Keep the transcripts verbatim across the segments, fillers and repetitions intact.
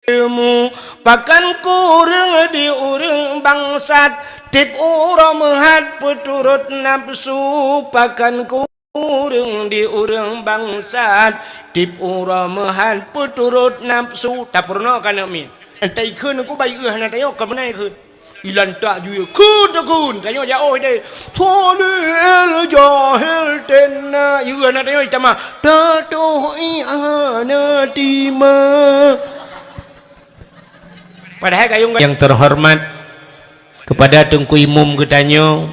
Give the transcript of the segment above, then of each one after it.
ilmu. Pakon kureueng di ureuëng bangsat, tiep uroe meuhat peuturot nafsu. Pakon kureueng di ureuëng bangsat, tiep uroe meuhat peuturot nafsu. Tapeurunoe ka aneuk miet. Entah ikheun ku bai eu hana tayok ka beuna ikheun. Ilantak juyue kheun takheun, tanyoe jaoh deh. Solil jahil tena, yue na tanyoe itamah. Tatoh i ana tima. Padahai kayong yang terhormat kepada Teungku Imum geutanyoe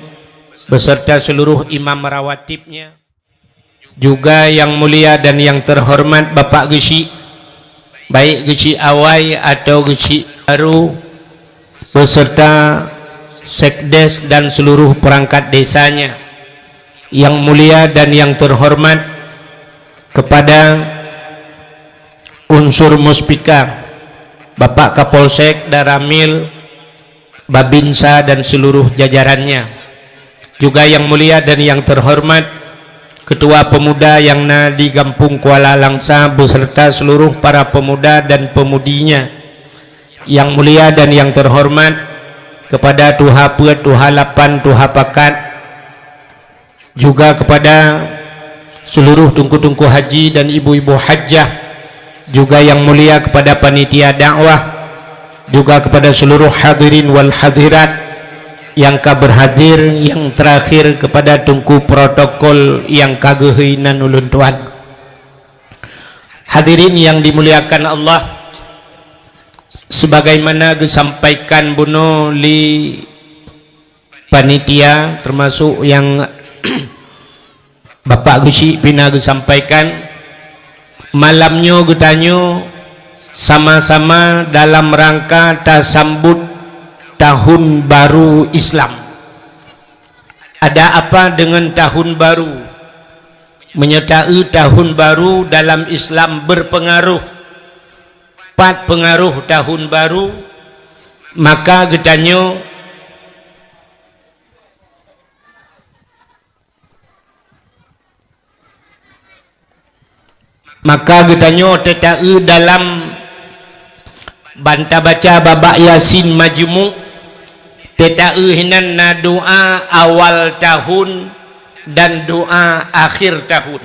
beserta seluruh imam rawatibnya. Juga yang mulia dan yang terhormat Bapak Geuchik, baik Geuchik awai atau Geuchik baru, beserta sekdes dan seluruh perangkat desanya. Yang mulia dan yang terhormat kepada unsur muspika, Bapak Kapolsek, Danramil, Babinsa dan seluruh jajarannya. Juga yang mulia dan yang terhormat Ketua Pemuda yang na di Gampong Kuala Langsa beserta seluruh para pemuda dan pemudinya. Yang mulia dan yang terhormat kepada Tuha Peuet, Tuha Lapan, Tuha Pakat, juga kepada seluruh teungku-teungku haji dan ibu-ibu hajjah, juga yang mulia kepada panitia dakwah, juga kepada seluruh hadirin wal hadirat yang ka berhadir, yang terakhir kepada teungku protokol yang ka geuhôi nan ulôn tuan. Hadirin yang dimuliakan Allah, sebagaimana geusampaikan bunoe lé panitia, termasuk yang Bapak Geuchik pih na geusampaikan, malam nyoe geutanyoe sama-sama dalam rangka tasambut tahun baru Islam. Ada apa dengan tahun baru? Meunyoe taeu tahun baru dalam Islam berpengaruh, pat pengaruh tahun baru, maka geutanyoe Maka geutanyoe teuta-eu dalam ban tabaca babak Yasin majmuk, teuta-eu hinan na doa awal tahun dan doa akhir tahun.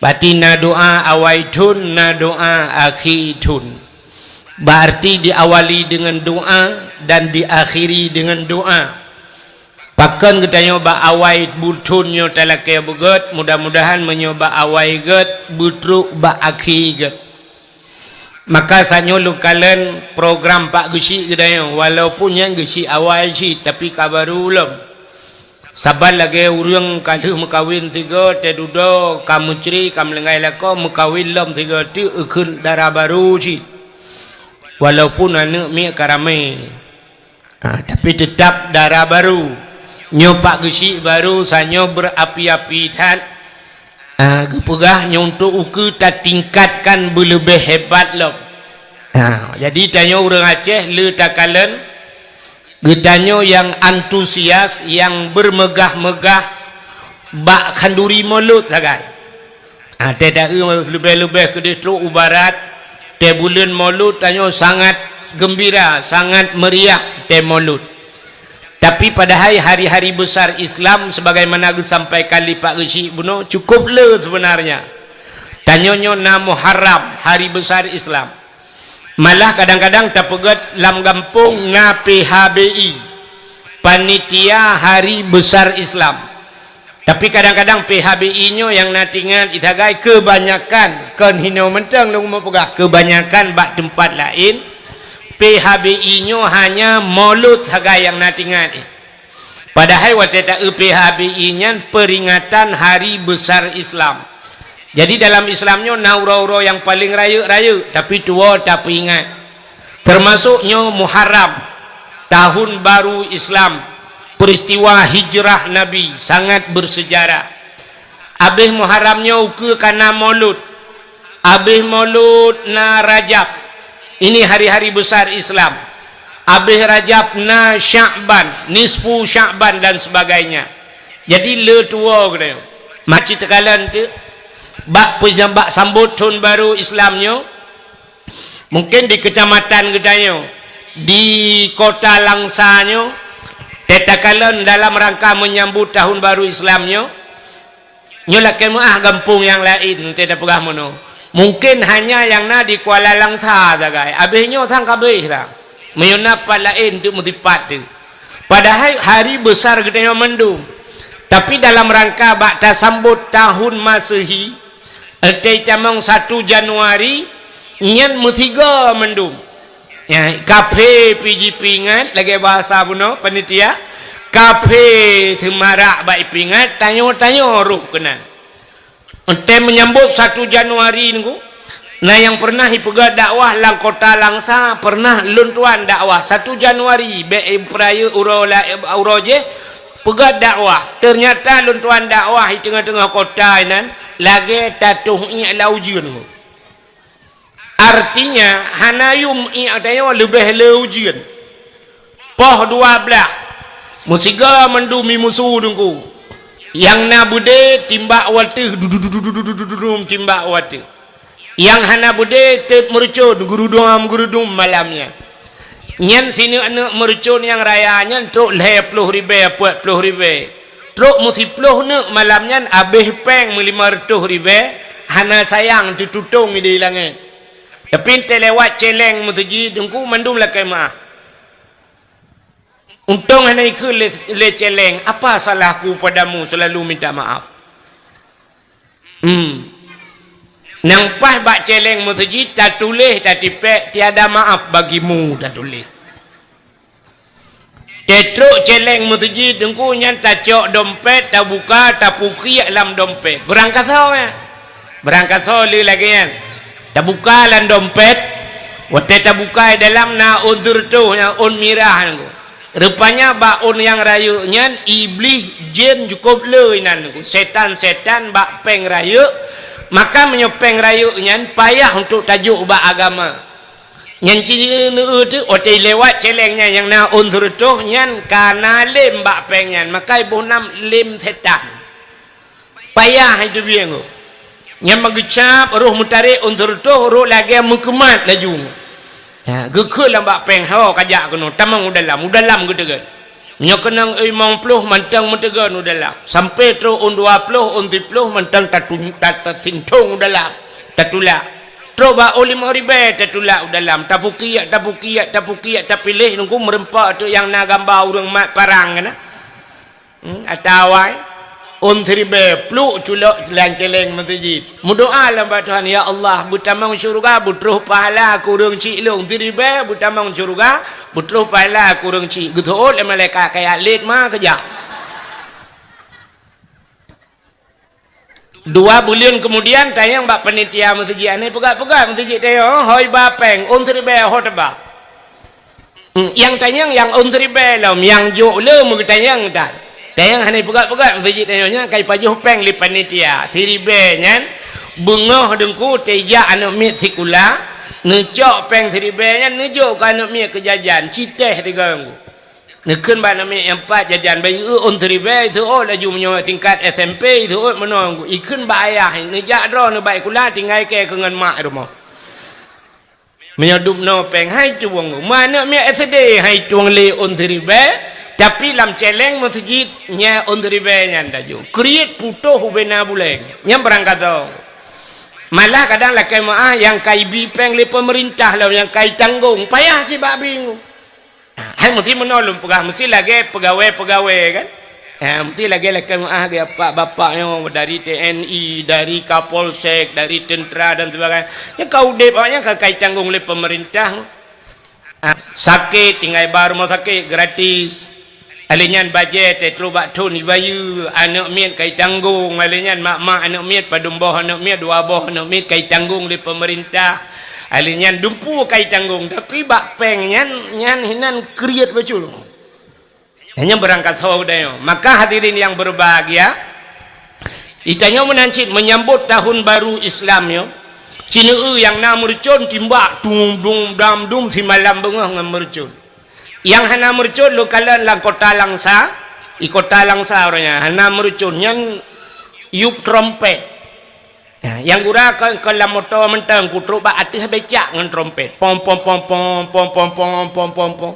Berarti na doa awai thon, na doa akhé thon. Berarti diawali dengan doa dan diakhiri dengan doa. Pakon geutanyoe bak awai buthon nyoe talakée beugét, mudah-mudahan meunyoe bak awai gét, beutrok bak akhé gét. Maka sanyoe lôn kalon program Pak Geuchik geutanyoe, walaupun nyan geuchik awai cit, tapi ka barô lom. Saban lagée ureuëng ka lheueh meukawen sigoe, tée dudoe ka meucre, ka meulinggai lakoe, meukawen lom sigoe teuk eukheun dara barô cit. Walaupun aneuëk miet ka ramé. Ha, tapi teutab dara barô. Nyoe Pak Geuchik barô, sanyoe beurapi-api that. Ha, geupeugah nyoe untuk ukeue tatingkatkan beuleubeh hebat lom. Ha, jadi tanyoe ureuëng Aceh le takalon, geutanyoe nyang antusias, nyang bermegah-megah bak khanduri Molot sagai. Ha, tée ta-eu leubeh-leubeh keudeh trok u barat, tée buleuen Molot tanyoe sangat geumbira, sangat meuriah tée Molot. Tapi padahai hari-hari besar Islam sebagaimana geusampaikan lé Pak Geuchik bunoe cukup le sebenarnya. Tanyoe nyoe na Muharram, hari besar Islam. Malah kadang-kadang tapeugét lam gampông na P H B I, Panitia Hari Besar Islam. Tapi kadang-kadang P H B I nyoe nyang na tingat sagai keubanyakan, kon hinoe mantong lôn meupeugah, keubanyakan bak teumpat laén, P H B I nyoe hanya Molot sagai nyang na tingat. Padahai watée ta-eu P H B I nyan peringatan Hari Besar Islam. Jadi dalam Islam nyoe na uroe-uroe nyang paleng rayeuk-rayeuk, tapi tuwoe tapeuingat. Termasuk nyoe Muharram, tahun baru Islam, peristiwa hijrah Nabi, sangat bersejarah. Abéh Muharram nyoe ukeue ka na Molot. Abéh Molot na Rajab. Ini hari-hari besar Islam. Abéh Rajab na Sya'ban, nisfu Sya'ban dan sebagainya. Jadi le tuwoe geutanyoe. Maci teukalon teuk bak peujam-, bak sambot thon baru Islam nyoe. Mungkin di kecamatan geutanyoe, di kota Langsa nyoe, teuka kalon dalam rangka menyambut tahun baru Islam nyoe, nyoe lakée meuáh gampông nyang laén teuka peugah meunoe. Mungkin hanya nyang na di Kuala Langsa sagai, abéh nyoe sang ka abéh dah. Meunyoe na pat laén teuk meusipat teuk. Padahai hari besar geutanyoe mandum. Tapi dalam rangka bak tasambot tahun Masehi, Watée tamong satu Januari, nyan meusigoe mandum. Nyan, kaphé pih jipeuingat, lagée bahasa bunoe panitia, kaphé seumarak bak ipeuingat, tanyoe-tanyoe rôh keunan. Watée meunyambot satu Januari nyoe, na nyang peureunah ipeugah dakwah lam kota Langsa, peureunah lôn tuan dakwah satu Januari, bék ipeurayeuk uroe la-, uroe jéh, peugah dakwah. Teunyata lôn tuan dakwah di teungoh-teungoh kota inan, lagée tatoh iék lam ujeuen. Artinya, hana yum iék tanyoe leubeh le ujeuen. Poh dua blaih, meusigoe mandum i musu teungku. Nyang na beudé timbak watée, dudum timbak watée. Nyang hana beudé teuk meurucon, geurudum-geurudum malam nyan. Nyan sineuk-neuk meurucon nyang raya nyan trok lhée ploh ribée, peuet ploh ribée. Trok meusiplôh neuk malam nyan abéh péng meulimong reutôh ribée, hana sayang teututong di langét. Tapi entée lewat céléng meuseujid teungku mandum lakée meuáh. Untông hana ikheun lé, lé céléng, "Apa salahku padamu selalu minta maaf?" Hmm. Nyang paih bak céléng meuseujid tatuléh tatipék, "Tiada maaf bagimu," tatuléh. Teutrok céléng meuseujid teungku nyan tacok dompét, tabuka, tapukiek lam dompét. Beurangkasoe nyan. Beurangkasoe le lagée nyan. Tabuka lam dompét, watée tabuka dalam na ôn sireutôh nyan, ôn mirah nyan. Rupanya bak ôn nyang rayeuk nyan, iblih jén cukôp le inan nyan. Sétan-sétan bak péng rayeuk, maka meunyoe péng rayeuk nyan payah untuk tajok bak agama. Nyan ci neu-eu teuk, watée lewat céléng nyan nyang na ôn sireutôh nyan ka na lém bak péng nyan, maka iboh nam lém sétan. Payah iteubieng. Nyan meugeucab, roh meutarek ôn sireutôh, roh lagée meukeumat laju. Ha, geukheun lam bak péng, "Ho, kajak keunoe, tamong u dalam, u dalam geuteugon." Nyoe keunong limong ploh mantong meuteugon u dalam. Sampoe trok ôn dua ploh, ôn siplôh mantong tatu-, ta-, tasintong u dalam, tatulak. Trok bak ôn limong ribée tatulak u dalam, tapukiek, tapukiek, tapiléh teungku meureumpok teuk nyang na gamba ureuëng mat parang kana. Hmm, atawa ôn siribée pluek culok lam céléng meuseujid. Meudoá lam bak Tuhan, "Ya Allah, beutamong syeuruga, beutroh pahala keu ureuëng chik lôn. Siribée beutamong syeuruga, beutroh pahala keu ureuëng chik." Geuseuôt lé malaikat kaya lét ma keujak. Dua buleuen keumudian tanyong bak panitia meuseujid, "Aneuëk peugah-peugah meuseujid tayong, hôi ba péng, ôn siribée ho teuba." Hmm, nyang tanyong nyang ôn siribée lom, nyang jok le meugeutanyong that. Tanyong hana peugah-peugah meuseujid tayong nyan ka ipajoh péng lé panitia. Siribée nyan beungoh deungku teujak aneuëk miet sikula, neucok péng siribée nyan neujok keu aneuëk miet keu jajan, citéh tiga ngu. Neukheun bak aneuëk miet nyang pat jajan, bak ié ôn siribée, iseuôt laju meunyoe tingkat S M P, iseuôt meunoe. Ikheun bak ayah, neujak droeneuh bak sikula, tinggai kée keu ngon mak rumoh. Meunyoe dubnoe péng hai tueng, meu aneuëk miet S D hai tueng lé ôn siribée, tapi lam céléng meuseujid nyan ôn siribée nyan tajok. Kriet putôh ubena buleng. Nyan beurangkasoe. Malah kadang lakée meuáh nyang ka ibi péng lé peumeurintah lom nyang ka itanggong, payah cit bak bingung. Hai meusti meunoe lôn peugah, meusti lagée peugawée-peugawée kan? Ha, meusti lagée lakée meuáh geuh bapak-bapak nyoe dari T N I, dari Kapolsek, dari tentera dan sebagainya. Nyang ka udeb awaknyan ka, ka itanggong lé peumeurintah. Ha, sakét tinggai bak rumoh sakét gratis. Alé nyan bajée teutroh bak thon ibayeue, aneuëk miet ka itanggong, alé nyan mak-mak aneuëk miet, padum boh aneuëk miet, dua boh aneuëk miet ka itanggong lé peumeurintah. Alé nyan dumpeue ka itanggong, tapi bak péng nyan, nyan hinan kriet bacut. Nyan beurangkasoe geutanyoe. Maka hadirin yang berbahagia, geutanyoe meunan cit menyambot tahun baru Islam nyoe, ci neu-eu nyang na meurucon timbak dum dum dam dum simalam beungoh ngon meurucon. Nyang hana meurucon lôn kalon lam kota Langsa, di kota Langsa uroe nyan hana meurucon nyan yup trompet. Ya, nyang gura kon, kon lam moto mantong, kutrok bak ateueh becak ngon trompet. Pom, pom, pom, pom.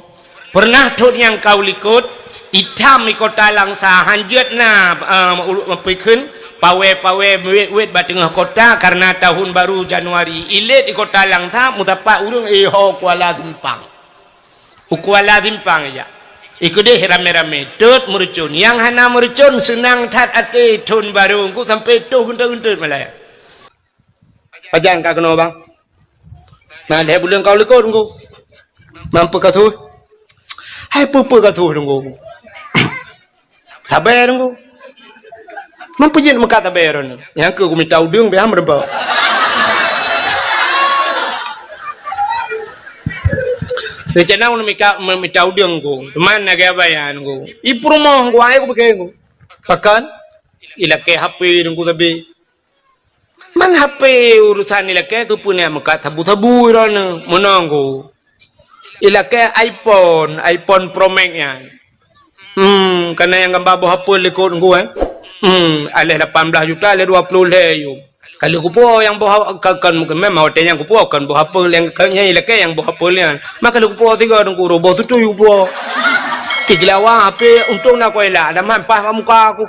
Pernah thon nyang ka u likot, itam di Kota Langsa, hanjeuet na, eh, ulu-, peukheun, pawé-pawé, wet-wet bak teungoh kota karena tahun baru Januari. Ilét di Kota Langsa, meusapat ureuëng, eh, ho Kuala Simpang. U Kuala Simpang ijak. Ikeudeh ramé-ramé, tot meurucon. Nyang hana meurucon seunang that até thon barô, engku sampai toh geunteut-geunteut malai. Pajan ka keunoe, bang? Na lhée buleuen ka u likot, engku. Mampu ka suh? Hai peue-peue ka suh, engku. Sabe, Teungku. Meupeujiet meukat sabe droeneuh. Nyang keu kumita udeueng, beh, meureumpok. Rencana ulôn mita, meumita udeueng, Teungku. Teuma lagée abaya, Teungku. I peurumoh, Teungku, ai kupike, Teungku. Pakon? Ilakée H P, Teungku, sabe. Man H P urusan ilakée keupeue nyan meukat sabu-sabu droeneuh, meunoe, Teungku. Ilakée iPhone, iPhone Pro Max nyan. Hmm, kana nyang gamba boh apel likot, Teungku, eh. Hmm, aléh lapan blaih juta, aléh dua ploh lhée yuem. Ka lheueh kupuwoe nyang boh a-, ka, kan, memang watée nyan kupuwoe kon boh apel nyang ka, nyang ilakée nyang boh apel nyan. Maka lheueh kupuwoe sigoe, Teungku, roboh tutui kupuwoe. Igeulawa H P, untông na kuela, ada man paih bak muka aku.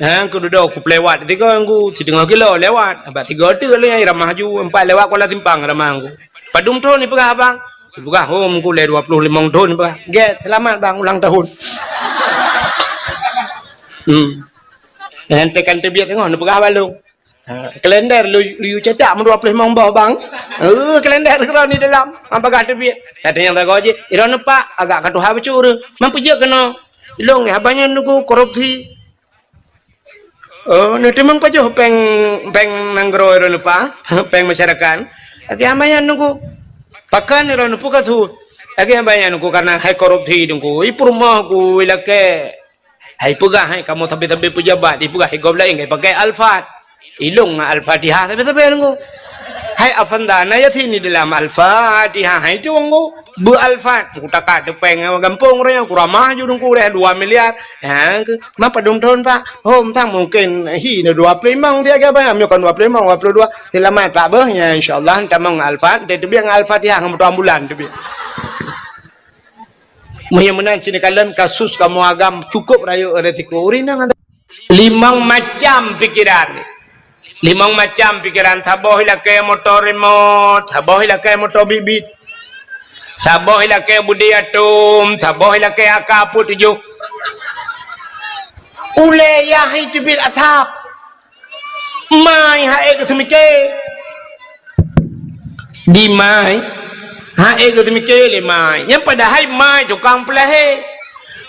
Ha, keududoe kupeuléwat sigoe, Teungku, siteungoh kilo lewat. Bak sigoe teuk lé nyang ramah ju, empat lewat Kuala Simpang ramah, Teungku. Padum thon ipeugah, Bang? Ipeugah, "Oh, Teungku, lé dua ploh limong thon," ipeugah. "Gét, seulamat, Bang, ulang tahun." Hmm. Nyang tekan teubiet teungoh neupeugah bak lôn. Ha, kalender lu, lu cetak meudua ploh limong boh, Bang. Eh, kalender keudroe di dalam, bagah teubiet. Kata nyang sagoe jih, "Droeneuh, Pak, agak ka tuha bacut ureuëng. Man peujeuet keunoe?" "Ilôn, haba nyan, Teungku, korupsi." "Oh, neuteumeung pajoh péng, péng nanggroe droeneuh, Pak? Péng masyarakat?" "Lagée haba nyan, Teungku." "Pakon droeneuh, peue ka su?" "Lagée haba nyan, Teungku, karena hai korupsi, Teungku. I peurumoh ku ilakée. Hai peugah, hai kamoe sabe-sabe peujabat, ipeugah hai gob laén, hai pakai Alphard. Ilôn ngon Al-Fatihah sabe-sabe, Teungku. Hai Avanda na Yasin di dalam Al-Fatihah, hai tu, Teungku." Beu Alphard, kutakat teupeng gampông ureuëng nyan, kuramah ju, Teungku, deh dua miliar. Ha, ke, ma padum thon, Pak? Hom sang mungken hi na dua ploh limong siaga banyak, meunyoe kon dua ploh limong, dua ploh dua. Seulamat, Pak, beuh. Ya, insya Allah, tamong Alphard, teubiet ngon Al-Fatihah, ngon moto ambulan teubiet. Meunyoe meunan, sini kalon kasus kamoe agam cukup rayeuk resiko. Ureuëng nyan ada limong macam pikiran. Limong macam pikiran, saboh ilakée moto remote, saboh ilakée moto bit-bit, saboh ilakée budi atom, saboh ilakée A K empat puluh tujuh. Ulée yah hai teubiet asap. Mai hai ék geuseumiké. Di mai, hai ék geuseumiké lé mai. Nyang padahai mai tukang peulahé.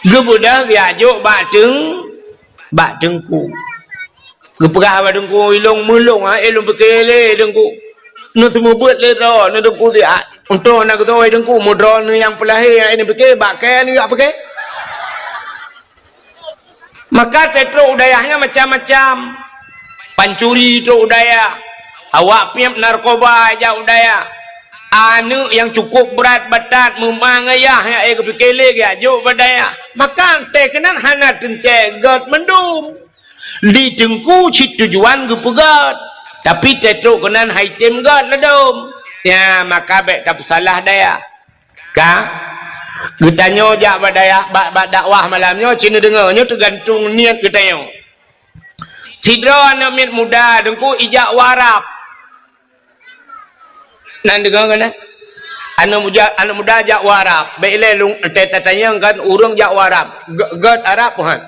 Geubeudôh geujak jok bak teung-, bak teungku. Geupeugah bak teungku, "Ilôn meulôn, ha, eh, lôn pike lé teungku. Neuseumeubeuet lé droe, neuteungku siat. Untông na geutoe teungku, meudroe neuh nyang peulahé, ha, eh, neupike, bak kée neujak pike." Maka teutrok u dayah nyan macam-macam. Pancuri trok u dayah. Awak piep narkoba jak u dayah. Aneuëk nyang cukup brat batat meumang ayah nyang ék geupike lé geujak jok bak dayah. Maka teuh keunan hana teuntée gét mandum. Di teungku cit tujuan geupeugét, tapi teutrok keunan hai tem gét ladom. Ya, maka bék tapeusalah dayah. Ka? Geutanyoe jak bak dayah, bak, bak dakwah malam nyoe, ci neudeungoe, nyoe teugantung niet geutanyoe. Sidroe aneuëk miet muda teungku ijak u Arab. Nan deungoe keunan? Aneuëk muda, aneuëk muda jak u Arab. Bék ilée lôn, ta-, tatanyong kan ureuëng jak u Arab. Gét, gét Arab, Tuhan.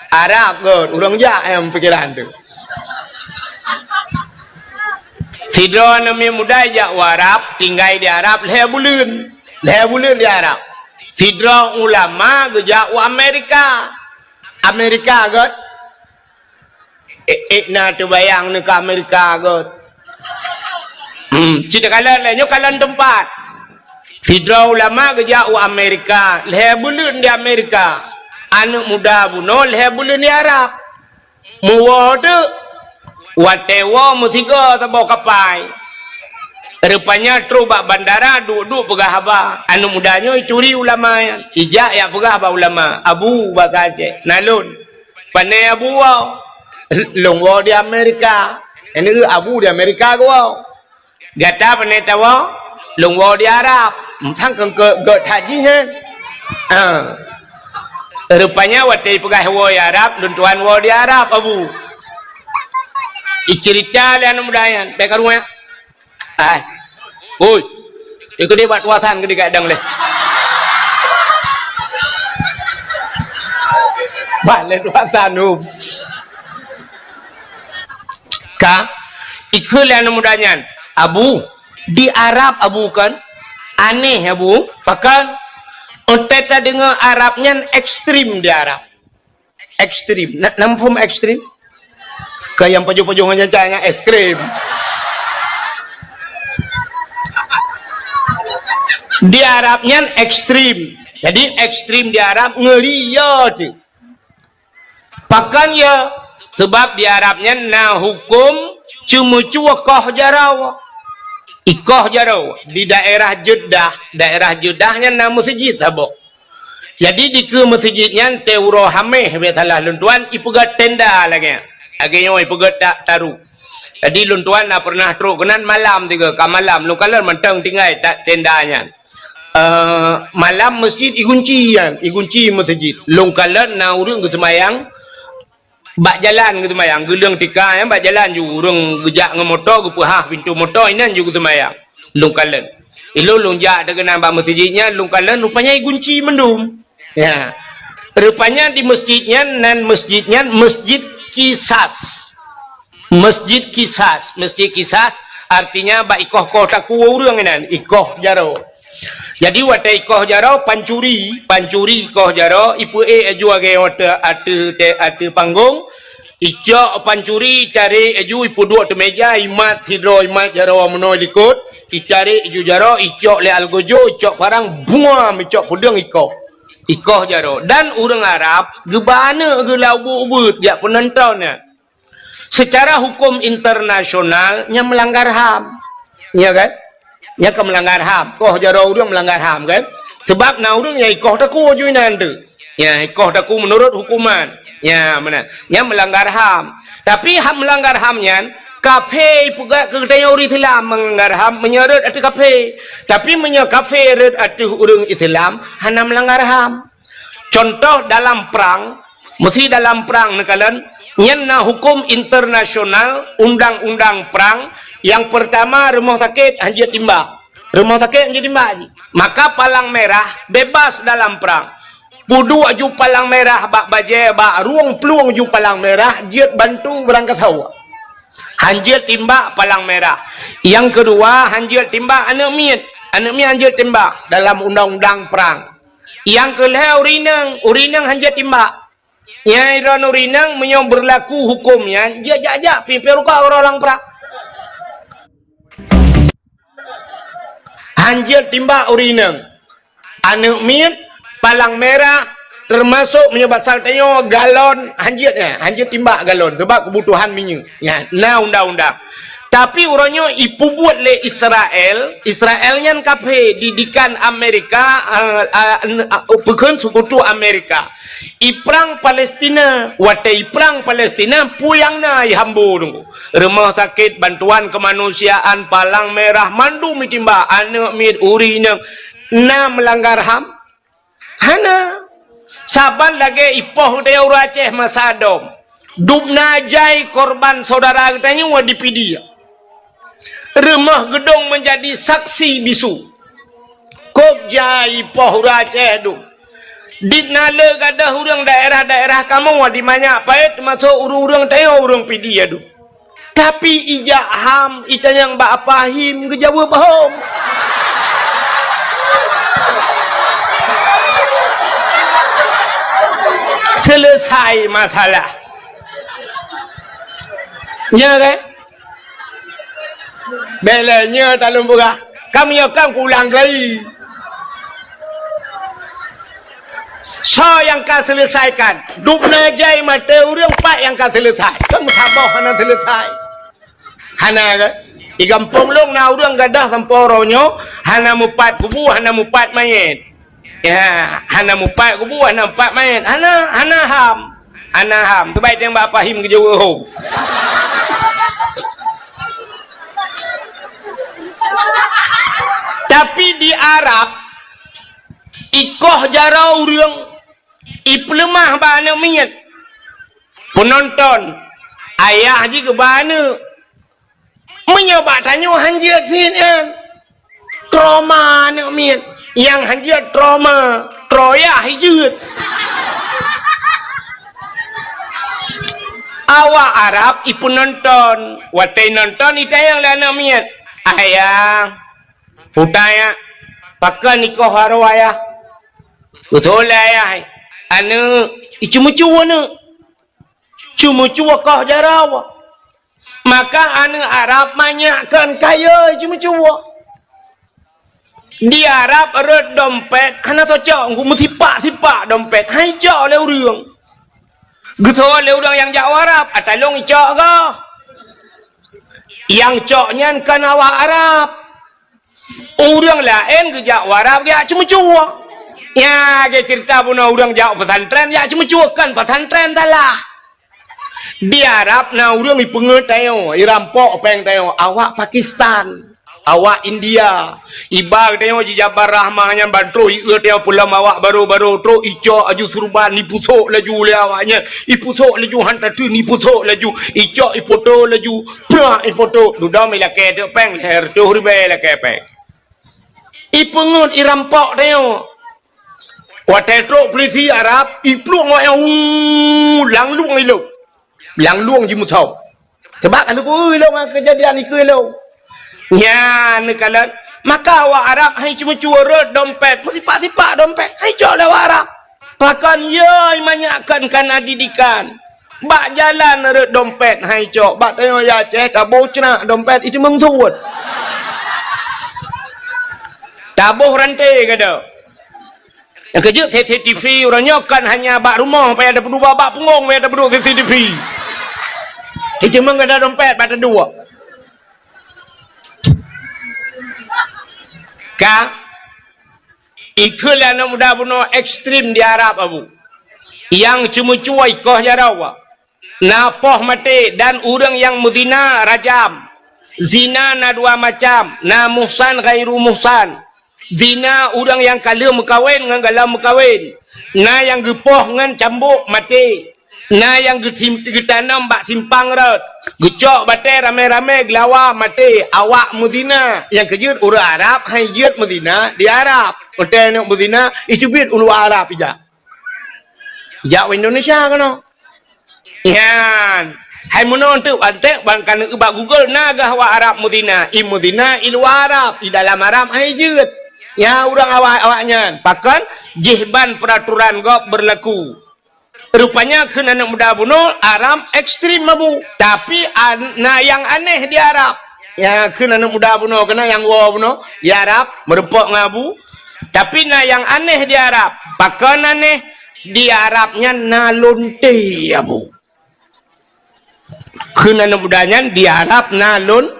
Arab gét, ureuëng jak nyang pikiran tu. Sidroe aneuëk miet muda jak u Arab, tinggai di Arab lhée buleuen. Lhée buleuen di Arab. Sidroe ulama geujak u Amerika. Amerika gét. Ék, ék na teubayang neuh ka Amerika gét. Hmm, ci takalon lé, nyoe kalon teumpat. Sidroe ulama geujak u Amerika, lhée buleuen di Amerika. Aneuëk muda bunoe lhée buleuen di Arab. Meuwoe teuk, watée woe meusigoe saboh kapai. Rupanya trok bak bandara, duek-duek peugah haba. Aneuëk muda nyoe ituri ulama nyan. Ijak jak peugah bak ulama, "Abu," bahasa Aceh, "na lôn." "Pané Abu woe?" "Lôn woe di Amerika." Nyan Abu di Amerika geuwoe. Gata pane tawoe, lôn woe di Arab. Sang keu, keu, keu that jih nyan. Ha. Rupanya watèe ipeugah woe di Arab, lôn tuan woe di Arab, Abu. Icerita lé aneuk muda nyan, bèk karuan. Ai. Oi. Ikeu deh bak tuasan keu dikadang leh. Bak lé tuasan, um. Ka, ikheun lé aneuk muda nyan, "Abu, di Arab Abu kan? Aneh Abu, pakon? Ontée tadeungoe Arab nyan ekstrem di Arab." Ekstrem. Na, na muphom ekstrem? Ka nyang pajoh-pajoh ngon nyan, nyan ekstrem. Di Arab nyan ekstrem. Jadi ekstrem di Arab ngeuri ya tu. Pakon ya? Sebab di Arab nyan na huköm ceumeucue koh jaroe. Ikoh jaroe di daerah Jeddah, daerah Jeddah nyan na meuseujid saboh. Jadi dikeue meuseujid nyan teuh uroe Hameh, bèk salah lôn tuan, ipeugöt tenda lagèe nyan. Lagèe nyoe ipeugöt ta-, taru. Jadi lôn tuan na pernah trok keunan malam tiga, ka malam lôn kalon mantong tinggai ta-, tenda nyan. Eh, malam meuseujid igunci nyan, igunci meuseujid. Lôn kalon na ureueng geuseumayang bak jalan geuseumayang, geuleueng tika nyan bak jalan ju, ureueng geujak ngon moto, geupeuhah pintoe moto, inan ju geuseumayang. Lôn kalon. Ilôn lôn jak teuh keunan bak meuseujid nyan, lôn kalon rupanya igunci mandum. Ya. Rupanya di meuseujid nyan, nan meuseujid nyan Meuseujid Kisas. Meuseujid Kisas, Meuseujid Kisas artinya bak ikoh-koh takue ureueng inan, ikoh jaroe. Jadi watèe ikoh jaroe pancuri, pancuri ikoh jaroe, ipeuék laju lagèe watèe ateueh, ateueh panggong, icok pancuri, itarek laju ipeuduek ateueh meuja, imat sidroe, imat jaroe meunoe likot, itarek laju jaroe, icok lé algojo, icok parang, buam, icok peudeueng ikoh. Ikoh jaroe. Dan ureueng Arab geuba aneuk geuh lam ubeuet-ubeuet jak peunonton nyan. Secara huköm internasional, nyan meulanggar ham. Ya kan? Nyan ka meulanggar ham. Koh jaroe ureueng meulanggar ham kan? Sebab na ureueng nyang ikoh takue ju inan teuh. Ya, ikoh takue meunurot huköman. Ya, meunan. Nyan meulanggar ham. Tapi ham meulanggar ham nyan, kafé ipeugah keu geutanyoe ureueng Islam meulanggar ham meunyoe rhot ateueh kafé. Tapi meunyoe kafé rhot ateueh ureueng Islam, hana meulanggar ham. Contoh dalam prang, meusi dalam prang neukalon, nyan na huköm internasional, undang-undang prang, nyang peurtama rumoh sakét hanjeuet timbak. Rumoh sakét hanjeuet timbak jih. Maka palang merah bebas dalam prang. Peuduek ju palang merah bak bajèe, bak rueng plueng ju palang merah, jeuet bantu beurangkasoe. Hanjeuet timbak palang merah. Nyang keudua, hanjeuet timbak aneuk miet. Aneuk miet hanjeuet timbak dalam undang-undang prang. Nyang keu lhèe ureueng inong, ureueng inong hanjeuet timbak. Nyang droeneuh ureueng inong meunyoe beurlaku huköm nyan, jeuet jak-jak pih, pih ruka uroe lam prang. Hanjeuet timbak ureueng inong. Aneuk miet, palang merah, teumasok meunyoe basa tanyoe galon, hanjeuet nyan, hanjeuet timbak galon, sabab keubutuhan minyeuk. Nyan, na undang-undang. Tapi uroe nyoe ipeubuet lé Israel, Israel nyan kafé, didikan Amerika, eh, eh, n-, eh, peukheun seukutu Amerika. Iprang Palestina, watèe iprang Palestina, peue nyang na ihambo teungku. Rumoh sakét, bantuan keumanusiaan, palang merah, mandum itimbak, aneuk miet, ureueng inong, na meulanggar ham? Hana. Saban lagèe ipoh geutanyoe ureueng Aceh masa dom. Dubna jai korban syedara geutanyoe di Pidie. Rumoh geudong meunjadi saksi bisu. Kôb jai ipoh ureueng Aceh dum. Diet na le gadôh ureueng daerah-daerah kamoe di Manyak Payet, teumasok ureueng-ureueng tanyoe ureueng Pidie dum. Tapi ijak ham, itanyong bak Apa Him, geujaweueb hom. Selesai masalah. Nya kan? Bèk lé nyoe talôn peugah. Ka meunyoe kan kuulang kali. Soe nyang ka selesaikan? Dubna jai maté ureueng, pat nyang ka selesai? Kan saboh hana selesai. Hana kan? Di gampông lôn na ureueng gadôh sampoe uroe nyoe hana mupat kubu, hana mupat manyét. Ya, hana mupat kubu, hana mupat manyét. Hana, hana ham. Hana ham. Teubai teuh bak Apa Him geujaweueb hom. Tapi di Arab, ikoh jaroe ureuëng, ipeuleumah bak aneuëk miet. Peunonton, ayah jih geuba aneuëk. Meunyoe bak tanyoe hanjeuet sien, trauma aneuëk miet. Nyang hanjeuet trauma, troyah jeuet. Awak Arab ipeunonton, watée nonton itanyong lé aneuëk miet, "Ayah, utaya, pakon ikoh jaroe ayah?" Beutôi lé ayah, "Aneuëk, iceumeucue aneuëk. Ceumeucue koh jaroe." Maka aneuëk Arab manyak kon kayée ceumeucue. Di Arab rot dompet hana tocok, meusipak-sipak dompet, hai cok lé ureuëng. Geuteupeue lé ureuëng nyang jak u Arab, "Ata lôn icok goh." Nyang cok nyan kon awak Arab. Ureuëng laén geujak u Arab geujak ceumeucue. Nyan lagée ceurita bunoe ureuëng jak u pesantren jak ceumeucue, kon pesantren salah. Di Arab na ureuëng ipeungeut tanyoe, irampok péng tanyoe, awak Pakistan, awak India. Iba tanyoe jijabar rahmah nyan ban troh ieu tanyoe peulom awak barô-barô troh icok aju surban, ipusok laju lé awak nyan. Ipusok laju han tateun, ipusok laju, icok ipoto laju, prak ipoto. Dudoe ilakée teuk péng, lhée reutôh ribée ilakée péng. Ipeungeut irampok tanyoe. Watée trok peulisi Arab, iplueng awak nyan, uu, langlueng ilong. Langlueng jimusoe. Sabab ka neupeu ilong ngon keujadian ikeue ilong. Nyan neukalon, maka awak Arab hai ceumeucue rot dompet, meusipak-sipak dompet, hai cok lé awak Arab. Pakon yoi manyak kon kana didikan. Bak jalan rot dompet hai cok, bak tanyoe ya Aceh taboh ceunak dompet iteumeung suet. Taboh ranté gata. Nyang keujeuet C C T V uroe nyoe kon hanya bak rumoh payah tapeuduek, bak punggong payah tapeuduek C C T V. Iteumeung gata dompet bak taduek. Ka ikheun lé aneuëk muda bunoe ekstrem di Arab, Abu. Nyang ceumeucue ikoh jaroe. Na poh maté dan ureuëng nyang meuzina rajam. Zina na dua macam, na muhsan ghairu muhsan. Zina ureuëng nyang ka lheueh meukawen ngon galom meukawen. Na nyang geupoh ngon cambok maté. Na nyang geutim-, geutanom bak simpang rot. Geucok batée ramé-ramé geulawa maté. Awak meuzina. Nyang keujeuet ureuëng Arab hai jeuet meuzina di Arab. Watée neuk meuzina, iteubiet u luwa Arab ijak. Jak u Indonesia keunoe. Nyan. Hai meunoe teuk antek ban ka neueu bak Google na gah awak Arab meuzina, i meuzina i luwa Arab, i dalam Arab hai jeuet. Nyan ureuëng awak, awak nyan. Pakon? Jih ban peuraturan gob beurlaku. Rupanya kheun aneuëk muda bunoe Arab ekstrem, Abu. Tapi an-, na nyang aneh di Arab. Nyang kheun aneuëk muda bunoe keunan nyang woe bunoe di Arab meureumpok ngon Abu. Tapi na nyang aneh di Arab. Pakon aneh? Di Arab nyan na lonte, Abu. Kheun aneuëk muda nyan di Arab na lon-,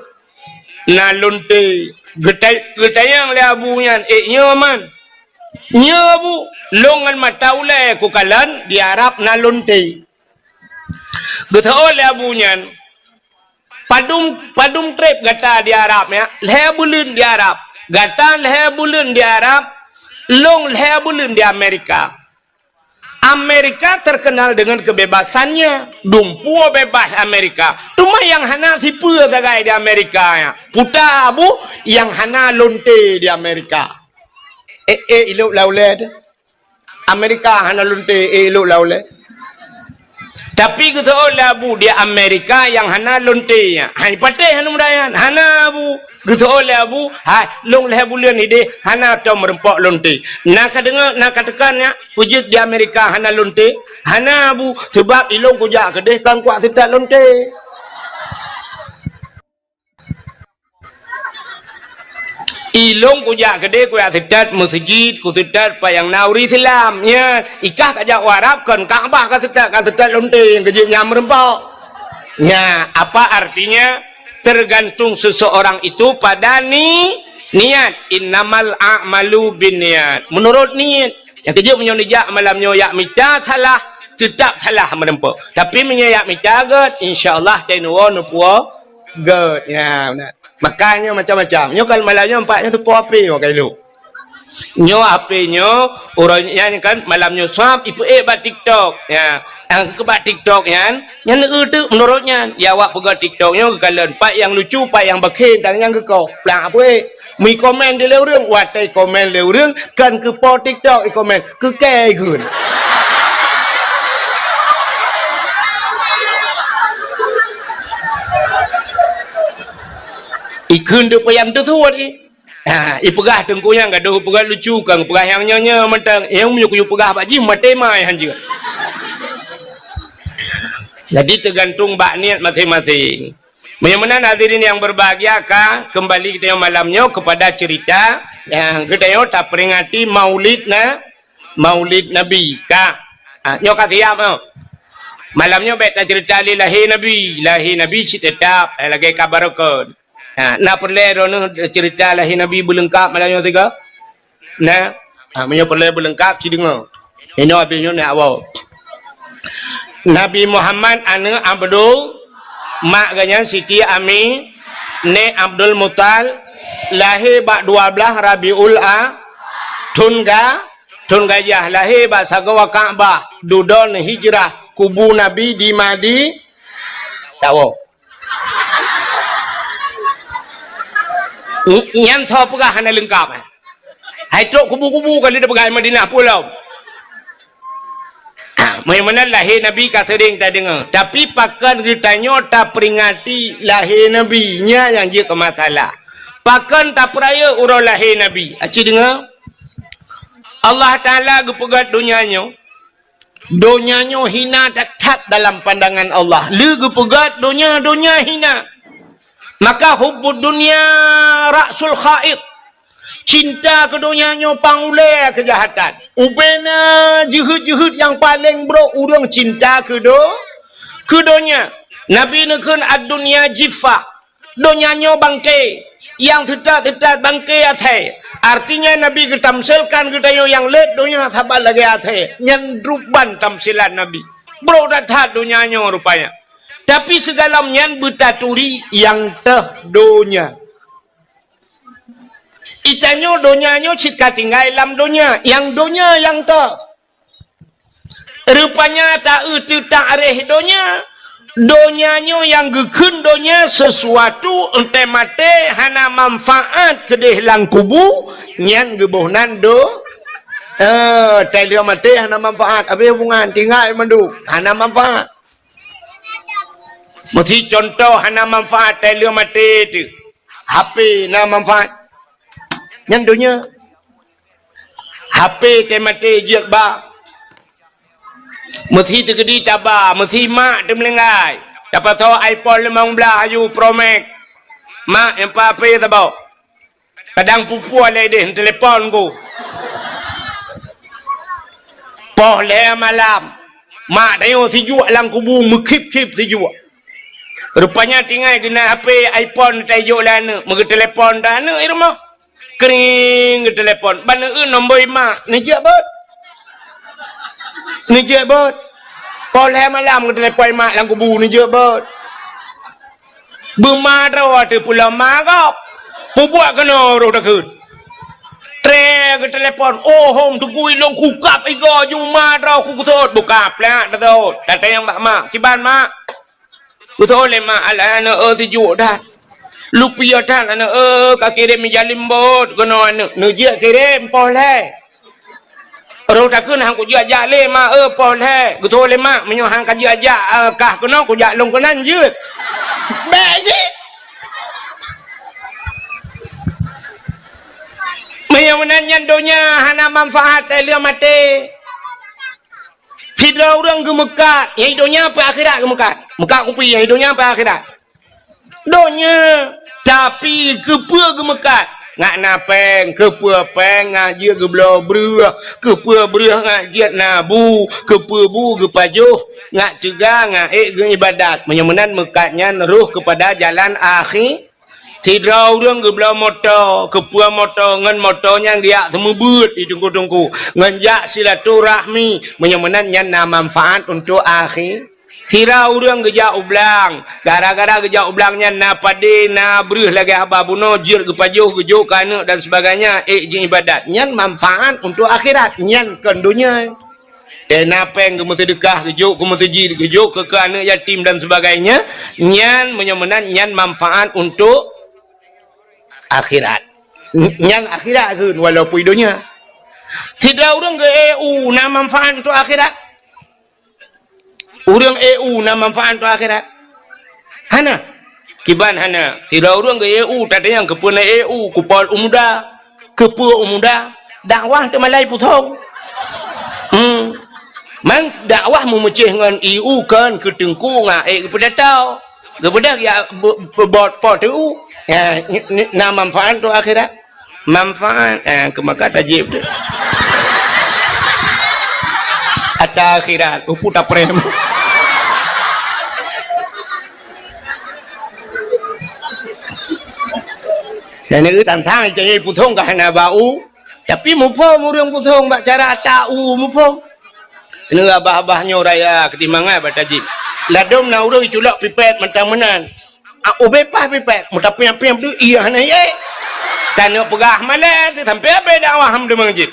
na lonte. Geutai-, geutanyong lé Abu nyan, "Eh, nyoe man?" "Nyoe, Abu, lôn ngon mata ulée kukalon di Arab na lonte." Geuteupeue lé Abu nyan, Padum, padum treb gata di Arab, ya? Lhée buleuen di Arab. Gata lhée buleuen di Arab, lôn lhée buleuen di Amerika. Amerika terkenal dengan kebebasannya. Dumpeue bebas Amerika. Teuma nyang hana sipeue sagai di Amerika, ya. Puta, Abu, nyang hana lonte di Amerika. Eh, eh, ilok laulée tu. Amerika hana lonte, eh, ilok laulée. Tapi geuseuôt lé Abu di Amerika nyang hana lonte nyan. Hai patéh hana muda nyan. Hana, Abu. Geuseuôt lé Abu, hai, lôn lhée buleuen idéh hana tom meurumpok lonte. Na ka deungoe, na ka teuka nyan, peue jeuet di Amerika hana lonte? Hana, Abu, seubab ilôn kujak keudéh kon kuat seutat lonte. Ilôn kujak keudéh kujak seutat meuseujid, kuseutat pat nyang na ureuëng Islam. Nyan, ikah kajak u Arab kon Ka'bah kaseutat, kaseutat lonte nyang keujeuet nyang meurumpok. Nyan, apa artinya? Tergantung seseorang itu pada ni-, niat. Innamal a'malu binniyat. Menurut niet. Nyang keujeuet meunyoe neujak malam nyoe jak mita salah, teutap salah meurumpok. Tapi meunyoe jak mita gét, insya Allah teunoe neupuwoe gét. Nyan, beuna. Makan nyoe macam-macam. Nyoe kan malam nyoe empat nyoe teupo api nyoe kai lok. Nyoe api nyoe, uroe nyan kan malam nyoe swab ipeuék bak TikTok. Ya, nyang keu bak TikTok nyan, nyan eu teuk meunurot nyan. Ya awak peugah TikTok nyoe geukalon pat nyang lucu, pat nyang bakhen, tan nyang geukoh. Plang api. Meukomen di lé ureuëng, watée komen lé ureuëng, kan keu po TikTok ikomen, keu kée ikheun. Ikheun deuh payam teusuet i. Ha, ipeugah teungku nyang gadoh peugah lucu, kan peugah nyang nyoe-nyoe mantong. Nyang meunyoe kuyue peugah bak jih maté mai hanjeuet. Jadi teugantung bak niet maséng-maséng. Meunyoe meunan hadirin yang berbahagia, ka kembali geutanyoe malam nyoe kepada cerita, ya, geutanyoe taperingati Maulid na, Maulid Nabi, ka. Ha, nyoe ka siap nyoe. Malam nyoe bék tacerita lé lahé Nabi. Lahé Nabi cit teutap, eh, lagée ka barokon. Ha, na peureulée droeneuh cerita lahé Nabi beuleungkap malam nyoe sigoe? Nah, ha, meunyoe peureulée beuleungkap, ci deungoe. Inoe abéh nyoe nak woe. Nabi Muhammad aneuëk Abdul, mak geuh nyan Siti Ami, nèk Abdul Muthalib, lahé bak dua blaih Rabiul A, thon ga-, thon gajah, lahé bak sagoe Ka'bah, dudoe hijrah, kubu Nabi di Madi-, tawoe. Nyan soe peugah hana leungkap, eh? Hai trok kubu-kubu ka lheueh peugah Madinah pulo. Ah, meunyoe meunan lahé Nabi ka seuring tadeungoe, tapi pakon geutanyoe taperingati lahé Nabi, nyan nyang jeuet keu masalah. Pakon tapeurayeuk uroe lahé Nabi? Aci deungoe, Allah Taala geupeugét donya nyoe, donya nyoe hina that-that dalam pandangan Allah. Lé geupeugét donya, donya hina. Maka hubbud dunya ra'sul kha'it. Cinta keu donya nyoe pang ulée keujahatan. Ubena jeuhet-jeuhet nyang paleng brok ureuëng cinta keu do-, keu donya. Nabi neukheun ad-dunya jiffah. Donya nyoe bangke, nyang teutat-teutat bangke asèe. Artinya Nabi geutamsilkan geutanyoe nyang lét donya saban lagée asèe. Nyan ruban tamsilan Nabi. Brok that-that donya nyoe rupanya. Tapi sigohlom nyan beutaturi nyang teuh donya. Geutanyoe donya nyoe cit ka tinggai lam donya, nyang donya nyang teuh. Rupanya ta-eu teutak réh donya, donya nyoe nyang geukheun donya sesuatu, enté maté hana manfaat keudeh lam kubu, nyan geuboh nan do-, eh, tai lheueh maté hana manfaat, habéh hubungan, tinggai mandum, hana manfaat. Meusi contoh hana manfaat tai lheueh maté teuh. H P na manfaat. Nyan donya. H P teuh maté jeuet ba. Meusi teukeudi taba, meusi mak teumeulinggai. Tapasoe iPhone limong blaih aju Pro Max. Mak, nyang pa H P saboh. Kadang pupue lé deh, telepon ku. Poh lhée malam, mak tanyoe sijuek lam kubu meukhip-khip sijuek. Rupanya tinggai geunan H P iPhone tajok lé aneuëk, meugeuteulepon dah aneuëk i rumoh. Kring geuteulepon, ban eu nombor mak, neujeuet beuet. Neujeuet beuet. Poh lhée malam geuteulepon mak lam kubu, neujeuet beuet. Beuma droe teuh pulo ma gob. Peubuet keunoe roh takheun. Tré geuteulepon, "Oh, hom teugui lôn kukab igoe ju ma droe ku geutot." Buka plak geutot. Datang bak mak. "Kiban, Mak?" Geutot lé mak, "Alah, aneuëk, eh, sijuek that. Lupiah that, aneuëk, eh, ka kirém ija limbot keunoe aneuëk." Neujeuet kirém poh lhée. Roh takheun, "Han kujeuet jak lé, Mak, eh, poh lhée." Geutot lé mak, "Meunyoe han ka jeuet jak, eh, kah keunoe, kujak lôn keunan jeuet." Bék cit. Meunyoe meunan nyan donya hana manfaat, eh, lheueh maté. Sidroe ureuëng geumeukat, nyang donya peue akhirat geumeukat. Meukat kupi, nyang donya peue akhirat. Donya, tapi keupeue geumeukat? Ngat na péng, keupeue péng ngat jeuet geubloe breueh, keupeue breueh ngat jeuet na bu, keupeue bu geupajoh, ngat teuga, ngat ék geuibadat. Meunyoe meunan meukat nyan roh keupada jalan akhi-, sidroe ureuëng geubloe moto, keupeue moto, ngon moto nyan geujak seumeubeuet di teungku-teungku, ngon jak silaturahmi. Meunyoe meunan nyan na manfaat untuk akhi-, Sira ureuëng geujak u blang, gara-gara geujak u blang nyan na padé, na breueh lagée haba bunoe, jeuet geupajoh, geujok keu aneuëk dan sebagainya, ék jiibadat. Nyan manfaat untuk akhirat, nyan kon donya. Eh, na péng geumeuseudeukah, geujok keu meuseujid, geujok keu, keu aneuëk yatim dan sebagainya, nyan meunyoe meunan nyan manfaat untuk akhirat. N-, nyan akhirat kheun walaupun donya. Sidroe ureuëng geu-E U na manfaat untuk akhirat. Ureuëng E U na manfaat untuk akhirat? Hana. Kiban hana. Sidroe ureuëng geu-E U, tatanyong keupeue na E U, kupol u muda. Keupeue u muda? Dakwah teumalai pusong. Hmm. Man dakwah meumeucéh ngon E U kon keu teungku ngon ék geupeudatau. Geubeudôh ya be-, be-, bot po teu. Ya, ni, ni, na manfaat tu akhirat. Manfaat, eh, keu maka tajib tu. Ata akhirat, upu taprem. Dan itu tantang cari pusong ka hana bau. Tapi muphom ureuëng pusong bak cara ata u muphom. Ini abah-abah nyoe raya keutimbangan bak tajib. Ladom na ureuëng culok pipet mantang meunan. Ah, ubé pah pipet, meutampiang-piang tu iya hana ye. Tanoh peugah malée tu sampai abé dakwah ham deungon jih.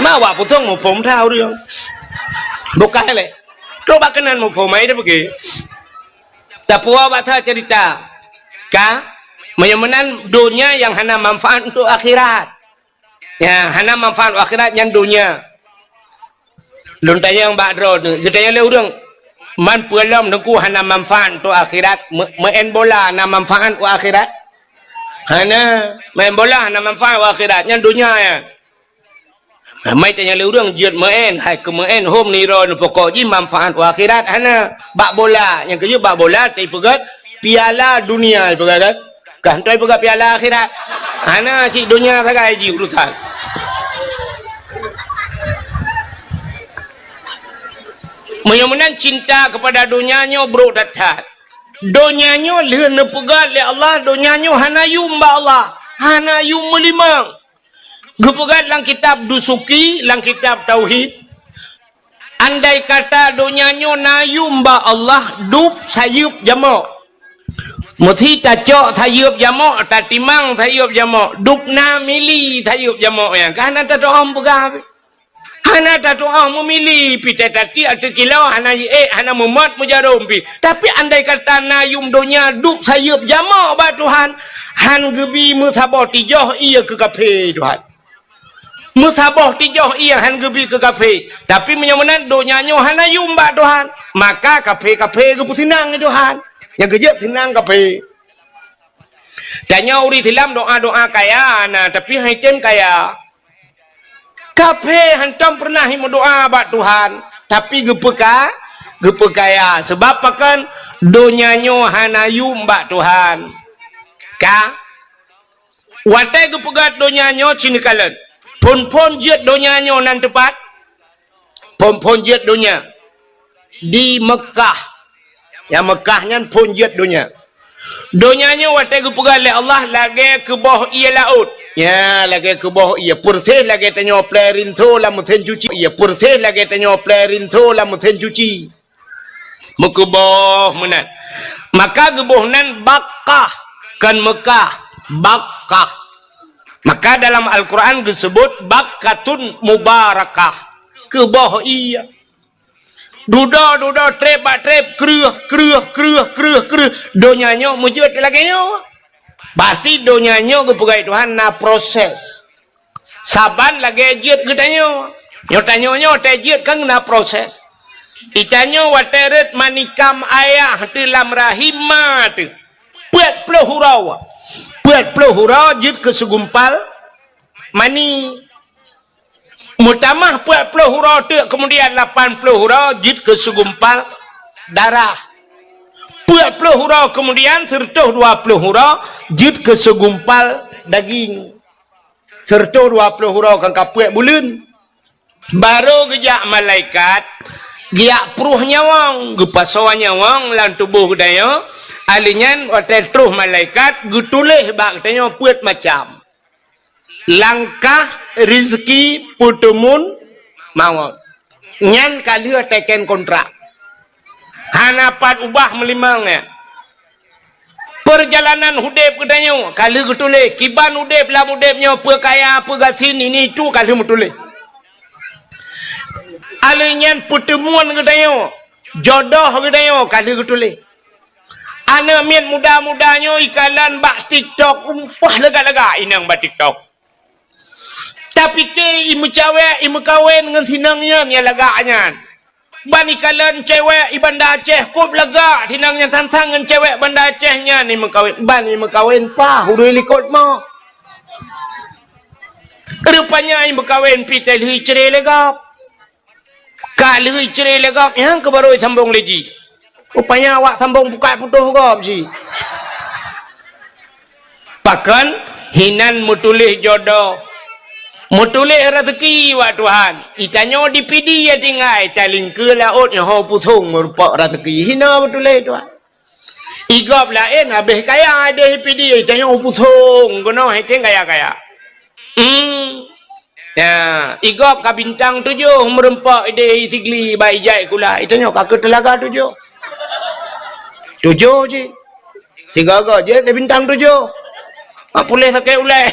Ma awak pusong muphom that ureuëng. Bukan lé. Tu bak keunan muphom ai dia pergi. Tapuwa bak that cerita. Ka? Meunyoe meunan donya nyang hana manfaat untuk akhirat. Ya, hana manfaat akhirat nyan donya. Lôn tanyong bak droeneuh, geutanyong lé ureuëng, "Man peue lom Teungku hana manfaat untuk akhirat? Me-, meu'en bola na manfaat untuk akhirat?" Hana, meu'en bola hana manfaat untuk akhirat, nyan donya nyan. Nah, mai tanyong lé ureuëng, "Jeuet meu'en, hai keu meu'en hom niro neupokok jih manfaat untuk akhirat?" Hana. Bak bola, nyang keujeuet bak bola, tapi peugah piala dunia, peugah kan? Kah hana peugah piala akhirat. Hana cit donya sagai jih urusan. Meunyoe meunan cinta kepada donya nyoe brok that-that. Donya nyoe lheueh neupeugah lé Allah, donya nyoe hana yum bak Allah, hana yum meulimong. Geupeugah lam kitab Dusuki, lam kitab Tauhid, Andai kata donya nyoe na yum bak Allah, dub sayeuep jamok. Meusi tacok sayeuep jamok, tatimang sayeuep jamok, dub na mili sayeuep jamok nyan. Ka hana tatu'oh peugah pih. Hana tatu'oh meumili pih, teutateuek ateueh kilo, hana jiék, hana meumot meujarom pih. Tapi andai kata na yum donya dub sayeuep jamok bak Tuhan, han geubi meusaboh tijoh ié keu kafé Tuhan. Meusaboh tijoh ié han geubi keu kafé. Tapi meunyoe meunan donya nyoe hana yum bak Tuhan, maka kafé-kafé geupeuseunang lé Tuhan. Nyang keujeuet seunang kafé. Tanyoe ureuëng Islam doa-doa kaya na, tapi han item kaya. Kafé hantom peureunah meudoa bak Tuhan, tapi geupeuka-, geupeukaya. Sebab pakon? Donya nyoe hana yum bak Tuhan. Ka? Watée geupeugah donya nyoe cit neukalon. Phon-phon jeuet donya nyoe nan teupat? Phon-phon jeuet donya di Meukah. Nyang Meukah nyan phon jeuet donya. Donya nyoe watée geupeugah lé Allah lagée keuboh ié laôt. Ya, lagée keuboh ié. Peureséh lagée tanyoe plée rinso lam meusén cuci. Ié peureséh lagée tanyoe plée rinso lam meusén cuci. Meukeuboh meunan. Maka geuboh nan Bakkah, kon Meukah, Bakkah. Maka dalam Al-Quran geuseubut Bakkatun Mubarakah. Keuboh ié. Dudoe-dudoe, treb bak treb, kreueh, kreueh, kreueh, kreueh, kreueh. Donya nyoe meujeuet lagée nyoe. Berarti donya nyoe geupeugah Tuhan na proses. Saban lagée jeuet geutanyoe. Nyoe tanyoe nyoe watée jeuet kan na proses. Geutanyoe watée rhot manikam ayah teuh lam rahim ma teuh. Peuet ploh uroe. Peuet ploh uroe jeuet keu segumpal mani. Meutamah peuet ploh uroe teuk, keumudian lapan ploh uroe jeuet keu segumpal darah. Peuet ploh uroe keumudian, seureutôh dua ploh uroe jeuet keu segumpal daging. Seureutôh dua ploh uroe kan ka peuet buleuen. Barô geujak malaikat, geujak pruh nyawöng, geupasoe nyawöng lam tuboh geutanyoe. Ahli nyan watée troh malaikat geutuléh bak geutanyoe peuet macam. Langkah, rizki, peuteumun, mawöt. Nyan ka lheueh teken kontrak. Hana pat ubah meulimong nyan. Peurjalanan udeb geutanyoe ka lheueh geutuléh. Kiban udeb lam udeb nyoe, peue kaya, peue gasien, ini itu ka lheueh meutuléh. Alheuh nyan peuteumuan geutanyoe, jodoh geutanyoe ka lheueh geutuléh. Aneuk miet muda-muda nyoe ikalon bak TikTok, umpah lagak-lagak inong bak TikTok. Tapike imeucawek, imeukawen ngon sinong nyan nyang lagak nyan. Ban ikalon cewek i Banda Aceh, kop lagak sinong nyan sang-sang ngon cewek Banda Aceh nyan imeukawen. Ban imeukawen paih ureueng likot mo. Rupanya imeukawen pih teuh lheueh icre lé gob. Ka lheueh icre lé gob, nyang keuh barô isambong lé jih. Rupanya awak sambong bukai putôh gob jih. Pakon? Hinan meutuléh jodoh. Meutuléh raseuki bak Tuhan. Itanyoe di Pidie tinggai, talingkeue laôt nyoe ho pusong meurumpok raseuki. Hina meutuléh Tuhan. Igob laén habéh kaya ideh Pidie, itanyoe pusong keunoe, hiteng kaya-kaya. Hmm. Ya, igob ka bintang tujoh meurumpok ideh Sigli bak ijai kula. Itanyoe ka keu teulaga tujoh. Tujoh cit. Sigoe-goe jeuet lé bintang tujoh. Mak puléh sakét ulée.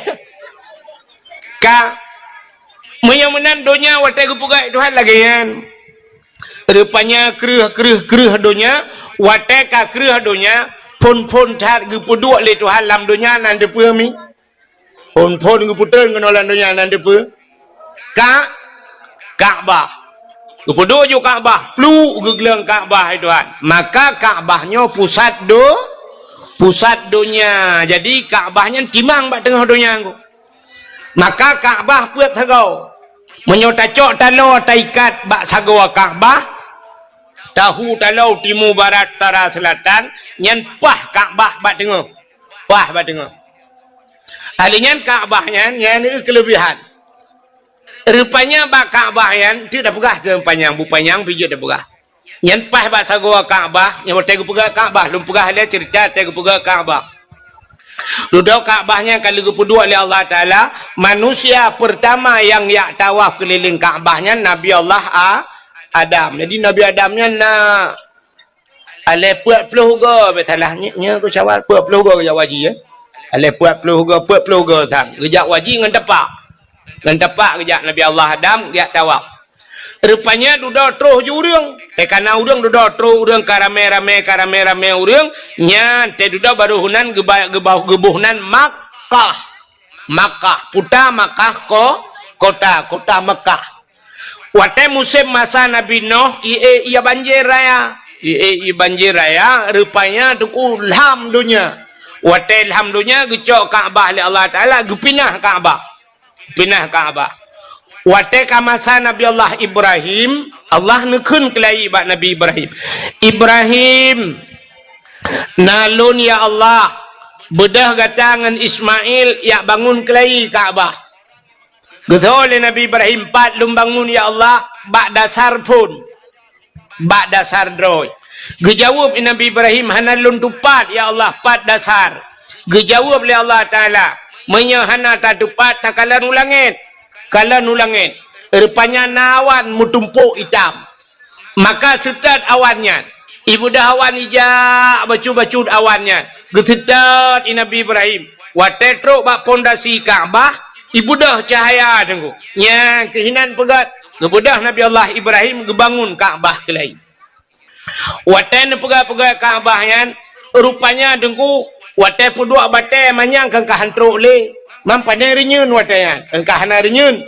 Ka. Meunyoe meunan donya watée geupeugah Tuhan lagée nyan. Rupanya kreueh, kreueh, kreueh donya, watée ka kreueh donya, phon-phon that geupeuduek lé Tuhan lam donya nan teupeue mi. Phon-phon geupeutrön keunoe lam donya nan teupeue? Ka-, Ka'bah. Geupeuduek ju Ka'bah, pluek geugleueng Ka'bah, hai Tuhan. Maka Ka'bah nyoe pusat do-, pusat donya. Jadi Ka'bah nyan timang bak teungoh donya nyoe. Maka Ka'bah peuet sagoe. Meunyoe tacok taloe taikat bak sagoe Ka'bah, tahu taloe timu, barat, utara, seulatan, nyan paih Ka'bah bak teungoh. Paih bak teungoh. Ahli nyan Ka'bah nyan, nyan keulebihan. Rupanya bak Ka'bah nyan, teuk tapeugah teuh panyang, bu panyang pih jeuet tapeugah. Nyan paih bak sagoe Ka'bah, nyang watée geupeugah Ka'bah, lôn peugah lé ceurita watée geupeugah Ka'bah. Dudoe Ka'bah nyan ka lheueh geupeuduek lé Allah Taala, manusia peurtama nyang jak tawaf keulileng Ka'bah nyan Nabi Allah A-, Adam. Jadi Nabi Adam nyan na alée peuet ploh goe, bèk salah nyoe, nyoe keu syawal peuet ploh goe geujak haji, ya. Alée peuet ploh goe, peuet ploh goe sang. Geujak haji ngon tapak. Ngon tapak geujak Nabi Allah Adam geujak tawaf. Rupanya dudoe troh ju ureuëng. Teuh kana ureuëng dudoe troh ureuëng ka ramé-ramé, ka ramé-ramé ureuëng, nyan teuh dudoe barô heunan geuba-, geuba-, geuboh nan Makkah. Makkah, puta Makkah ko-, kota, kota Makkah. Watée musém masa Nabi Noh, ié ia banjir raya. Ié ia banjir raya, rupanya teungku lham donya. Watée lham donya geucok Ka'bah lé Allah Taala, geupinah Ka'bah. Pinah Ka'bah. Watée ka masa Nabi Allah Ibrahim, Allah neukheun keulayi bak Nabi Ibrahim, "Ibrahim, na lôn ya Allah, beudôh gata ngon Ismail jak bangun keulayi Ka'bah." Geutho lé Nabi Ibrahim, "Pat lôn bangun ya Allah, bak dasar phon." Bak dasar droe. Geujaweueb Nabi Ibrahim, "Hana lôn tupat, ya Allah, pat dasar." Geujaweueb lé Allah Taala, "Meunyoe hana tatupat, takalon u langét." Kalon u langét. Rupanya na awan meutumpôk itam. Maka seutôt awan nyan. Ibeudôh awan ijak bacut-bacut awan nyan. Geuseutôt i Nabi Ibrahim. Watée trok bak pondasi Ka'bah, ibeudôh cahya teungku. Nyang keuhinan peugét, geubeudôh Nabi Allah Ibrahim geubangun Ka'bah keulayi. Watée neupeugét-peugét Ka'bah nyan, rupanya teungku, watée peuduek batée manyang keu ka han trok lé. Mam pane reunyeun watée nyan, keu ka hana reunyeun.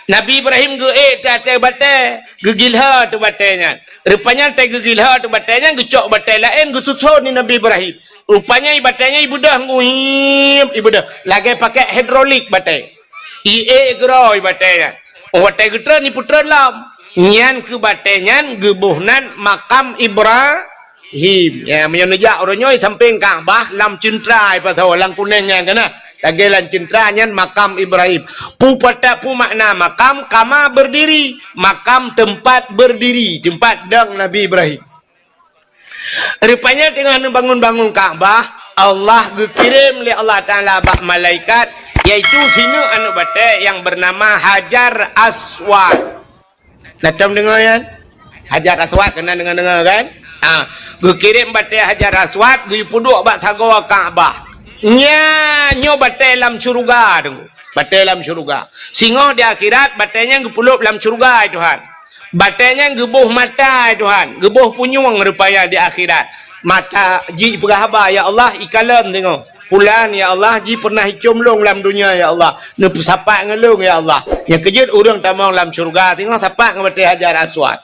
Nabi Ibrahim geuék teuh ateueh batée, geugilhô teuh batée nyan. Rupanya teuh geugilhô teuh batée nyan, geucok batée laén geususon di Nabi Ibrahim. Rupanya i batée nyan ibeudôh nguhib, ibeudôh lagée pakai hidrolik batée. Iék keudroe batée nyan. Watée geutreun, ipeutreun lom. Nyan keuh batée nyan geuboh nan makam Ibrahim. Ya, meunyoe neujak uroe nyoe sampéng Ka'bah lam ceuntra ipasoe lam kunéng nyan kana. Lagée lam ceuntra nyan makam Ibrahim. Peue pat, peue makna makam? Kama berdiri. Makam tempat berdiri, tempat dong Nabi Ibrahim. Rupanya teungoh neubangun-bangun Ka'bah, Allah geukirém lé Allah Taala bak malaikat, yaitu sineuk aneuëk batée nyang beunama Hajar Aswad. Na tom deungoe nyan? Hajar Aswad keunan deungoe-deungoe kan? Ha, geukirém batée Hajar Aswad, geupeuduek bak sagoe Ka'bah. Nya, nyoe batée lam syeuruga, Teungku. Batée lam syeuruga. Singoh di akhirat, batée nyan geupeuleub lam syeuruga, hai Tuhan. Batée nyan geuboh mata, hai Tuhan. Geuboh punyueng rupanya di akhirat. Mata jipeugah haba, "Ya Allah, ikalon singoh. Pulan, ya Allah, ji pernah icom lôn lam dunia, ya Allah. Neupeusapat ngon lôn, ya Allah." Nyang keujeuet ureuëng tamong lam syeuruga, singoh sapat ngon batée Hajar Aswad.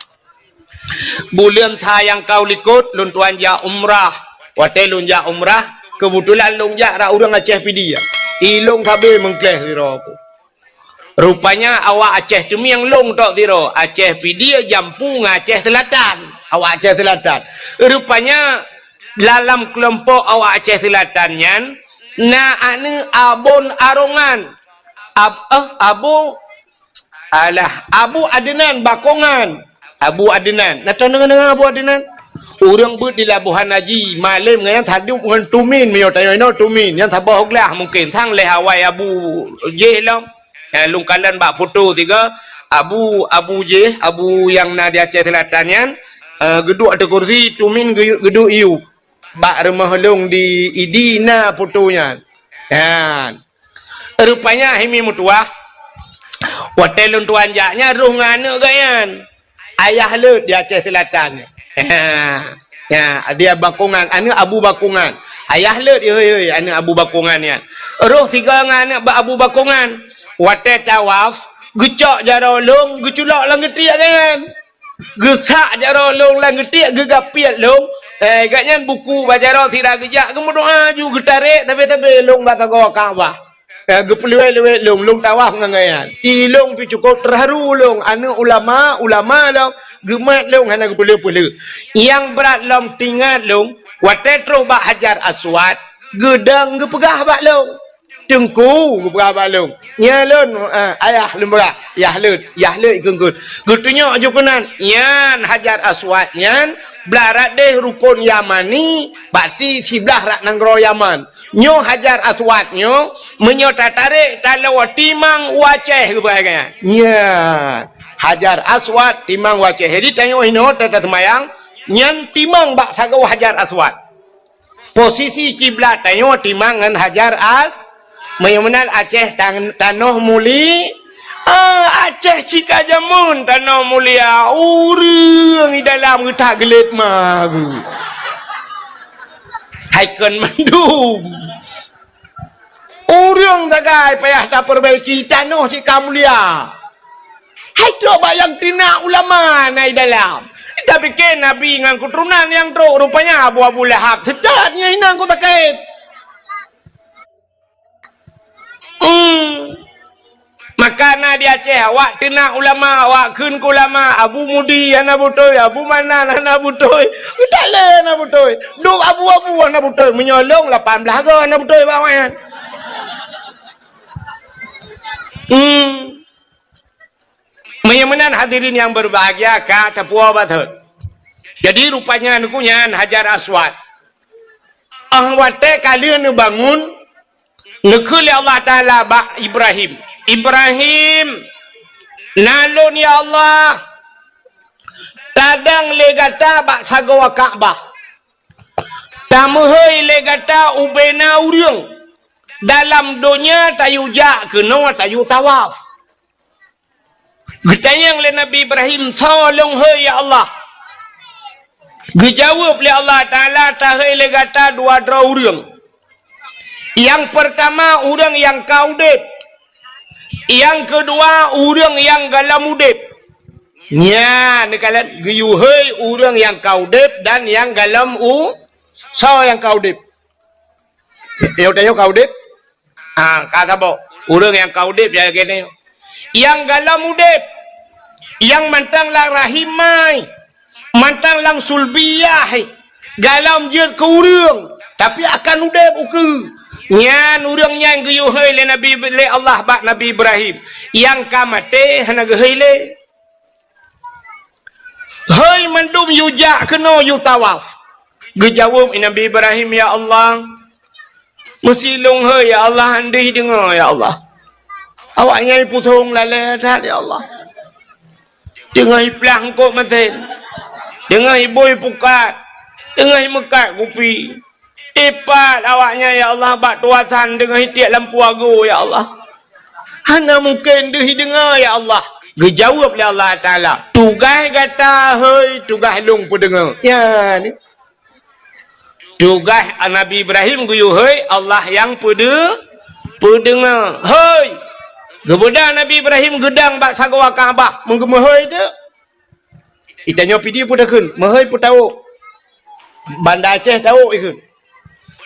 Buleuen sa nyang ka u likot, lôn tuan jak umrah. Watée lôn jak umrah, keubeutulan lôn jak rot ureuëng Aceh Pidie. I lôn sabe meungkléh sidroe. Rupanya awak Aceh Teumieng lôn tok sidroe, Aceh Pidie jampu ngon Aceh Seulatan. Awak Aceh Seulatan. Rupanya dalam keulompok awak Aceh Seulatan nyan, na aneuëk Abon Arongan. Ab-, eh, Abu Alah, Abu Adnan Bakongan. Abu Adnan. Na tadeungoe Abu Adnan? Ureuëng beuet di Labuhan Haji, malem ngon nyan sadub ngon Tumin, meunyoe tanyoe inoe Tumin, nyan saboh glah mungken, sang lhée awai Abu jih lom. Eh, lôn kalon bak foto tiga, Abu, Abu jih, Abu nyang na di Aceh Seulatan nyan, eh, geuduek ateueh kursi, Tumin geu-, geuduek iyup. Bak rumoh lôn di Idi na foto nyan. Nyan. Rupanya hai mi meutuwah, watée lôn tuan jak nyan roh ngon aneuëk geuh nyan. Ayah leuet di Aceh Seulatan nyan. Ha, ha, dia Bakongan, aneuëk Abu Bakongan. Ayah leuet, hei, hei, aneuëk Abu Bakongan nyan. Roh sigoe ngon aneuëk ba-, Abu Bakongan. Watée tawaf, geucok jaroe lôn, geuculok lam geutiek geuh nyan. Geusak jaroe lôn lam geutiek, geugapiet lôn. Eh, gobnyan buku bak jaroe sira geujak, geumeudoa ju geutarek sabe-sabe lôn bak sagoe Ka'bah. Eh, geupeuleuwet-leuwet lôn, lôn tawaf ngon gobnyan. I lôn pih cukôp teuharu lôn, aneuëk ulama, ulama lôn, geumat lôn hana geupeuleueh-peuleueh. Nyang brat lom teuingat lôn, watée troh bak Hajar Aswad, geudong geupeugah bak lôn. Teungku, geupeugah bak lôn. Nyan lôn, eh, ayah lôn peugah, yah leuet, yah leuet ikheun-kheun. Geutunyok ju keunan, nyan Hajar Aswad nyan, blah rot deh rukon Yamani, berarti siblah rot nanggroe Yaman. Nyoe Hajar Aswad nyoe, meunyoe tatarek taloe timang u Aceh geupeugah nyan. Nyan, Hajar Aswad timang u Aceh. Jadi tanyoe inoe ta-, taseumayang, nyan timang bak sagoe Hajar Aswad. Posisi kiblat tanyoe timang ngon Hajar As-, meunyoe meunan Aceh tan-, tanoh muli-, ah, Aceh cit ka jameun tanoh mulia, ureuëng di dalam geutak geulet ma geuh. Hai kon mandum. Ureuëng sagai payah tapeurbaiki tanoh cit ka mulia. Hai trok bak nyang teunak ulama na i dalam. Tapike nabi ngon keuturonan nyang trok, rupanya Abu, Abu Lahab. Seutôt nyan inong ku takét. Hmm. Maka na di Aceh, awak teunak ulama, awak kheun keu ulama, Abu Mudi hana beutôi, Abu Manan hana beutôi, Mutale hana beutôi, dub abu-abu hana beutôi, meunyoe lôn lapan blaih goe hana beutôi bak awaknyan. Hmm. Meunyoe meunan hadirin nyang berbahagia, ka tapuwoe batot. Jadi rupanya nyan Hajar Aswad. Ah watée ka lheueh neubangun, neukheun lé Allah Taala bak Ibrahim, "Ibrahim, na lôn ya Allah, tadong lé gata bak sagoe Ka'bah. Tameuhôi lé gata ubena ureuëng dalam donya tayue jak keunoe tayue tawaf." Geutanyong lé Nabi Ibrahim, "Soe lôn hôi ya Allah?" Geujaweueb lé Allah Taala, "Tahôi lé gata dua droe ureuëng. Nyang peurtama ureuëng nyang ka udeb, nyang keudua ureuëng nyang gohlom udeb." Nyan neukalon geuyue hôi ureuëng nyang ka udeb dan nyang gohlom u-, soe nyang ka udeb? Yoh tanyoe ka udeb? Ah, ka saboh. Ureuëng nyang ka udeb ya geutanyoe. Nyang gohlom udeb, nyang mantong lam rahim mai, mantong lam sulbiyah, gohlom jeuet keu ureuëng, tapi akan udeb ukeue. Nyan ureuëng nyan geuyue hôi lé Nabi, lé Allah bak Nabi Ibrahim. Nyang ka maté hana geuhôi lé. Hôi mandum yue jak keunoe yue tawaf. Geujaweueb Nabi Ibrahim, "Ya Allah, meusi lôn hôi ya Allah, han deuh deungoe ya Allah. Awaknyan pusong lalée that ya Allah. Teungoh iplah eungkôt masen, teungoh ibui pukat, Teungoh meukat kupi. Ipat awaknyan, ya Allah, bak tuasan teungoh itiek lampu ago, ya Allah. Hana mungken deuh ideungoe, ya Allah. Geujaweueb lé Allah Taala, "Tugaih gata hôi, tugaih lôn peudeungoe." Nyan. Tugaih Nabi Ibrahim geuyue hôi, Allah nyang peudeu-, peudeungoe. Hôi! Geubeudôh Nabi Ibrahim geudong bak sagoe Ka'bah, meugeumeuhôi teuk. Itanyoe pih di peue takheun, meuhôi peutawök. Banda Aceh tawök ikheun.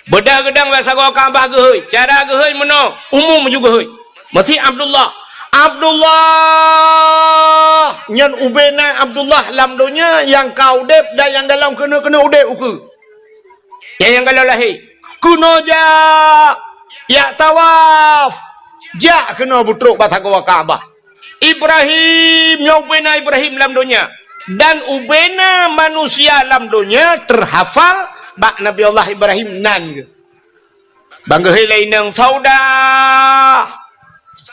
Beudôh geudong bak sagoe Ka'bah geuhôi. Cara geuhôi meunoe, umum ju geuhôi. Meusi Abdullah. Abdullah! Nyan ubena Abdullah lam donya nyang ka udeb dan nyang golom keuneuk-keuneuk udeb ukeue. Nyang, nyang golom lahé. Keunoe jak, jak tawaf. Jak keunoe beutrok bak sagoe Ka'bah. Ibrahim, nyoe ubena Ibrahim lam donya. Dan ubena manusia lam donya teuhafal bak Nabi Allah Ibrahim nan geuh. Ban geuhôi lé inong Saudah,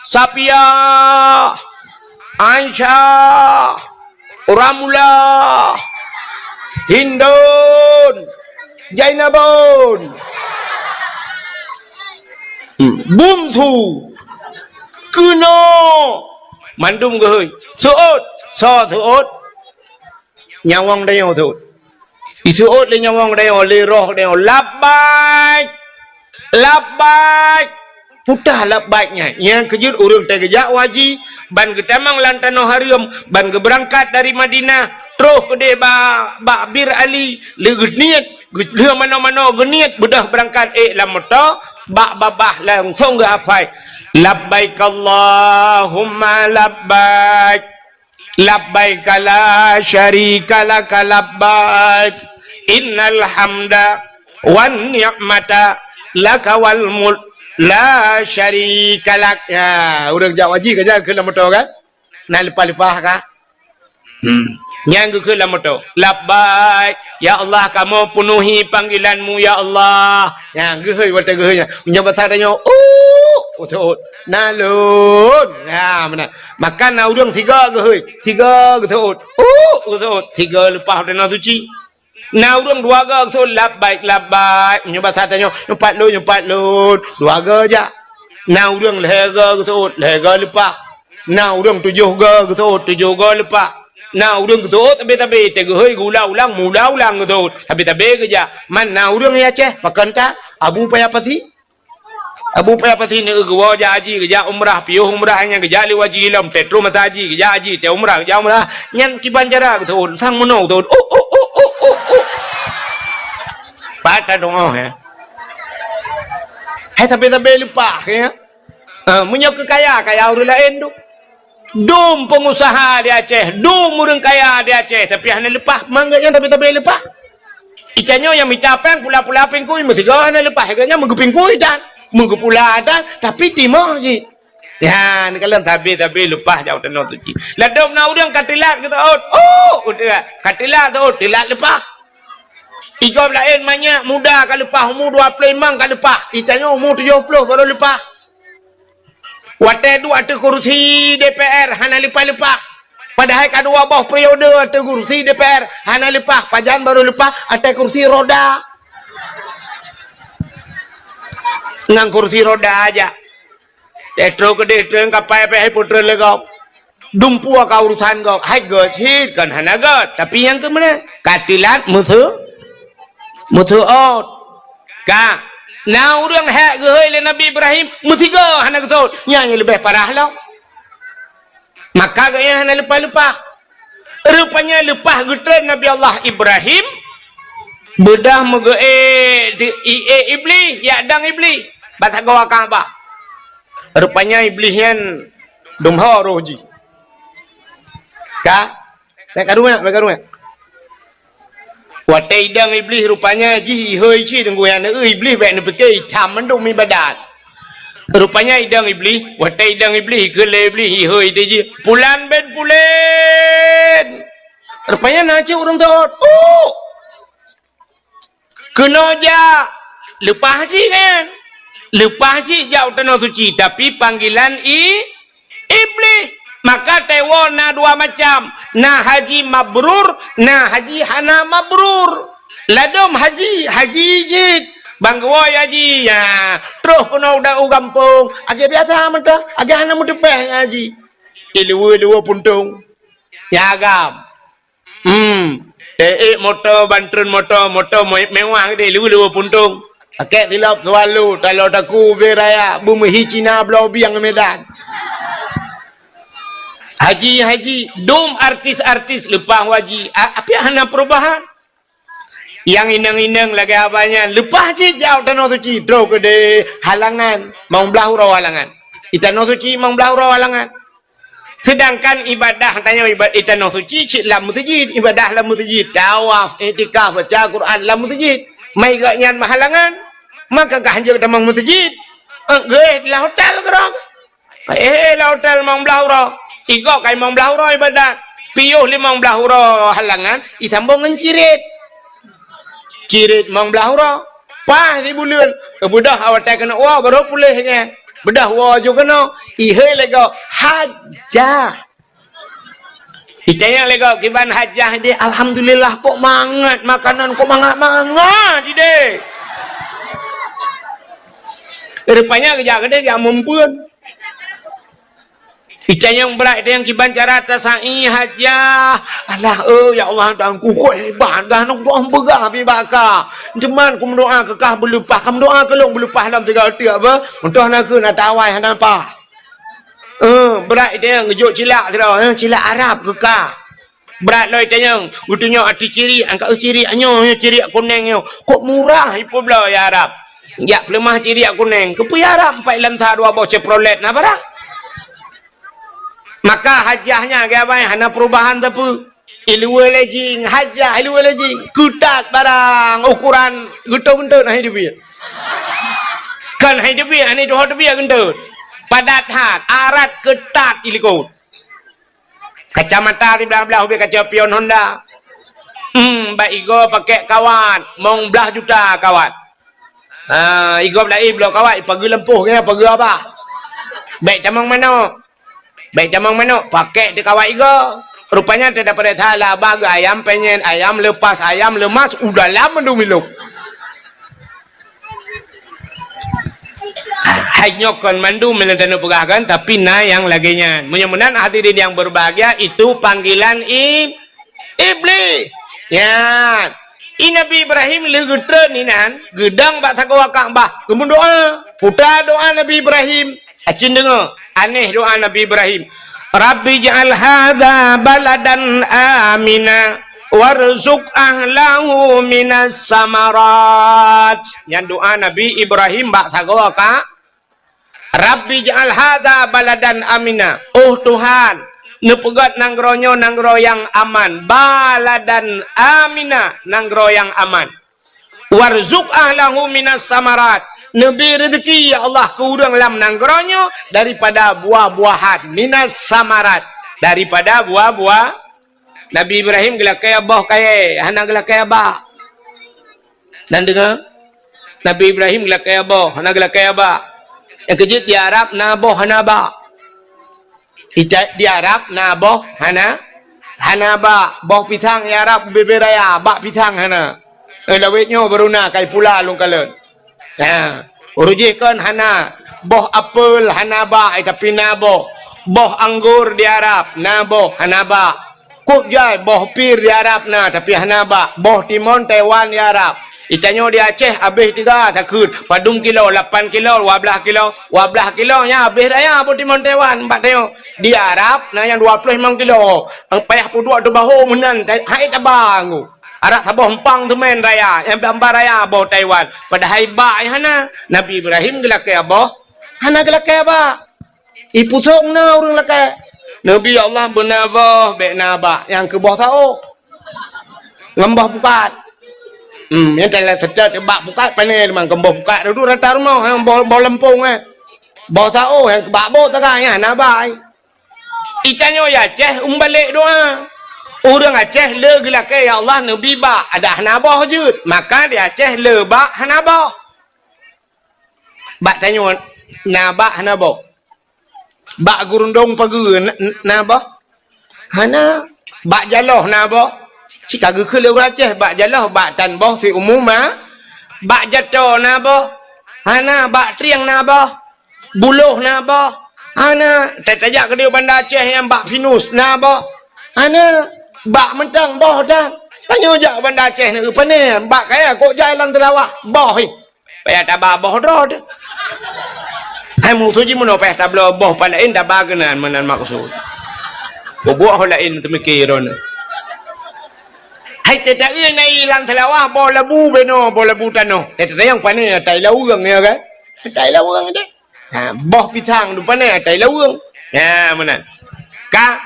Safiah, Aisyah, Ramlah, Hindun, Zainabun, hmm, Bungsu, keunoe, mandum geuhôi. Seuôt, soe seuôt? Nyawöng tanyoe seuôt. Iseuôt lé nyawöng tanyoe, lé roh tanyoe, "Labbaik! Labbaik!" Peue teuh labbaik nyan? Nyang keujeuet ureuëng teugeujak u haji, ban geutamong lam tanoh hareuem, ban geubeurangkat dari Madinah, troh keudeh ba-, bak Bir Ali, lé geuniet, geu-, lheueh manoe-manoe geuniet, beudôh beurangkat ék lam moto, bak babah langsong geuhafai, "Labbaik Allahumma labbaik." Labbaika la syarika laka labbaik, innal hamda wan ni'mata laka wal mulk, la syarika lak. Ya, ureuëng jak haji ka jak keu lam moto kan? Na leupah-leupah ka? Hmm. Nyang geukheun lam moto, "Labbaik, ya Allah, kamoe peunuhi panggilan-Mu, ya Allah." Nyang geuhôi watée geuhôi nyan. Nyoe basa tanyoe, "Uh, uh, uh." Na lôn. Ya, meunan. Maka na ureuëng sigoe geuhôi, sigoe geuseuôt, "Uh," geuseuôt, sigoe leupah u tanoh suci. Na ureuëng dua goe geuseuôt, "Labbaik, labbaik." Nyoe basa tanyoe, "Nyoe pat lôn, nyoe pat lôn." Dua goe jak. Na ureuëng lhée goe geuseuôt, lhée goe leupah. Na ureuëng tujoh goe geuseuôt, tujoh goe leupah. Na ureuëng geuseuôt tabe-tabe, teuh geuhôi geuulang-ulang, meuulang-ulang geuseuôt, tabe-tabe geujak. Man na ureuëng di Aceh, pakon that, Abu Paya Pasi. Abu Paya Pasi neu geuwoe jak haji, geujak umrah, piôh umrah nyan geujak lé haji lom, teuh troh masa haji, geujak haji, teuh umrah, geujak umrah. Nyan kiban cara geuseuôt, sang meunoe geuseuôt. Uh, uh, uh, uh, uh, uh. Pat ka doa, ya. Hai tabe-tabe leupah, ya. Ah, meunyoe keu kaya, kaya ureuëng laén tu. Dum peungusaha di Aceh, dum ureuëng kaya di Aceh, tapi hana leupah, mangat nyan tabe-tabe leupah. Itanyoe nyang mita péng pula-pula pingkui, meusigoe hana leupah, gobnyan meugeupingkui dan meugeupula dan, tapi timoh cit. Nyan, kalon tabe-tabe leupah jak u tanoh suci. Ladôm na ureuëng ka teulat geuseuôt, oh, udeb, ka teulat seuôt, teulat leupah. Igob laén manyak muda ka leupah, umu dua ploh limong ka leupah, itanyoe umu tujoh ploh baru leupah. Watée duek ateueh kursi D P R hana leupah-leupah. Padahai ka dua boh periode ateueh kursi D P R hana leupah, pajan baru leupah ateueh kursi roda. Ngon kursi roda aja. Teuh troh keudeh treun kapai pih hai putroe lé gob. Dumpeue ka urusan gob, hai gob cit kon hana gob, tapi nyang keu meunan ka teulat meuseu-, meuseuôt. Ka na ureuëng hék geuhôi lé Nabi Ibrahim, meusigoe hana geuseuôt, nyan nyang leubeh parah lom. Maka gobnyan hana leupah-leupah. Rupanya leupah geutreun Nabi Allah Ibrahim, beudôh meugeuék di, i-, ék Iblih, jak dong Iblih, bak sagoe Ka'bah. Rupanya Iblih nyan dum ho roh jih. Ka? Bék karu nyan, bék karu nyan. Watée idong Iblih rupanya jih ihôi cit deungon aneuk Iblih bék neupike itam mandum ibadat. Rupanya idong Iblih, watée idong Iblih, keu lé Iblih ihôi teuh jih, "Pulan bin Pulan!" Rupanya na cit ureuëng teuôt. Uh! Keunoe jak, leupah cit kan? Leupah cit jak u tanoh suci, tapi panggilan i-, Iblih. Maka teuôt na dua macam, na haji mabrur, na haji hana mabrur. Ladôm haji, haji cit. Ban geuwoe haji, ya. Troh keunoe u gampông, lagèe biasa mantong, lagèe hana meuteupeh ngon haji. Iluweue-luweue puntông. Ya agam. Hmm. Eh, eh, moto, ban treun moto, moto me-, mewah geude, iluweue-luweue puntông. Pakèk silop Swallow, taloe takue bée raya, beumeuhi Cina bloe bieng Medan. Haji, haji, dum artis-artis leupah haji. A-, api hana perubahan. Nyang inong-inong lagèe abah nyan, leupah cit jak u Tanoh Suci, troh keudeh halangan, limong blah uroe halangan. Di Tanoh Suci limong blah uroe halangan. Seudangkan ibadah tanyoe iba-, di Tanoh Suci cit lam meuseujid, ibadah lam meuseujid, tawaf, iktikaf, baca Quran lam meuseujid. Mai gobnyan meuhalangan, maka kah hanjeuet tamong meuseujid. Eh, geuh lam hotel keudroe. Eh, lam hotel limong blah uroe. Igob ka limong blah uroe ibadat. Piôh limong blah uroe halangan, isambông ngon cirit. Cirit limong blah uroe. Paih sibuleuen. Beudôh awai keuneuk woe, barô puléh nyan. Beudôh woe ju keunoe. Ihé lé gob. Hajjah. Itanyong lé gob, kiban hajjah deh, alhamdulillah, kok mangat makanan, kok mangat-mangat deh. Rupanya geujak keudeh jak meumpeuen. Itanyong brat itanyong kiban cara tasa'i hajjah. Alah, eh, ya Allah, Tuhanku, kok hebat dah, nong doa peugah pi baka. Teuma kumeudoa keu kah beuleupah, kumeudoa keu lôn beuleupah lam tiga teuk apa? Untuk na keu na tawai hana pah. Eh, brat itanyong geujok cilak sidroe, eh, cilak Arab keu kah. Brat lom itanyong, geutunyok ateueh cirik, angkat cirik nyoe, nyoe cirik kunéng nyoe. Kok murah ipeubloe ya Arab? Jak peuleumah cirik kunéng, keupeue ya Arab? Empat lam sa dua boh Chevrolet na barang. Maka hajjah nyan, geubai hana perubahan sapeue. Iluweue lé jing, hajjah iluweue lé jing. Keutat barang, ukuran geutot-geutot hana teubiet. Kan hana teubiet, hana tuho teubiet geutot. Padat that, arat keutat ilikot. Kacamata siblah-blah ubé kaca pion Honda. Hmm, bak igob pakèk kawat, limong blah juta kawat. Ha, igob laén bloe kawat, ipageue lampôh, ipageue abah. Bèk tamong manok. Bèk tamong manok, pakèk di kawat igob. Rupanya teudapat salah, abah geu ayam penyet, ayam lepas, ayam lemas, u dalam mandum ilong. Hai nyoe kon mandum nyang taneuk peugah kan, tapi na nyang lagèe nyan. Meunyoe meunan hadirin yang berbahagia, itu panggilan i-, Iblih. Nyan. I Nabi Ibrahim lheueh geutreun inan, geudong bak sagoe Ka'bah, geumeudoa. Peue doa Nabi Ibrahim? Acin deungö, aneh doa Nabi Ibrahim. "Rabbi ij'al hadza baladan amina warzuq ahlahu minas samarat." Nyan doa Nabi Ibrahim bak sagoe ka, "Rabbi ij'al hadza baladan amina." Oh Tuhan, neupeugöt nanggroe nyoe nanggroe nyang aman. Baladan amina, nanggroe nyang aman. "Warzuq ahlahu minas samarat." Neubri reuzeki, ya Allah, keu ureueng lam nanggroe nyoe daripada buah-buahan, minas samarat, daripada buah-buah. Nabi Ibrahim geulakèe boh kayèe, hana geulakèe abah. Nan deungö, Nabi Ibrahim geulakèe boh, hana geulakèe abah. Nyang keujeuet di Arab na boh hana abah. Ita-, di Arab na boh hana, hana bak. Boh pisang di Arab ubé-bé raya, bak pisang hana. Eh, lawét nyoe baru na kai pula lôn kalon. Ha, ureueng jih kon hana. Boh apel hana bak, eh, tapi na boh. Boh anggor di Arab na boh, hana bak. Kok jai boh pir di Arab na, tapi hana bak. Boh timon Taiwan di Arab. Itanyoe di Aceh abéh tiga takheun, padum kilo, lapan kilo, dua blah kilo, dua blah kilo nyan abéh raya boh timon Taiwan bak tanyoe. Di Arab na nyang dua ploh limong kilo, payah peuduek teubaho meunan, hai taba nggu. Arak saboh empang teumèn raya, nyang bamba raya boh Taiwan. Padahai bak nyan hana. Nabi Ibrahim geulakèe boh, hana geulakèe bak. Ipusong na ureueng lakèe. Nabi Allah beuna boh, bèk na bak, nyang keu boh saôh. Ngon boh pukat. Hmm, nyang teulat seutôt bak pukat pané teuma keu boh pukat dudu rata rumoh, nyang boh, boh leumpông, eh. Boh saôh nyang keu bak boh taga nyan na bak. Itanyoe di Aceh umbalek doa. Ureueng Aceh le geulakèe, "Ya Allah, neubi bak," adak hana boh jeuet. Maka di Aceh le bak hana boh. Bak tanyoe na bak hana boh. Bak gurundong pageue na, na boh? Hana. Bak jaloh na boh? Cit ka geukheun lé ureuëng Aceh, bak jaloh, bak tan boh siumu ma, bak jato na boh, hana, bak trieng na boh, buloh na boh, hana, ta-, tajak keudéh Banda Aceh nyang bak Pinus na boh, hana, bak mantong boh tan. Tanyoe jak Banda Aceh na, pane, bak kaya kok jai lam Teulawah, boh, eh. Payah taba boh droe teuh. Hai musoh jih meunoe payah tabloe boh pat laén taba keunan meunan maksud. Bubuet ho laén teumiki droeneuh. Hai teuta-eu na i lam Teulawah boh labu beno, boh labu tanoh. Teuta nyang pane atai laweueng ya kan? Atai laweueng deh. Ha, boh pisang tu pane atai laweueng. Ha, meunan. Ka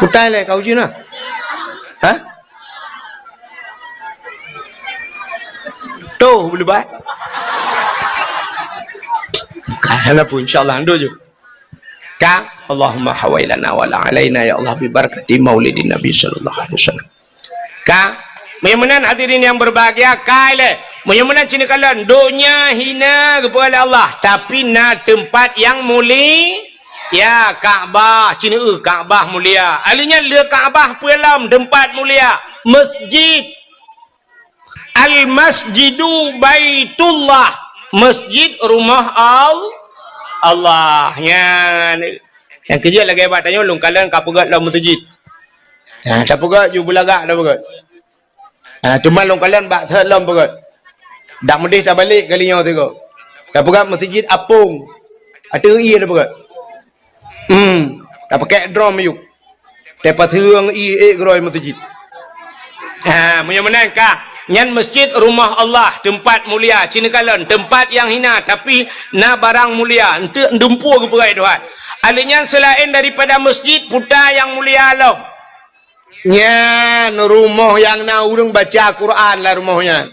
Putai lé kau jina. Ha? Tuh, boleh buat. Ka, hana pun, insyaAllah, ando je. Ka, Allahumma hawailana wala alaina, ya Allah, bi barakati maulidin Nabi sallallahu alaihi wasallam. Ka, meunyoe meunan hadirin yang berbahagia, kai lé. Meunyoe meunan cina kalon, donya hina geupeugah lé Allah, tapi na teumpat yang muli-, ya, Ka'bah, cina eu Ka'bah mulia. Aleuh nyan le Ka'bah peue lom teumpat mulia, masjid. Al-Masjidu Baitullah, masjid rumah Al-, Allah. Nyan. Nyang keujeuet lagée bak tanyoe lôn kalon ka peugét lom meuseujid. Ha, tapeugét ju beulagak tapeugét. Ha, teuma lôn kalon bak thot lom peugét. Dak meudeh tabalek kali nyoe sigoe. Tapeugét meuseujid apong. Ateueh ie tapeugét. Hmm, tapakek drom ayub. Tapaseueng ie ék keudroe meuseujid. Ha, meunyoe meunan ka, nyan masjid rumah Allah, teumpat mulia, cina kalon, teumpat yang hina, tapi na barang mulia, eunteuk dumpeue geupeugah Tuhan. Aleuh nyan seulaén daripada masjid, puta yang mulia lom. Nyan rumoh nyang na ureuëng baca Quran lam rumoh nyan.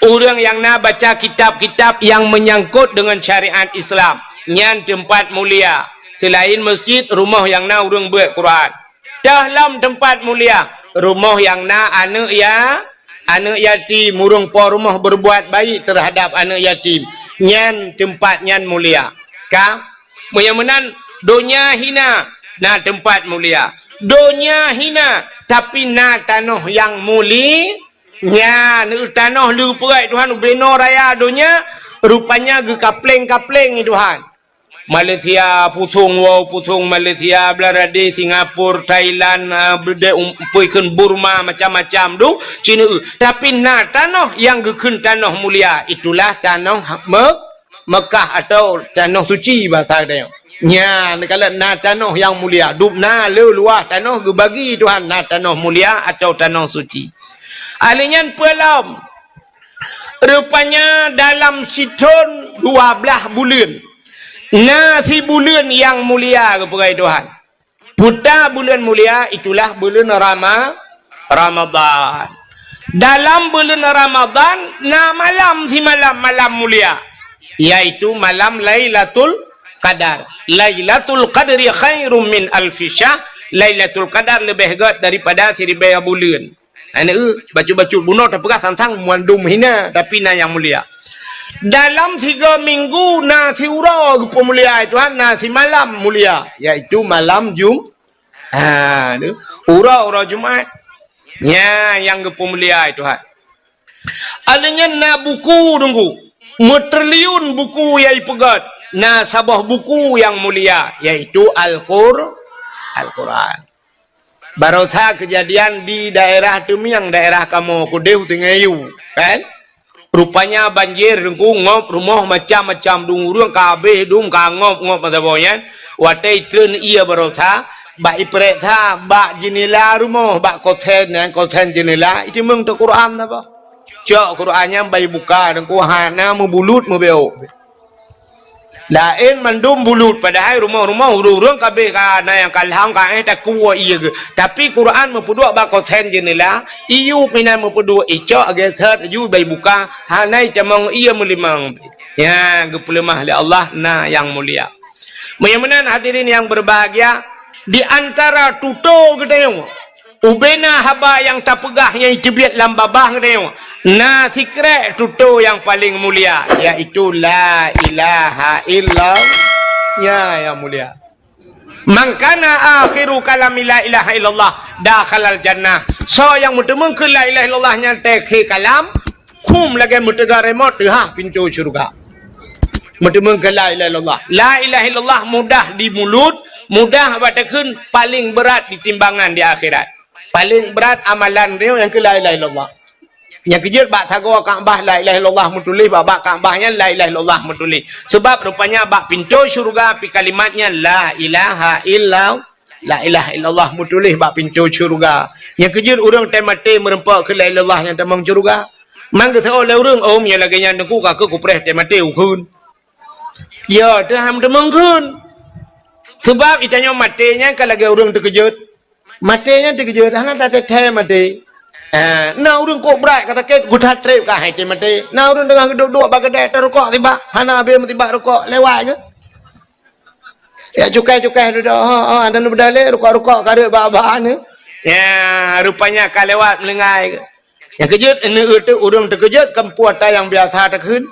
Ureuëng nyang na baca kitab-kitab nyang meunyangkot deungon syariat Islam, nyan teumpat mulia. Seulaén masjid, rumoh nyang na ureuëng beuet Quran. Teuh lom teumpat mulia, rumoh nyang na aneuëk ya-, aneuëk yatim, ureuëng po rumoh berbuat baik terhadap aneuëk yatim, nyan teumpat nyan mulia. Ka? Meunyoe meunan, donya hina, na teumpat mulia. Donya hina, tapi na tanoh nyang muli-, Nyan, tanoh leupeureuet Tuhan ubenoe raya donya, rupanya geukapleng-kapleng Tuhan. Malaysia, pusong wow, pusong Malaysia, Bangladesh, Singapura, Thailand, ah, beudé um-, peue kheun Burma, macam-macam tu, Cina. Tapi na tanoh nyang geukheun tanoh mulia, itulah tanoh Me-, Mekah atau tanoh suci bahasa geutanyoe. Nyan, kalau na tanoh nyang mulia, dub na le luah tanoh geubagi Tuhan, na tanoh mulia atau tanoh suci. Ahli nyan peue lom? Rupanya dalam sithon dua blaih buleuen, na sibuleuen nyang mulia geupeugah Tuhan. Puta buleuen mulia itulah buleuen Rama-, Ramadhan. Dalam buleuen Ramadhan na malam simalam malam mulia, yaitu malam Lailatul Qadar. Lailatul Qadri khairum min alfi syahr. Lailatul Qadar leubeh gét daripada siribée buleuen. Aneuk, bacut-bacut bunoe tapeugah sang-sang mandum hina, tapi na nyang mulia. Dalam tiga minggu na siuroe geupeumulia Tuhan, na simalam mulia, yaitu malam Jum-, ha, tu, uroe-uroe Jumat. Nya nyang geupeumulia Tuhan. Aleuh nyan na buku Teungku, meutriliun buku nyang ipeugét, na saboh buku nyang mulia, yaitu Al-Qur-, Al-Quran. Barosa keujadian di daerah Teumieng, daerah kamoe keudeh Sungai Yu, kan? Rupanya banjir Teungku, ngop rumoh macam-macam, dum ureuëng ka habéh dum ka ngop-ngop masa boh nyan. Watée itreun ié barosa, bak ipeuriksa bak jeunela rumoh, bak kosen nyan, kosen jeunela, iteumeung teuh Quran saboh. Cok Quran nyan bak ibuka Teungku, hana meubulut meubeuk. Laén mandum bulut, padahai rumoh-rumoh ureuëng-ureuëng ka habéh ka na nyang ka lhang ka éh takue ié geuh. Tapi Quran meupeuduek bak kosen jeunela, iyup inan meupeuduek, icok geuseuet laju bak ibuka, hana itamong ié meulimong. Nya geupeuleumah lé Allah na nyang mulia. Meunyoe meunan hadirin yang berbahagia, di antara tutoe geutanyoe, ubena haba nyang tapeugah nyang iteubiet lam babah geutanyoe, na sikrek tutoe nyang paleng mulia, yaitu la ilaha illallah. Nya nyang mulia. "Man kana akhiru kalami la ilaha illallah dakhalal jannah." Soe nyang meuteumeung keu la ilaha illallah nyan teukhe kalam, khum lagée meuteuga remote teuhah pintoe syeuruga. Meuteumeung keu la ilaha illallah. La ilaha illallah mudah di mulut, mudah bak takheun, paléng brat di timbangan di akhirat. Paléng brat amalan droe nyang keu la ilaha illallah. Nyang keujeuet bak sagoe Ka'bah la ilaha illallah meutuléh, bak, bak Ka'bah nyan la ilaha illallah meutuléh. Sebab rupanya bak pintoe syeuruga pih kalimat nyan la ilaha illa, la ilaha illallah meutuléh bak pintoe syeuruga. Nyang keujeuet ureuëng teumaté meureumpok keu la ilaha illallah nyang tamong syeuruga. Man geuseuôt lé ureuëng, "Oh, meunyoe lagée nyan Teungku, ka keuh kupreh teumaté ukheun." Ya, teuham teumeung kheun. Sebab itanyoe maté nyan ka lagée ureuëng teukeujot. Maté nyan teukeujot, hana tateuthée maté. Eh, na ureuëng kok brat ka sakét, geutat treb ka hai teumaté. Na ureuëng teungoh geuduek-duek bak keudè tarukok sibak, hana habéh meusibak rukok, lewat ke. Ya cukai-cukai dudoe, ha, ha, dan beudalé rukok-rukok ka reuet bak-bak ni. Ya, rupanya ka lewat meulinggai ke. Nyang keujot, ini ureuëng teukeujot kan puata nyang biasa takheun.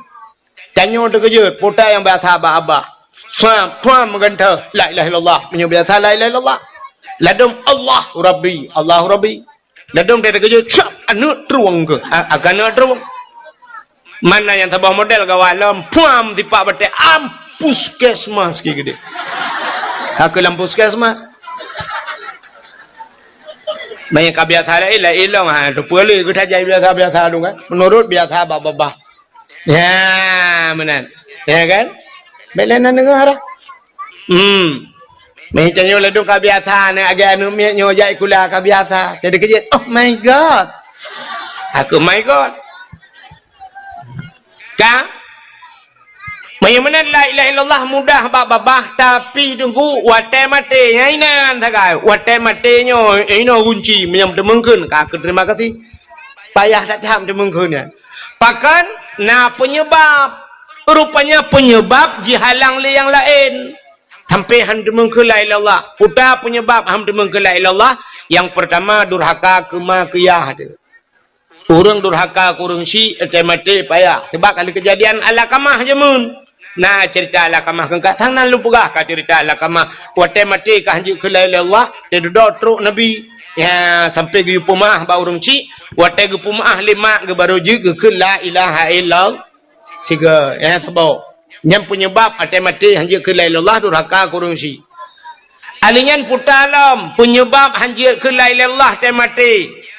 Tanyoe teukeujot, puta nyang biasa bak abah. Suam, puam meugantoh, la ilaha illallah. Meunyoe biasa la ilaha illallah. Ladom Allahu Rabbi, Allahu Rabbi. Ladom dia teukeujot, cap, aneuëk trueng ke. A-, akan aneuëk trueng. Mana nyang saboh model gawat lom, puam tipak batée, am puskesmas ki gede. Ka keu lam puskesmas. Banyak ka biasa lain, lain long, ha, tu peuleueh geutajai biasa-biasa tu kan. Menurut biasa bak babah. Ya, meunan. Ya kan? Bék lé na deungoe dah. Hmm. Meuh tanyoe ladom ka biasa, na agak anu miet nyoe jak sikula ka biasa. Jadi keujeuet, "Oh my God." Aku my God. Ka? Meunyoe meunan la ilaha illallah mudah bak babah, tapi Teungku watée maté nyan inan sagai. Watée maté nyoe inoe gunci meunyoe teumeung kheun ka keu terima kasih. Payah that-that teumeung kheun nyan. Pakon na peunyeubab. Rupanya peunyeubab jihalang lé nyang laén. Sampai han teumeung kheun la ilaha illallah. Peue peunyeubab han teumeung kheun la ilaha illallah? Nyang peurtama durhaka keu ma keu yah teuh. Ureuëng durhaka keu ureuëng syik, watée maté payah. Sebab ka lheueh keujadian Alakamah jameun. Na ceurita Alakamah keu ka sang nan lôn peugah ka ceurita Alakamah. Watée maté ka han jeuet kheun la ilaha illallah, teududoe trok Nabi. Ya, sampai geuyue peumeuáh bak ureuëng syik, watée geupeumeuáh lé mak geuh barô jeuet geukheun la ilaha illallah. Sigoe, ya, saboh. Nyan peunyeubab watée maté han jeuet kheun la ilaha illallah durhaka keu ureuëng syik. Alheuh nyan puta lom, peunyeubab han jeuet kheun la ilaha illallah watée maté.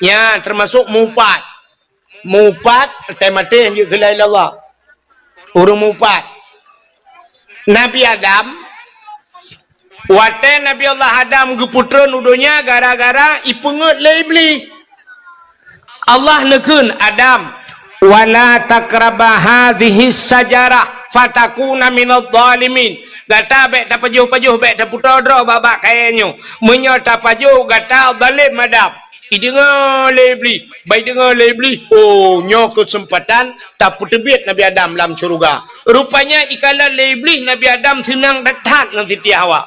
Nyan teumasok mupat. Mupat watée maté han jeuet kheun la ilaha illallah. Ureuëng mupat. Nabi Adam, watée Nabi Allah Adam geupeutreun u donya gara-gara ipeungeuet lé Iblih. Allah neukheun, "Adam, wala taqraba hadhihi syajarah fatakuna minadh dhalimin." Gata bék tapajoh-pajoh, bék tapeutoe droe bak-bak kayée nyoe. Meunyoe tapajoh, gata zalem Adam. Ideungoe lé Iblih, bah ideungoe lé Iblih, oh, nyoe keuseumpatan tapeuteubiet Nabi Adam lam syeuruga. Rupanya ikalon lé Iblih Nabi Adam seunang that-that ngon Siti Hawa.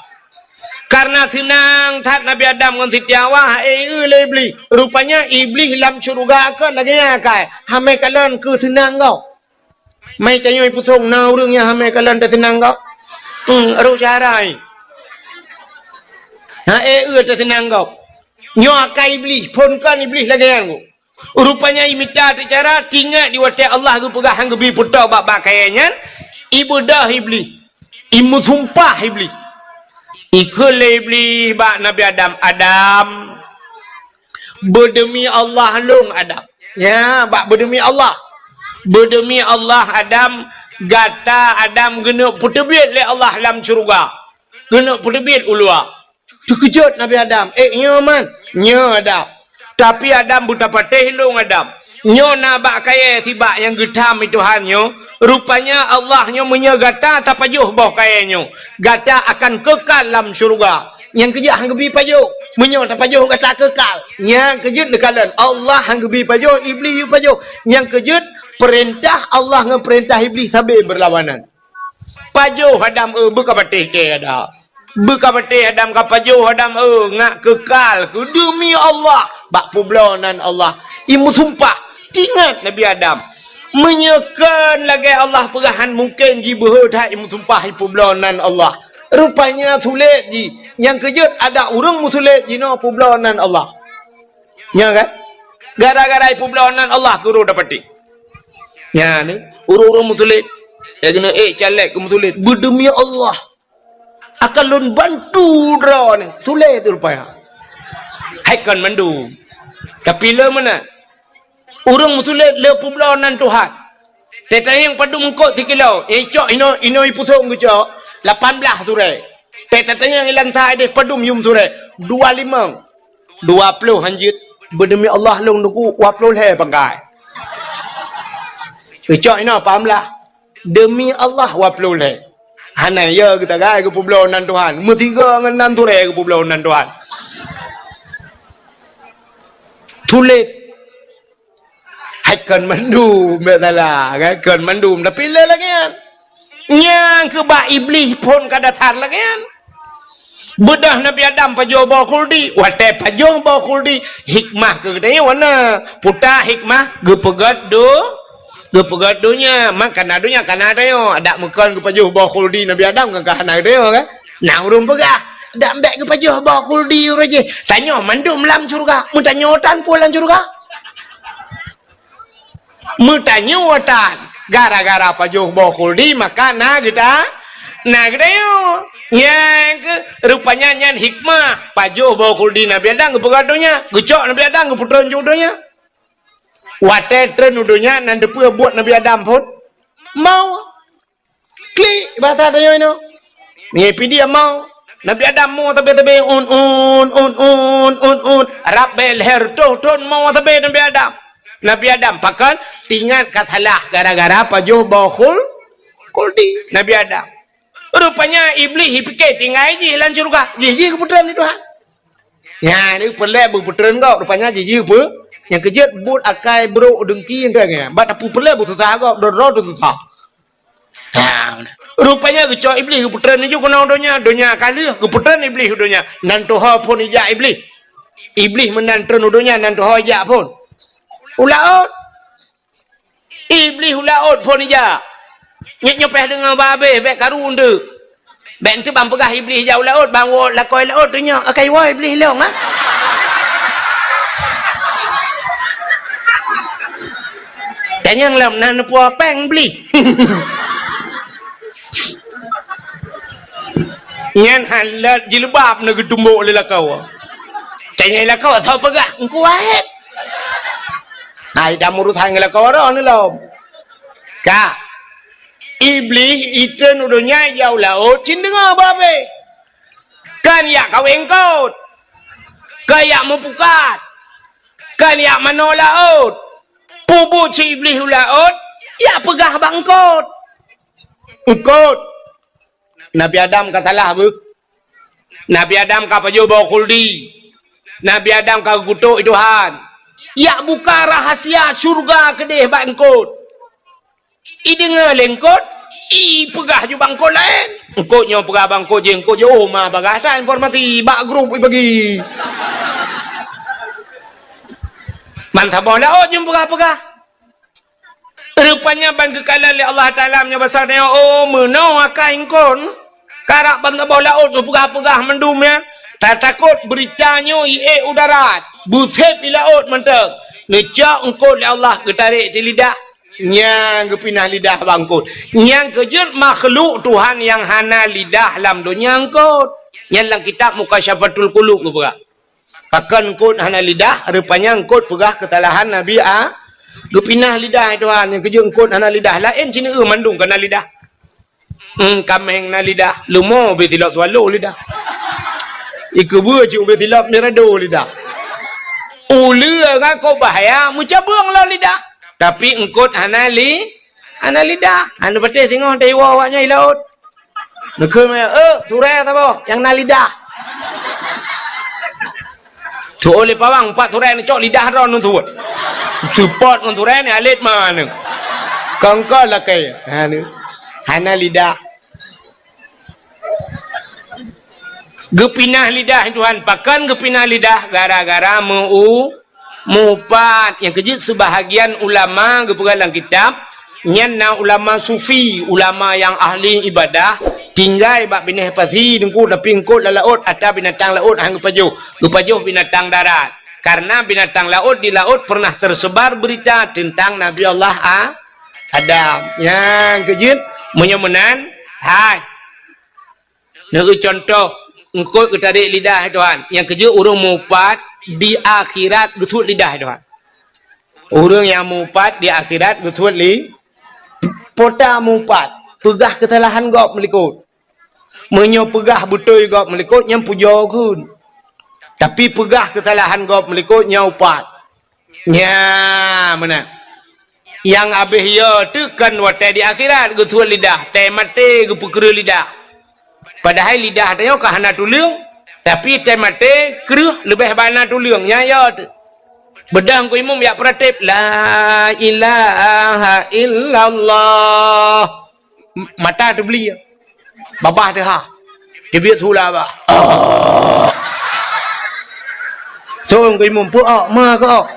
Karena seunang that Nabi Adam ngon Siti Hawa, ha-e lé Iblih. Rupanya Iblih lam syeuruga kon lagée nyan kai, hamé kalon keu seunang gob. Mai tanyoe ipusong na ureuëng nyang hamé kalon teuseunang gob. Hmm, roh cara ai. Ha-e teuseunang gob. Nyoe akai Iblih, phon kon Iblih lagée nyan gob. Rupanya imita teucara, tingat di watée Allah geupeugah han geubi putoe bak-bak kayée nyan, ibeudôh Iblih, imeusumpah Iblih. Ikheun lé Iblih bak Nabi Adam, "Adam, beudemi Allah lôn Adam." Ya, bak beudemi Allah. "Beudemi Allah Adam, gata Adam geuneuk peuteubiet lé Allah lam syeuruga. Geuneuk peuteubiet u luwa." Teukeujot Nabi Adam, "Eh, nyoe man, nyoe Adam. Tapi Adam beutapatéh lôn Adam. Nyoe na bak kayée sibak nyang geutham i Tuhan nyoe. Rupanya Allah nyoe meunyoe gata tapajoh boh kayée nyoe, gata akan keukal lam syeuruga." Nyang keujeuet han geubi pajoh. Meunyoe tapajoh gata keukal. Nyang keujeuet neukalon Allah han geubi pajoh, Iblih yue pajoh. Nyang keujeuet peurintah Allah ngon peurintah Iblih sabe beurlawanan. Pajoh Adam, eu, beukapatéh kée Adam. Beukapatéh Adam, kapajoh Adam, eu, ngat keukal keu deumi Allah bak peubloe nan Allah. Imeusumpah, tingat Nabi Adam. Meunyoe kon lagée Allah peugah han mungken jibeuhe that imeusumpah ipeubloe nan Allah. Rupanya sulet jih. Nyang keujeuet adak ureuëng meusulet jinoe peubloe nan Allah. Nya kan? Gara-gara peubloe nan Allah keu droe dapati. Nya ni, ureuëng-ureuëng meusulet. Ya kena eh caleg ke meusulet. Beudemi Allah. Akan lôn bantu droe ni. Sulet rupanya. Hai kon mandum. Tapi le meunan. Ureuëng meusulet le peubloe nan Tuhan. Teuh tanyong padum eungkôt sikilo, eh, cok inoe, inoe ipusong geucok, lapan blaih surée. Teuh tatanyong ilan sa ideh padum yum surée, dua limong. Dua ploh hanjeuet, beudemi Allah lôn teungku, dua ploh lhée pangkai. Geucok inoe lapan blaih. Demi Allah, dua ploh lhée. Hana ya geusagai geupeubloe nan Tuhan. Meusigoe ngon nan surée geupeubloe nan Tuhan. Sulet. Hai kon mandum, bèk salah, kan? Kon mandum, tapi le lagèe nyan. Nyang keu bak Iblih phon ka dasar lagèe nyan. Beudôh Nabi Adam pajoh boh khuldi, watèe pajoh boh khuldi, hikmah keu geutanyoe na. Peue ta hikmah? Geupeugöt do-, geupeugöt donya. Man kana donya, kana tanyoe. Adak meukon geupajoh boh khuldi Nabi Adam, kan ka hana geutanyoe, kan? Na ureueng peugah, "Dak bèk geupajoh boh khuldi uroe jih. Tanyoe mandum lam syeuruga." Meutanyoe tan peue lam syeuruga? Meutanyoe tan, gara-gara pajoh boh khuldi, maka na geuta-, na geutanyoe. Nyang keu, rupanya nyan hikmah pajoh boh khuldi Nabi Adam geupeugöt donya, geucok Nabi Adam geupeutreun u donya. Watèe treun u donya, nan teupeue buet Nabi Adam phon? Maut. Klik, basa tanyoe inoe. Ngieng pih dia maut. Nabi Adam maut sabe-sabe, un, un, un. Rab bèe lhèe reutôh thôn maut sabe Nabi Adam. Nabi Adam, pakon? Teuingat ka salah gara-gara pajoh boh khul-, khuldi Nabi Adam. Rupanya Iblih jipike tinggai jih lam syeuruga. Jih, jih geupeutreun lé Tuhan. Nyan, peureulèe beupeutreun gob. Rupanya jih, jih peu-, nyang keujeuet buet akai brok deungki enteuk nyan. Bak tapeureulèe beususah gob, droe-droe teususah. Ha, rupanya geucok Iblih geupeutreun laju keunoe donya, donya ka lheueh geupeutreun Iblih u donya. Nan tuha phon ijak Iblih. Iblih meunan treun u donya, nan tuha ijak phon. U laôt. Iblih u laôt phon ijak. Nyoe nyoe pèh deungoe babeh bèk karu enteuk. Bèk enteuk ban peugah Iblih ijak u laôt, ban woe lakoe laôt tunyok, akai woe Iblih lôn, ha? Tanyong lom na neupue péng Iblih. Nyan hana jilbab na geutumbok lé lakoe. Tanyong lakoe, soe peugah, Teungku Wahét. Hai, dak meurusan ngon lakoe droeneuh lom. Ka. Iblih itreun u donya ijak u laôt, cit deungoe babeh. Kan ijak kawé eungkôt. Kan ijak meupukat. Kan ijak manoe laôt. Peue buet si Iblih u laôt, ijak peugah bak eungkôt. Eungkôt. Nabi Adam ka salah beuh. Nabi Adam ka pajoh boh khuldi. Nabi Adam ka geukutok Tuhan. Ijak buka rahasia syeuruga keudeh bak eungkôt. Ideungoe lé eungkôt, ipeugah ju bak eungkôt laén. Eungkôt nyoe peugah bak eungkôt jih, eungkôt jih, oh, ma bagah that informasi, bak grup ibagi. Ban saboh laôt jeuet peugah-peugah. Rupanya ban geukalon lé Allah Taala meunyoe basa nyoe, oh, meunoe akai eungkôt. Karab ban saboh laôt neupeugah-peugah mandum nyan. Tatakot beurita nyoe iék u darat. Beusép i laôt mantong. Neucok eungkôt lé Allah geutarek di lidah. Nyang geupinah lidah bak eungkôt. Nyang keujeuet makhluk Tuhan nyang hana lidah lam donya eungkôt. Nyan lam kitab Mukasyafatul Qulub geupeugah. Pakon eungkôt hana lidah, rupanya eungkôt peugah keusalahan Nabi A-, geupinah lidah Tuhan. Nyang keujeuet eungkôt hana lidah. Laén sineuk mandum ka na lidah. Hmm, kaméng na lidah, leumo ubé silop swallow lidah. Ikeubeue cit ubé silop mirado lidah. Uleue ngon kok bahaya meucabeueng lom lidah. Tapi eungkôt hana li-, hana lidah. Hana patéh singoh teuiwoe awaknyan i laôt. Neukheun meunan, "Eh, surée saboh nyang na lidah." Tu'oh lé pawang, pat surée neucok lidah droe neutuwot. Teupot ngon surée ni alet maneueng. Kongkon lakée. Ha, ni. Hana lidah. Geupinah lidah Tuhan. Pakon geupinah lidah? Gara-gara meu-, meuupat. Nyang keujeuet seubahagian ulama geupeugah lam kitab, nyan na ulama sufi, ulama nyang ahli ibadah, Tinggai bak binéh pasi Teungku, tapi eungkôt lam laôt, atra binatang laôt han geupajoh. Geupajoh binatang darat. Karena binatang laôt di laôt pernah tersebar berita tentang Nabi Allah A-, Adam. Nyang keujeuet, meunyoe meunan, hai. Neueu contoh, eungkôt geutarek lidah, hai Tuhan. Nyang keujeuet ureuëng mupat di akhirat geusuet lidah, hai Tuhan. Ureuëng nyang mupat di akhirat geusuet li-, pota mupat, peugah keusalahan gob meulikôt. Meunyoe peugah beutôi gob meulikôt, nyan pujoe kheun. Tapi peugah keusalahan gob meulikôt, nyan upat. Nya, meunan. Nyang abéh yo teuh kon watée di akhirat geusuet lidah, tée maté geupeukreueh lidah. Padahai lidah tanyoe ka hana tuleueng, tapi tée maté kreueh leubeh bana tuleueng, nyan yo teuh. Beudang ku imum jak peuratéb, "La ilaha illallah." M-, mata teubli. Babah teuhah. Teubiet hula bah. Thon geuimum, peu ok, ma keu ok.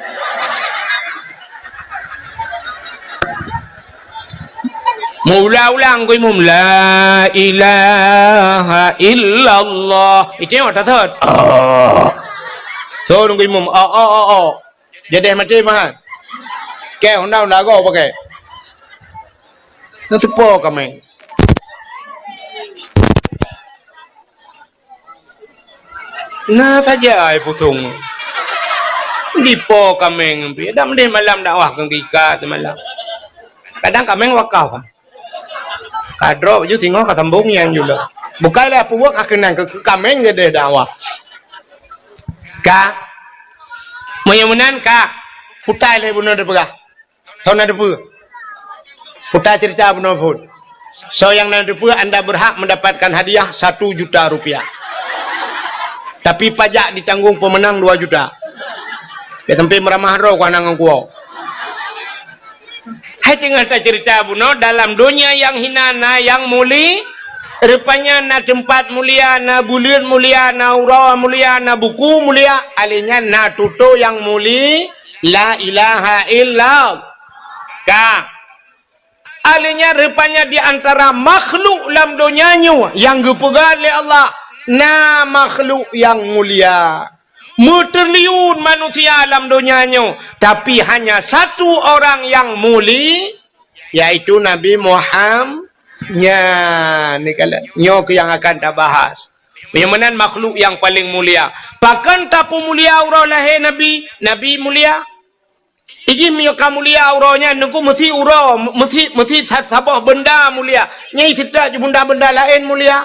Meuulang-ulang geuimum, "La ilaha illallah." Itu yang tak thot. Thon geuimum, ok, ok, ok, ok. Jadeh maté mah. Keu honda-honda go pakai. Na teupo kaméng. Na saja ai pusong. Dipo kaméng pih. Dak meudeh malam dakwah keu ika semalam. Kadang kaméng wakaf. Ka droe ju singoh ka sambong nyang jula. Bukai lé apubuet ka keunang keu, keu kaméng jadeh dakwah. Ka. Meunyoe meunan ka. Putai lé bunoe teupeugah. Soe na teupeue? Putai cerita bunoe phon. Soe nyang na teupeue, anda berhak mendapatkan hadiah satu juta rupiah. Tapi pajak ditanggung pemenang dua juta. Ya, tapi meuramah droe ku hana ngon kuwoe. Hai teungoh tacerita bunoe, dalam donya nyang hina na nyang muli-, rupanya na teumpat mulia, na buleuen mulia, na uroe mulia, na buku mulia, alèh nyan na tutoe nyang muli, la ilaha illallah. Ka. Alèh nyan rupanya di antara makhluk lam donya nyoe nyang geupeugah lé Allah, na makhluk nyang mulia. Meutriliun manusia lam donya nyoe, tapi hanya satu orang nyang muli, yaitu Nabi Muham-, nyan, ni kala-, nyoe keuh nyang akan tabahas. Nyang meunan makhluk nyang paleng mulia. Pakon tapeumulia uroe lahé Nabi? Nabi mulia. Iji meunyoe ka mulia uroe nyan, nungku meusi uroe, meusi, meusi sa-, saboh beunda mulia. Nyang seutôt ju beunda-beunda laén mulia.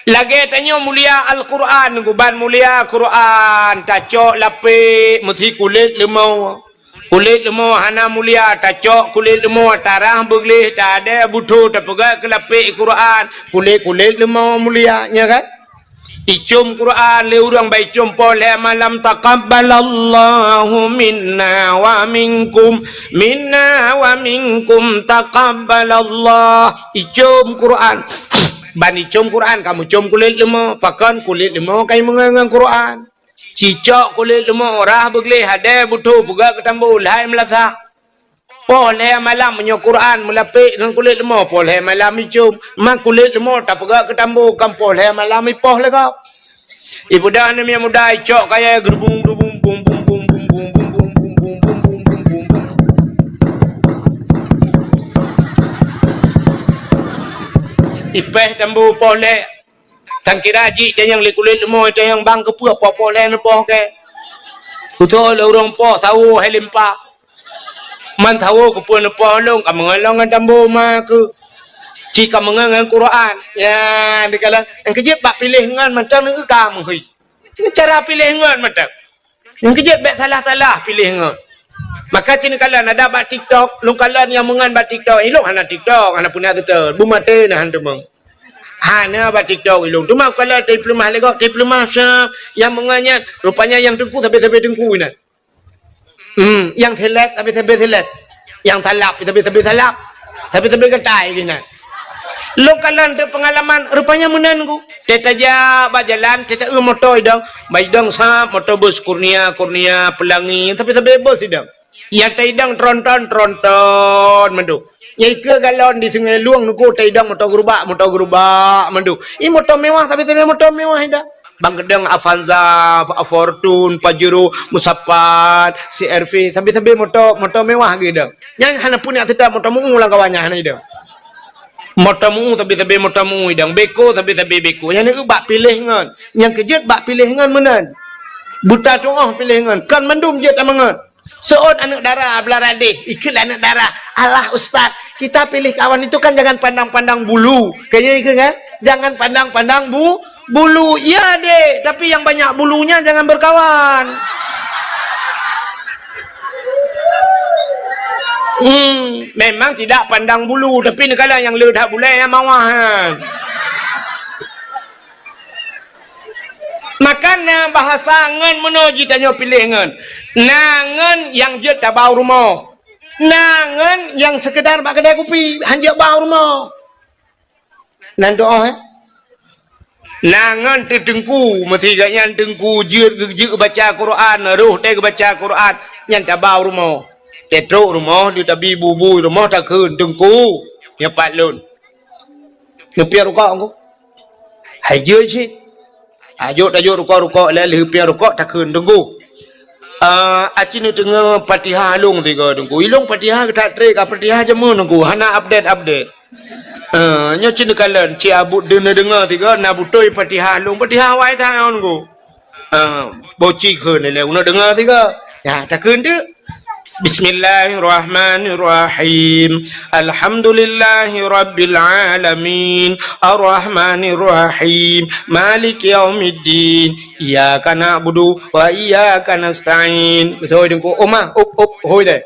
Lagèe tanyoe mulia Al-Qur'an, nungku ban mulia Qur'an, tacok lapék meusi kulét leumo. Kulét leumo hana mulia, tacok kulét leumo, tarah beugleh, tadè butho, tapeugah keu lapék Qur'an, kulét-kulét leumo mulia, nya kan? Icom Qur'an lé ureueng, bak icom poh lhèe malam, "Taqabbalallahu minna wa minkum, minna wa minkum taqabbalallah." Icom Qur'an. Ban icom Qur'an, kamoe com kulét leumo. Pakon kulét leumo ka imeungon ngon Qur'an. Cicok kulét leumo, rah beugleh, hadè butho, peugah keu tambo, lhai meulasah. Poh lhèe malam meunyoe Qur'an meulapék ngon kulét leumo, poh lhèe malam icom. Ma kulét leumo tapeugah keu tambo, kan poh lhèe malam ipoh lé gob. Ipeugah aneuk miet muda, icok kayèe geurubung-geurubung, bung, bung, bung. Ipéh tambo poh lhèe. Tan kira jih tanyong lé kulét leumo, tanyong bang keupeue poh-poh lhèe neupoh kèe. Beutôi lé ureueng poh sawo hai limpa. Man sawo keupeue neupoh lôn, ka meungon lôn ngon tambo ma keuh. Ci ka meungon ngon Qur'an. Ya, dikalon nyang keujeuet bak piléh ngon mantong neu ka meuhôi. Cara piléh ngon mantong. Nyang keujeuet bèk salah-salah piléh ngon. Maka ci neukalon ada bak TikTok, lôn kalon nyang meungon bak TikTok. Ilôn hana TikTok, hana peuna teutot. Beumaté na han teumong. Hana bak TikTok ilôn. Teuma kalon teupeulumah lé gob, teupeulumah sa nyang meungon nyan. Rupanya nyang teungku sabe-sabe teungku inan. Hmm, nyang seleb sabe-sabe seleb. Nyang salab sabe-sabe salab. Sabe-sabe gatai inan. Lôn kalon teupeungalaman, rupanya meunan ku. Teutajak bak jalan, teuta eu moto idong. Bak idong sab, moto bus Kurnia, Kurnia, Pelangi, sabe-sabe bus idong. Nyang taidong tronton, tronton mandum. Nyang ikeue galon di Sungai Lueng nunggu taidong moto gerubak, moto gerubak mandum. I moto mewah, tapi-tapi moto mewah idong. Bang keudong Avanza, Fortuner, Pajero, Musapat, C R V, sabe-sabe moto, moto mewah geuidong. Nyang hana pun nyang seutôt moto meu lam kawan nyan hana idong. Moto meu, sabe-sabe moto meu idong. Beko, sabe-sabe beko. Nyang neu bak piléh ngon. Nyang keujeuet bak piléh ngon meunan. Buta tuoh piléh ngon. Kon mandum jeuet tameungon. Seuôt aneuk dara beulara deh, ikheun lé aneuk dara, "Alah ustaz, kita pilih kawan itu kan jangan pandang-pandang bulu." Kayaknya ikheun kan? "Jangan pandang-pandang bu-, bulu." "Iya dek, tapi yang banyak bulunya jangan berkawan." Hmm, memang tidak pandang bulu, tapi neukala nyang le that bulée nyang mawah nyan. Maka na bahasa ngon meunoe jitanyoe piléh ngon. Na ngon nyang jeuet tabau rumoh. Na ngon nyang seukeudar bak keudai kupi, han jeuet bau rumoh. Nan doa, eh? Na ngon teuteungku, meusigat nyan teungku jeuet geu-, jeuet baca Quran, roh teuh geubaca Quran, nyan tabau rumoh. Teutrok rumoh, di tabi bubu rumoh takheun, "Teungku, nyoe pat lôn." Neupiah rukok engku. Hai jeuet cit. Ajok tajok rukok-rukok lé lheueh piah rukok takheun teungku. Ah, aci neuteungoh Fatihah lôn tiga teungku. Ilôn Fatihah geutak trek ka Fatihah jameun teungku. Hana update-update. Ah, nyoe cit neukalon, cit abut deungoe-deungoe tiga na beutôi Fatihah lôn. Fatihah wai that teungku. Ah, boci kheun lé, uneuk deungoe tiga. Ya, takheun teuk. Bismillahirrahmanirrahim. Alhamdulillahirabbil alamin. Arrahmanirrahim. Maliki yaumiddin. Iyyaka na'budu wa iyyaka nasta'in. Beutôi teungku. Omah, up, up, hôi deh.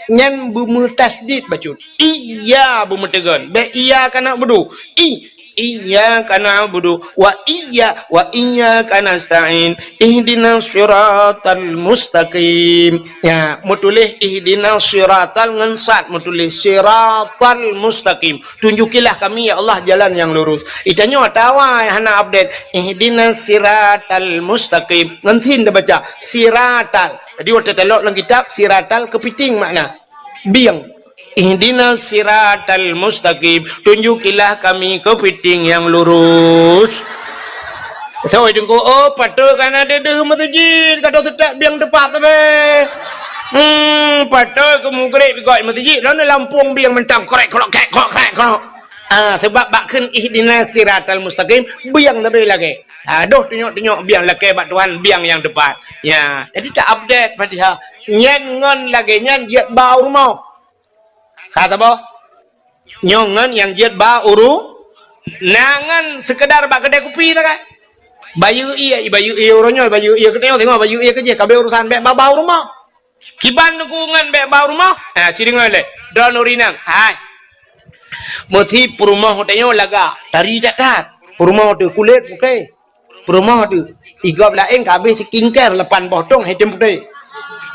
Nyan beumeutasydid bacut. Iya beumeuteugon. Bék iyyaka na'budu. I, iyyaka na'budu wa iyya-, wa iyyaka nasta'in. Ihdinas siratal mustaqim. Ya, meutuléh ihdinas siratal ngon sad meutuléh siratal mustaqim. Tunjukilah kami, ya Allah, jalan yang lurus. Itanyoe atawa hana update. Ihdinas siratal mustaqim. Ngon sin tabaca. Siratal. Jadi, watée talok lam kitab, siratal keupiting makna. Bieng. Ihdinas siratal mustaqim. Tunjukilah kami keupiting yang lurus. Soe teungku, oh, patôt kana deuh meuseujid, ka deuh seutôt bieng teupat sabe. Hmm, patôt keu mugreb gok meuseujid, lalu lampung bieng mantong krek, krok, krek, krok, krek, krok. Ah, sebab bak kheun ihdinas siratal mustaqim, bieng sabe lagée. Ah, doh tunyok-tunyok bieng lakée bak Tuhan, bieng nyang teupat. Ya, jadi ta-update Fatihah. Nyan ngon lagée nyan jeuet ba u rumoh. Ka saboh. Nyoe ngon nyang jeuet ba u ru-, na ngon seukeudar bak keudai kupi ta kan? Bayeue ié, bayeue ié uroe nyoe, bayeue ié keunoe, singoh bayeue ié keujih, ka abéh urusan bék ba u rumoh. Kiban teungku ngon bék ba u rumoh? Ha, ci deungoe lé. Droeneuh ureueng inong. Hai. Meusi peurumoh tanyoe lagak, tari that-that. Peurumoh teuh kulét putéh. Peurumoh teuh. Igob laén ka abéh skincare lapan boh tong hitam putéh.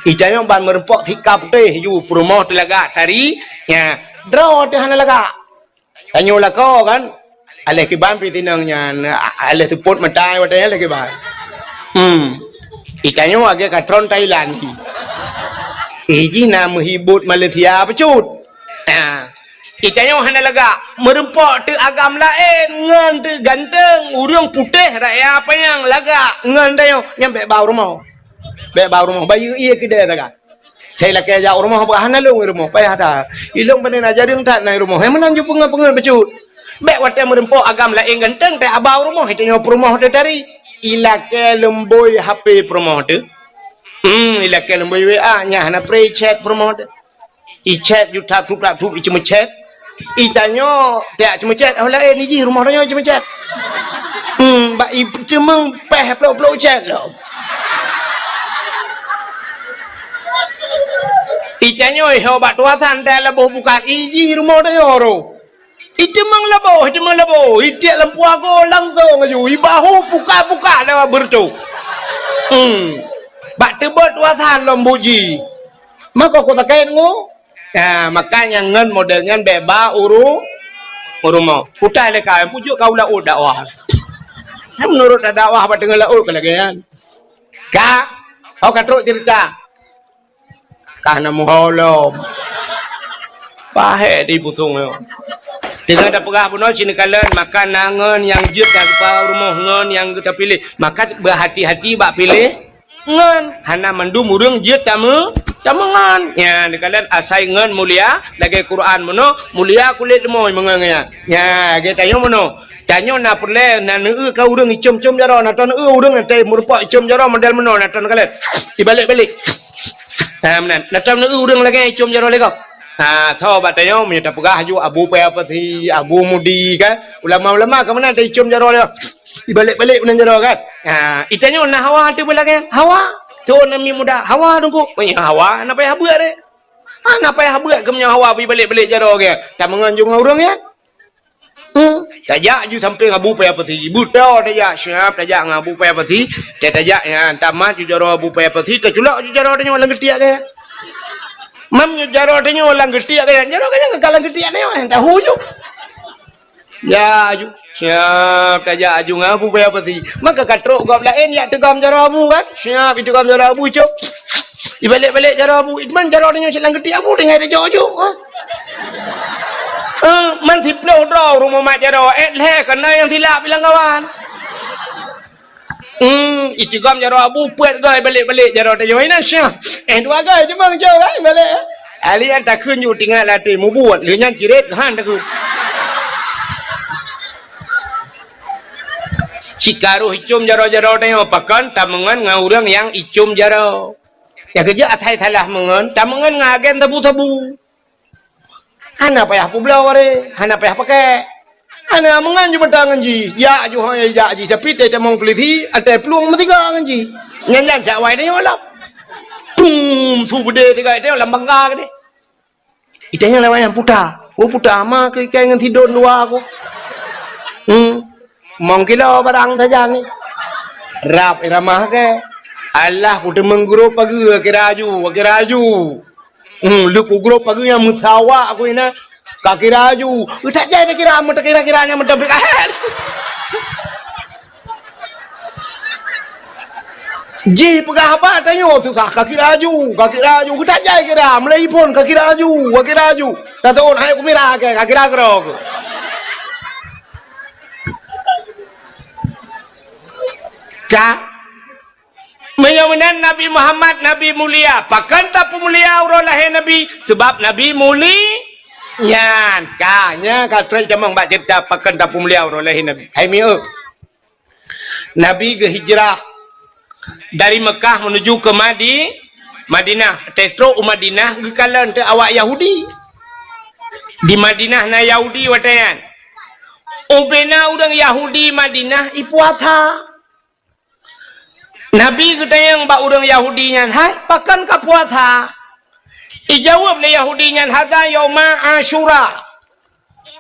Itanyoe ban meureumpok sika putéh ju peurumoh teuh lagak, tari. Nya, droe teuh hana lagak. Tanyoe lakoe kan, aléh kiban pih tinong nyan, a-, aléh seupôt mata watée nyan aléh kiban. Hmm. Itanyoe lagée katron Thailand. Eh, jih na meuhibut Malaysia bacut. Ha. Itanyoe hana lagak, meureumpok teuh agam laén ngon teuh ganteng, ureueng putéh raya panyang lagak ngon tanyoe, nyan bék ba u rumoh. Bék ba u rumoh, bayeue ié keudée taga. Sai lakée jak u rumoh, bah hana lôn i rumoh, payah that. Ilôn pane na jareueng that na i rumoh. Hai meunan ju peungeut-peungeut bacut. Bék watée meureumpok agam laén ganteng teuh ba u rumoh, itanyoe peurumoh teuh tari. Ilakée leumbôi H P peurumoh teuh. Hmm, ilakée leumbôi W A, nyan hana pré chat peurumoh teuh. Ichat ju tap tup tap tup iceumeuchat. Itanyoe tiak ceumeuchat, oh laén ijih rumoh tanyoe iceumeuchat. Hmm, bak iteumeung péh plok-plok chat lom. Itanyoe ho bak tuasan teuh laboh bukat ijih rumoh tanyoe roh. Iteumeung laboh, iteumeung laboh, itiek lam puago langsong aju, ibahu pukat-pukat lewat beureutoh. Hmm. Bak teubot tuasan lom buji. Mako ku takét ngu. Ya, maka nyang ngon model nyan bék ba uru-, u rumoh. Utai lé ka, pujuk ka u laôt dakwah. Kan meunurot dakwah bak teungoh laôt ka lagée nyan. Ka, oh ka trok cerita. Kah na meuho lom. Pahé di pusong nyoe. Teungoh tapeugah bunoe cit neukalon, maka na ngon nyang jeuet nyang geupeugah u rumoh ngon nyang geupiléh. Maka beuhati-hati bak piléh ngon. Hana mandum ureuëng jeuet tameu, tameungon. Nyan neukalon asai ngon mulia, lagée Quran bunoe, mulia kulét leumoi meungon nyan. Nyan, lagée tanyoe bunoe. Tanyoe na peureulée, na neueu ka ureuëng icom-com jaroe, na ton neueu ureuëng na teumeureumpok icom jaroe model bunoe, na ton neukalon. Ibalek-balek. Ha, meunan. Na tom neueu ureuëng lagée icom jaroe lé gob. Ha, tho bak tanyoe meunyoe tapeugah ju Abu Paya Pasi, Abu Mudi kan. Ulama-ulama ka meunan ta icom jaroe lé. Ibalek-balek meunan jaroe kan. Ha, itanyoe na hawa teuh beulagée. Hawa. Tho nami muda. Hawa dungku. Meunyoe hawa, na payah beuet deh. Ha, na payah beuet keu meunyoe hawa ibalek-balek jaroe kan. Tameungon ju ngon ureuëng nyan. Hmm, tajak ju sampéng Abu Paya Pasi. Beutôi tajak, siap tajak ngon Abu Paya Pasi. Tajak nyan, tamat ju jaroe Abu Paya Pasi, taculok ju jaroe tanyoe lam geutiek nyan. Mam ju jaroe tanyoe lam geutiek nyan, jaroe nyan ka lam geutiek nyan, tahu ju. Ya ju, siap tajak ju ngon Abu Paya Pasi. Maka ka trok gob laén yak teugom jaroe Abu kan? Siap iteugom jaroe Abu cok. Ibalek-balek jaroe Abu, man jaroe tanyoe silang geutiek Abu tinggai tajok ju. Ha? Eh, man siploh droe rumoh mat jaroe, eh, lhée kana nyang silap bilang kawan. Hmm, itigom jaroe Abu peuet goe balek-balek jaroe tanyoe ina syah. Eh, dua goe cuma ngejok kan balek. Ali an takheun ju tinggai latih mubuet, lheueh nyan ciret han takheun. Cikaroh icom jaroe-jaroe tanyoe pakon tameungon ngon ureuëng nyang icom jaroe. Nyang keujeuet asai salah meungon, tameungon ngon agen sabu-sabu. Hana payah peubloe, hana payah pakèk. Hana meungon ju meuta ngon jih, jak ju hôi jak jih, tapi teutamong peulisi, até plueng meusiga ngon jih. Nyan-nyan siat wai tanyoe lom. Pum, su beudé siga tanyoe lam bangga keudeh. Itanyong lewat nyang puta. Oh, puta ma keu ikai ngon sidon dua aku. Hmm. Mong kilo barang sajan ni. Rab iramah ke. Alah, ku teumeng gurop pageue kira aju, kira aju. Hmm, leuku gurop pageue nyang meusawa aku ina. Ka kira aju. Utak jai dah kira, meutakira-kira nyang meudompet kahet. Jih peugah haba tanyoe susah, ka kira aju, ka kira aju, geutajai kira, meulai phon ka kira aju, ka kira aju. Dah tahun hai kumira ke, ka kira keudroe. Ka. Meunyoe meunan Nabi Muhammad, Nabi mulia. Pakon tapeumulia uroe lahé Nabi? Sebab Nabi muli-, nyan. Ka, nyan ka trok tamong bak ceurita pakon tapeumulia uroe lahé Nabi. Hai mieu. Nabi geuhijrah dari Mekah menuju ke Madi-, Madinah. Tetrok u Madinah geukalon teu awak Yahudi. Di Madinah na Yahudi watée nyan. Ubena ureuëng Yahudi Madinah ipuasa. Nabi geutanyong bak ureuëng Yahudi nyan, "Hai, pakon ka puasa?" Ijaweueb lé Yahudi nyan, "Hadza yauma Asyura."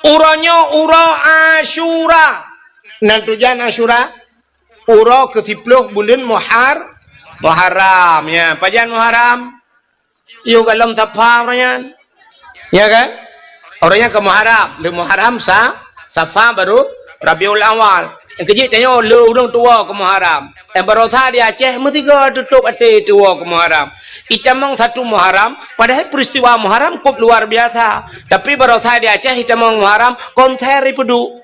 Uroe nyoe uroe Asyura. Nan tujan Asyura? Uroe keusiploh buleuen Muhar-, Muharram. Ya, pajan Muharram? Yôh galom Safa uroe nyan. Ya kan? Uroe nyan ka Muharram. Lé Muharram sa-, Safa baru Rabiul Awal. Nyang keujeuet tanyoe lé ureuëng tuwoe keu Muharram. Nyang barosa di Aceh meusigoe tutôp até tuwoe keu Muharram. Itamong satu Muharram, padahai peristiwa Muharram kôp luar biasa. Tapi barosa di Aceh itamong Muharram, konser ipeuduek.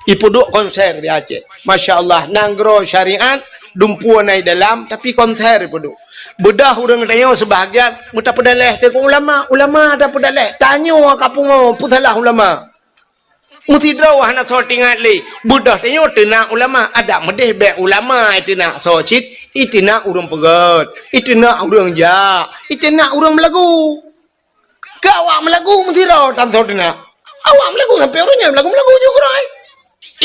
Ipeuduek konser di Aceh. Masya Allah, nanggroe syariat, dumpeue na i dalam, tapi konser ipeuduek. Beudoh ureuëng tanyoe seubahagian meutapeudaléh teungku ulama, ulama tapeudaléh. Tanyoe ka pungo peusalah ulama. Meusidroe hana soe teuingat lé. Beudoh tanyoe teunak ulama, adak meudeh bék ulama iteunak soe cit, iteunak ureuëng peugét, iteunak ureuëng jak, iteunak ureuëng meulagu. Keu awak meulagu meusidroe tan soe teunak. Awak meulagu sampoe uroe nyan meulagu-meulagu ju keurôi.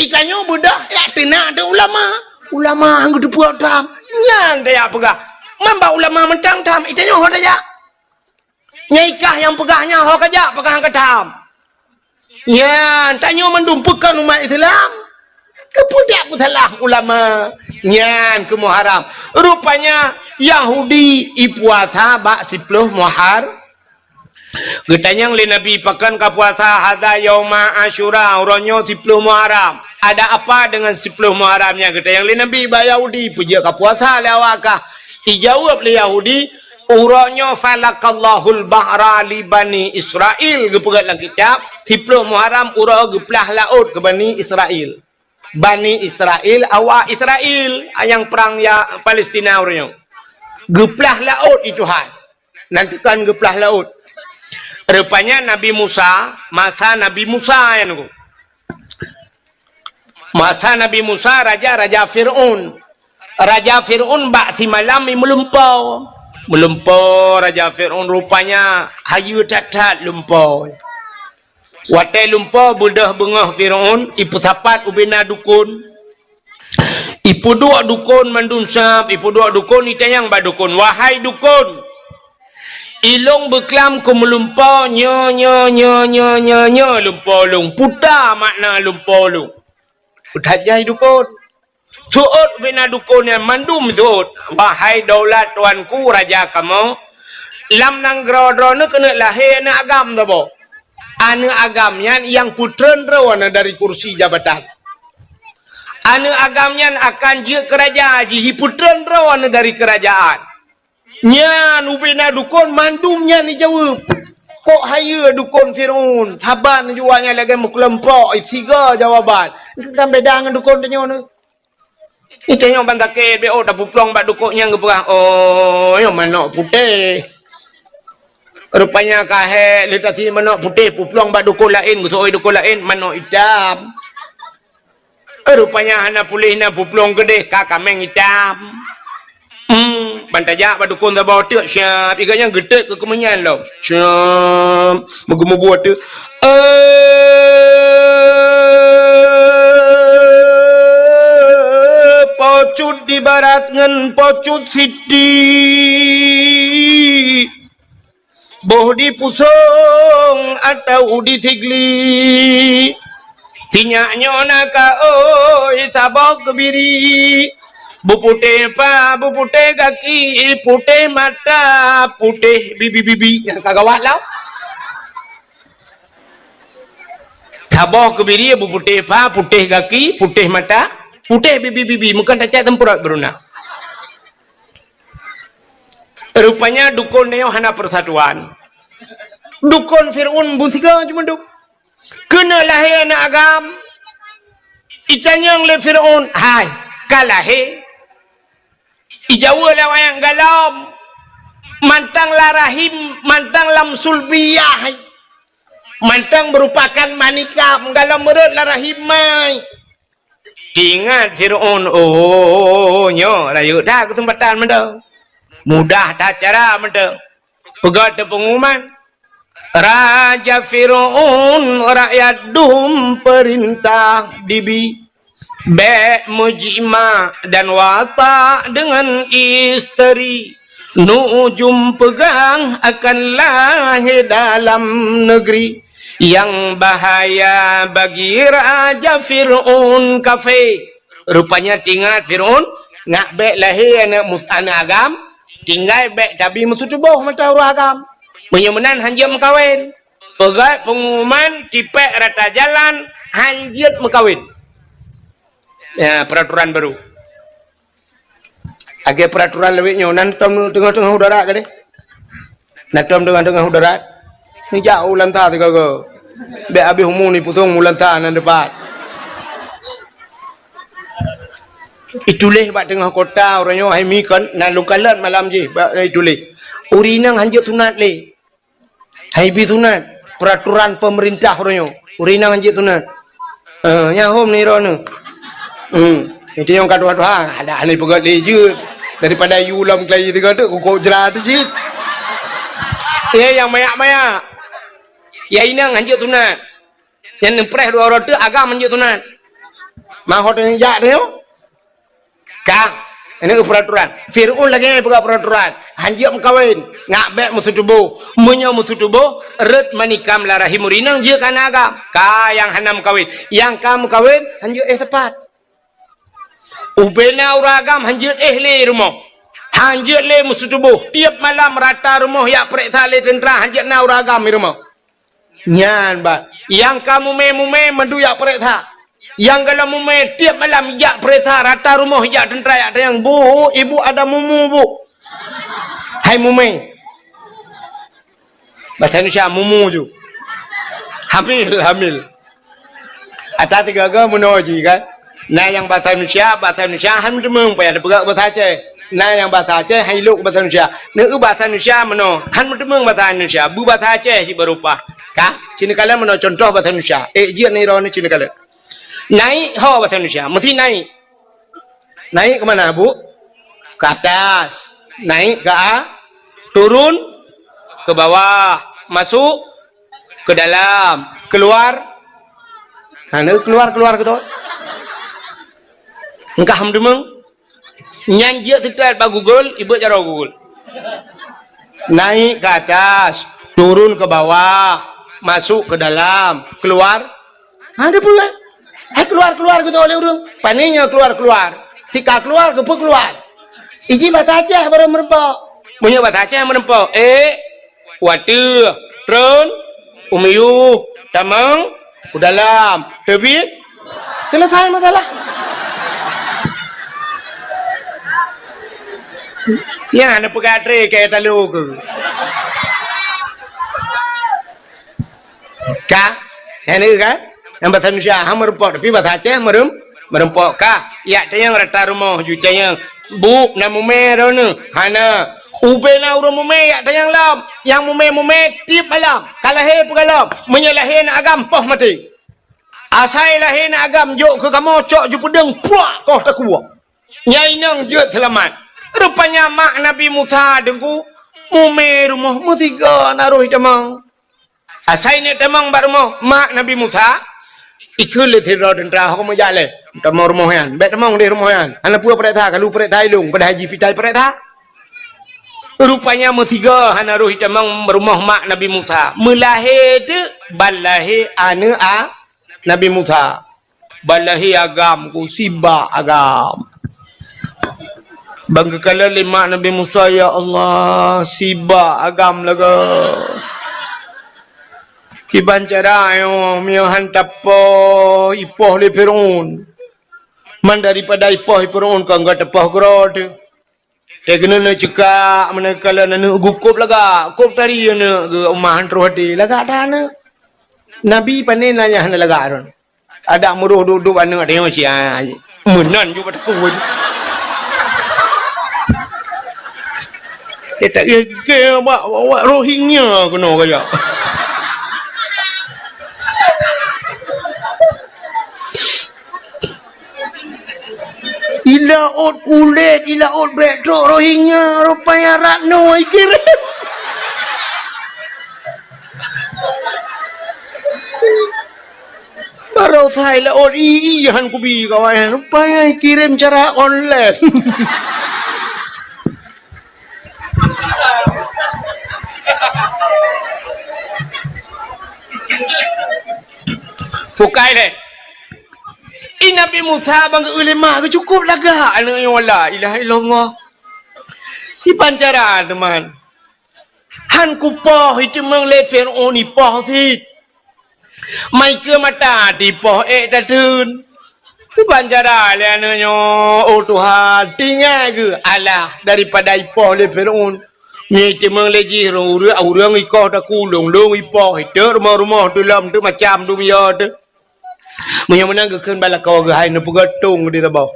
Itanyoe beudoh jak teunak teuh ulama. Ulama han geuteupeue tham. Nyan tajak peugah. Man bak ulama mantong tham, itanyoe ho tajak. Nyang ikah nyang peugah nyan ho kajak, peugah han ka tham. Nyan, tanyoe mandum peukon umat Islam. Keupeue jak peusalah ulama? Nyan keu Muharram. Rupanya Yahudi ipuasa bak siploh Muhar-, Geutanyong lé Nabi, "Pakon ka puasa?" "Hadza yauma Asyura, uroe nyoe siploh Muharram." "Ada apa dengan siploh Muharram nyan?" geutanyong lé Nabi bak Yahudi, "Peujeuet ka puasa lé awak kah?" Ijaweueb lé Yahudi, Uroe nyoe falaqallahul bahra li Bani Israil, geupeugah lam kitab, siplôh Muharram uroe geuplah laôt keu Bani Israil. Bani Israil, awak Israil, nyang prang ya Palestina uroe nyoe. Geuplah laôt di Tuhan. Nan tukang geuplah laôt. Rupanya Nabi Musa, masa Nabi Musa nyan. Masa Nabi Musa, raja, raja Fir'aun. Raja Fir'aun bak simalam i meulumpo. Meulumpo raja Fir'aun rupanya hayeue that-that lumpo. Watée lumpo beudôh beungoh Fir'aun, ipeusapat ubena dukon. Ipeuduek dukon mandum sab, ipeuduek dukon, itanyong bak dukon, "Wahai dukon, ilong beuklam keu meulumpo nyoe, nyoe, nyoe, nyoe lumpo lôn. Peue makna lumpo lôn?" Peutanyong dukon. Seuôt ubena dukon nyan mandum seuôt, "Wahai daulat tuanku raja kamoe, lam nanggroe droeneuh keuneuk lahé aneuëk agam saboh. Aneuëk agam nyan nyang peutreun droe aneuëk dari kursi jabatan. Aneuëk agam nyan akan jeuet keu raja jih, jipeutreun droe aneuëk dari keurajaan." Nyan ubena dukon mandum nyan jijaweueb. Kok hayeue dukon Fir'aun, saban jua nyan lagée meukelompok, siga jawaban. Kan beda ngon dukon tanyoe nyoe. Itanyong ban sakét, beu tapeuplong bak dukon nyang geupeugah, "Oh, nyoe manok putéh." Rupanya ka hék lé tasi manok putéh, peuplong bak dukon laén, geuseuôt dukon laén, manok itam. Rupanya hana puléh na peuplong keudeh, ka kaméng itam. Hmm, ban tajak bak dukon saboh teuk siab, iga nyan geutet keu keumeunyan lom. Siab, meugeumeubuet teuk. Eh, pocut di barat ngon pocut siti. Boh di pusong atau di sigli. Sinyak nyoe na ka oi saboh keubiri. Beuputéh pa, beuputéh gaki, putéh mata, putéh bibi-bibi. Nyang ka gawat lah. Saboh keubiri beuputéh pa, putéh gaki, putéh mata, putéh bibi-bibi. Meukeun tacak teumpeurot beuruna. Rupanya dukon nyoe hana persatuan. Dukon Fir'aun beusiga cuma duek. Keuneuk lahé aneuëk agam. Itanyong lé Fir'aun, "Hai, ka lahé?" Ijaweueb lé awaknyan, "Gohlom." Mantong lam rahim, mantong lam sulbiyah. Mantong meurupakan manikam, gohlom meureuet lam rahim mai. Teuingat Fir'aun, oh, nyoe rayeuk that keuseumpatan mantong. Mudah that cara mantong. Peugah teupeunguman, Raja Fir'aun, rakyat dum peurintah dibi. Bék meujimak dan watak deungon isteri. Nujum peugah akan lahé dalam neugri. Nyang bahaya bagi Raja Fir'aun kafé. Rupanya teuingat Fir'aun, nak bék lahé aneuëk mu-, aneuëk agam, tinggai bék tabi meututoboh mata ureuëng agam. Meunyoe meunan hanjeuet meukawen. Peugah peunguman tipék rata jalan hanjeuet meukawen. Ya, peraturan baru. Lagée peraturan lawét nyoe, nan tom teungoh-teungoh udara gadeh. Nan tom teungoh-teungoh udara. Neujak u lanta sigoe-goe. Bék habéh umu ni pusong u lanta nan dipat. Ituléh bak teungoh kota uroe nyoe hai mi kon, nan lôn kalon malam jih bak ituléh. Ureuëng inong hanjeuet sunat lé. Hai bi sunat, peraturan pemerintah uroe nyoe. Ureuëng inong hanjeuet sunat. Eh, nyan hom ni droeneuh. Hmm. Itu nyang ka tuha-tuha, ada aneh peugah lé jeuet. Daripada yu lom kelai tiga tu, kukok jera tu cit. Ya, nyang mayak-mayak. Ya, inong hanjeuet sunat. Nyang neupreh dua uroe teuk agam hanjeuet sunat. Mahot nyang jak tu nyoe. Ka, ini peraturan. Fir'aun lagée nyan peugah peraturan. Hanjeuet meukawen, ngak bék meututoboh. Meunyoe meututoboh, rot manikam lam rahim ureuëng inong jeuet keu aneuëk agam. Ka nyang hana meukawen. Nyang ka meukawen, hanjeuet éh sapat. Ubena ureuëng agam hanjeuet éh lé rumoh. Hanjeuet lé meututoboh. Tiep malam rata rumoh jak peuriksa lé teuntra hanjeuet na ureuëng agam di rumoh. Nyan bah, nyang ka mumé-mumé mandum jak peuriksa. Nyang gohlom mumé tiep malam jak peuriksa, rata rumoh jak teuntra jak tanyong, "Bu, ibu ada mumu, Bu?" Hai mumé. Bahasa Indonesia mumu ju. Hamil, hamil. Ata tiga-tiga meunoe jih kan. Na nyang bahasa Indonesia, bahasa Indonesia han meuteumeung payah teupeugah bahasa Aceh. Na nyang bahasa Aceh han ilok bahasa Indonesia. Neu bahasa Indonesia meunoe han meuteumeung bahasa Indonesia. Beubahasa Aceh cit baru paih. Ka, sinoe kalon meunoe contoh bahasa Indonesia. Eh, jeuet nirone sinoe kalon. Naik ho bahasa Indonesia, mesti naik. Naik ke mana, Bu? Ke atas. Naik ke a-, turun ke bawah, masuk ke dalam, keluar. Nah, ni keluar, keluar gitu. Engkah meudeumeng. Nyan jeuet teutat bak Google, ibeuet jaroe Google. Naik ke atas, turun ke bawah, masuk ke dalam, keluar. Ha, ada pula. Hai keluar-keluar gitu oleh ureueng. Pane nyoe keluar-keluar. Tika keluar, geupeu keluar. Iji bahasa Aceh baru meureumpok. Meunyoe bahasa Aceh meureumpok. Eh, wateuh, treun, u miyueb, tamong, u dalam, teubiet. Selesai masalah. Nyan na peugah tré keu talo keu. Ka? Nyan ka? Nyang bahasa Indonesia ha meureumpok, tapi bahasa Aceh meureuem-, meureumpok ka. Yak tanyong rata rumoh ju tanyong, "Bu, na mumé droeneuh?" Hana. Ubé na ureueng mumé yak tanyong lom. Nyang mumé-mumé tiep malam. Ka lahé peugah lom. Meunyoe lahé na agam, poh maté. Asai lahé na agam jok keu kamoe cok ju peudeueng, puak koh takue. Nyang inong jeuet seulamat. Rupanya mak Nabi Musa deungku, mumé rumoh meusigoe na roh itamong. Asai neuk tamong bak rumoh mak Nabi Musa, ikheun lé sidroe teuntra, "Ho kamoe jak lé, tamong rumoh nyan. Bèk tamong deh rumoh nyan. Hana peue pareksa, kalu pareksa ilong, padahai jih pitai pareksa." Rupanya meusigoe hana roh itamong rumoh mak Nabi Musa. Meulahé teuk ban lahé aneuk a Nabi Musa. Ban lahé agam ku, sibak agam. Ban geukalon lé mak Nabi Musa, "Ya Allah, sibak agam lagèe. Kiban cara nyoe, meunyoe han tapoh, ipoh lé Firaun. Man daripada ipoh lé Firaun, kon gata poh keudroe teuh." Teuh keuneuk neucukak, meunan kalon aneuk geuh kôb lagak, kôb tari aneuk geuh, uma han troh até, lagak that aneuk. Nabi pane na nyang hana lagak droen. Adak meuroh duek-duek aneuk teuh nyoe sia. Meunan ju bak takue. Eh, tak kira bak, bak, bak Rohingya keunoe kajak. Ilaôt kulét, ilaôt bèk trok Rohingya, rupanya rat noe ikirém. Baroesa ilaôt i-i han kubi kawan, rupanya ikirém cara online. Bukai lé. I Nabi Musa ban geu-eu lé mak geuh cukôp lagak aneuk nyoe, la ilaha illallah. Kiban cara teuma. Han kupoh iteumeung lé Firaun ipoh cit. Mai keu mata tipoh ék tateun. Kiban cara lé aneuk nyoe, oh Tuhan, tinggai geuh alah daripada ipoh lé Firaun. Nyoe iteumeung lé jih ureueng, ureueng ikoh takue, lôn-lôn ipoh, iteuk rumoh-rumoh teuh lom, teuk macam dum yo teuh. Meunyoe meunan geukheun bak lakoe geuh, hai neupeugah tông keudéh saboh.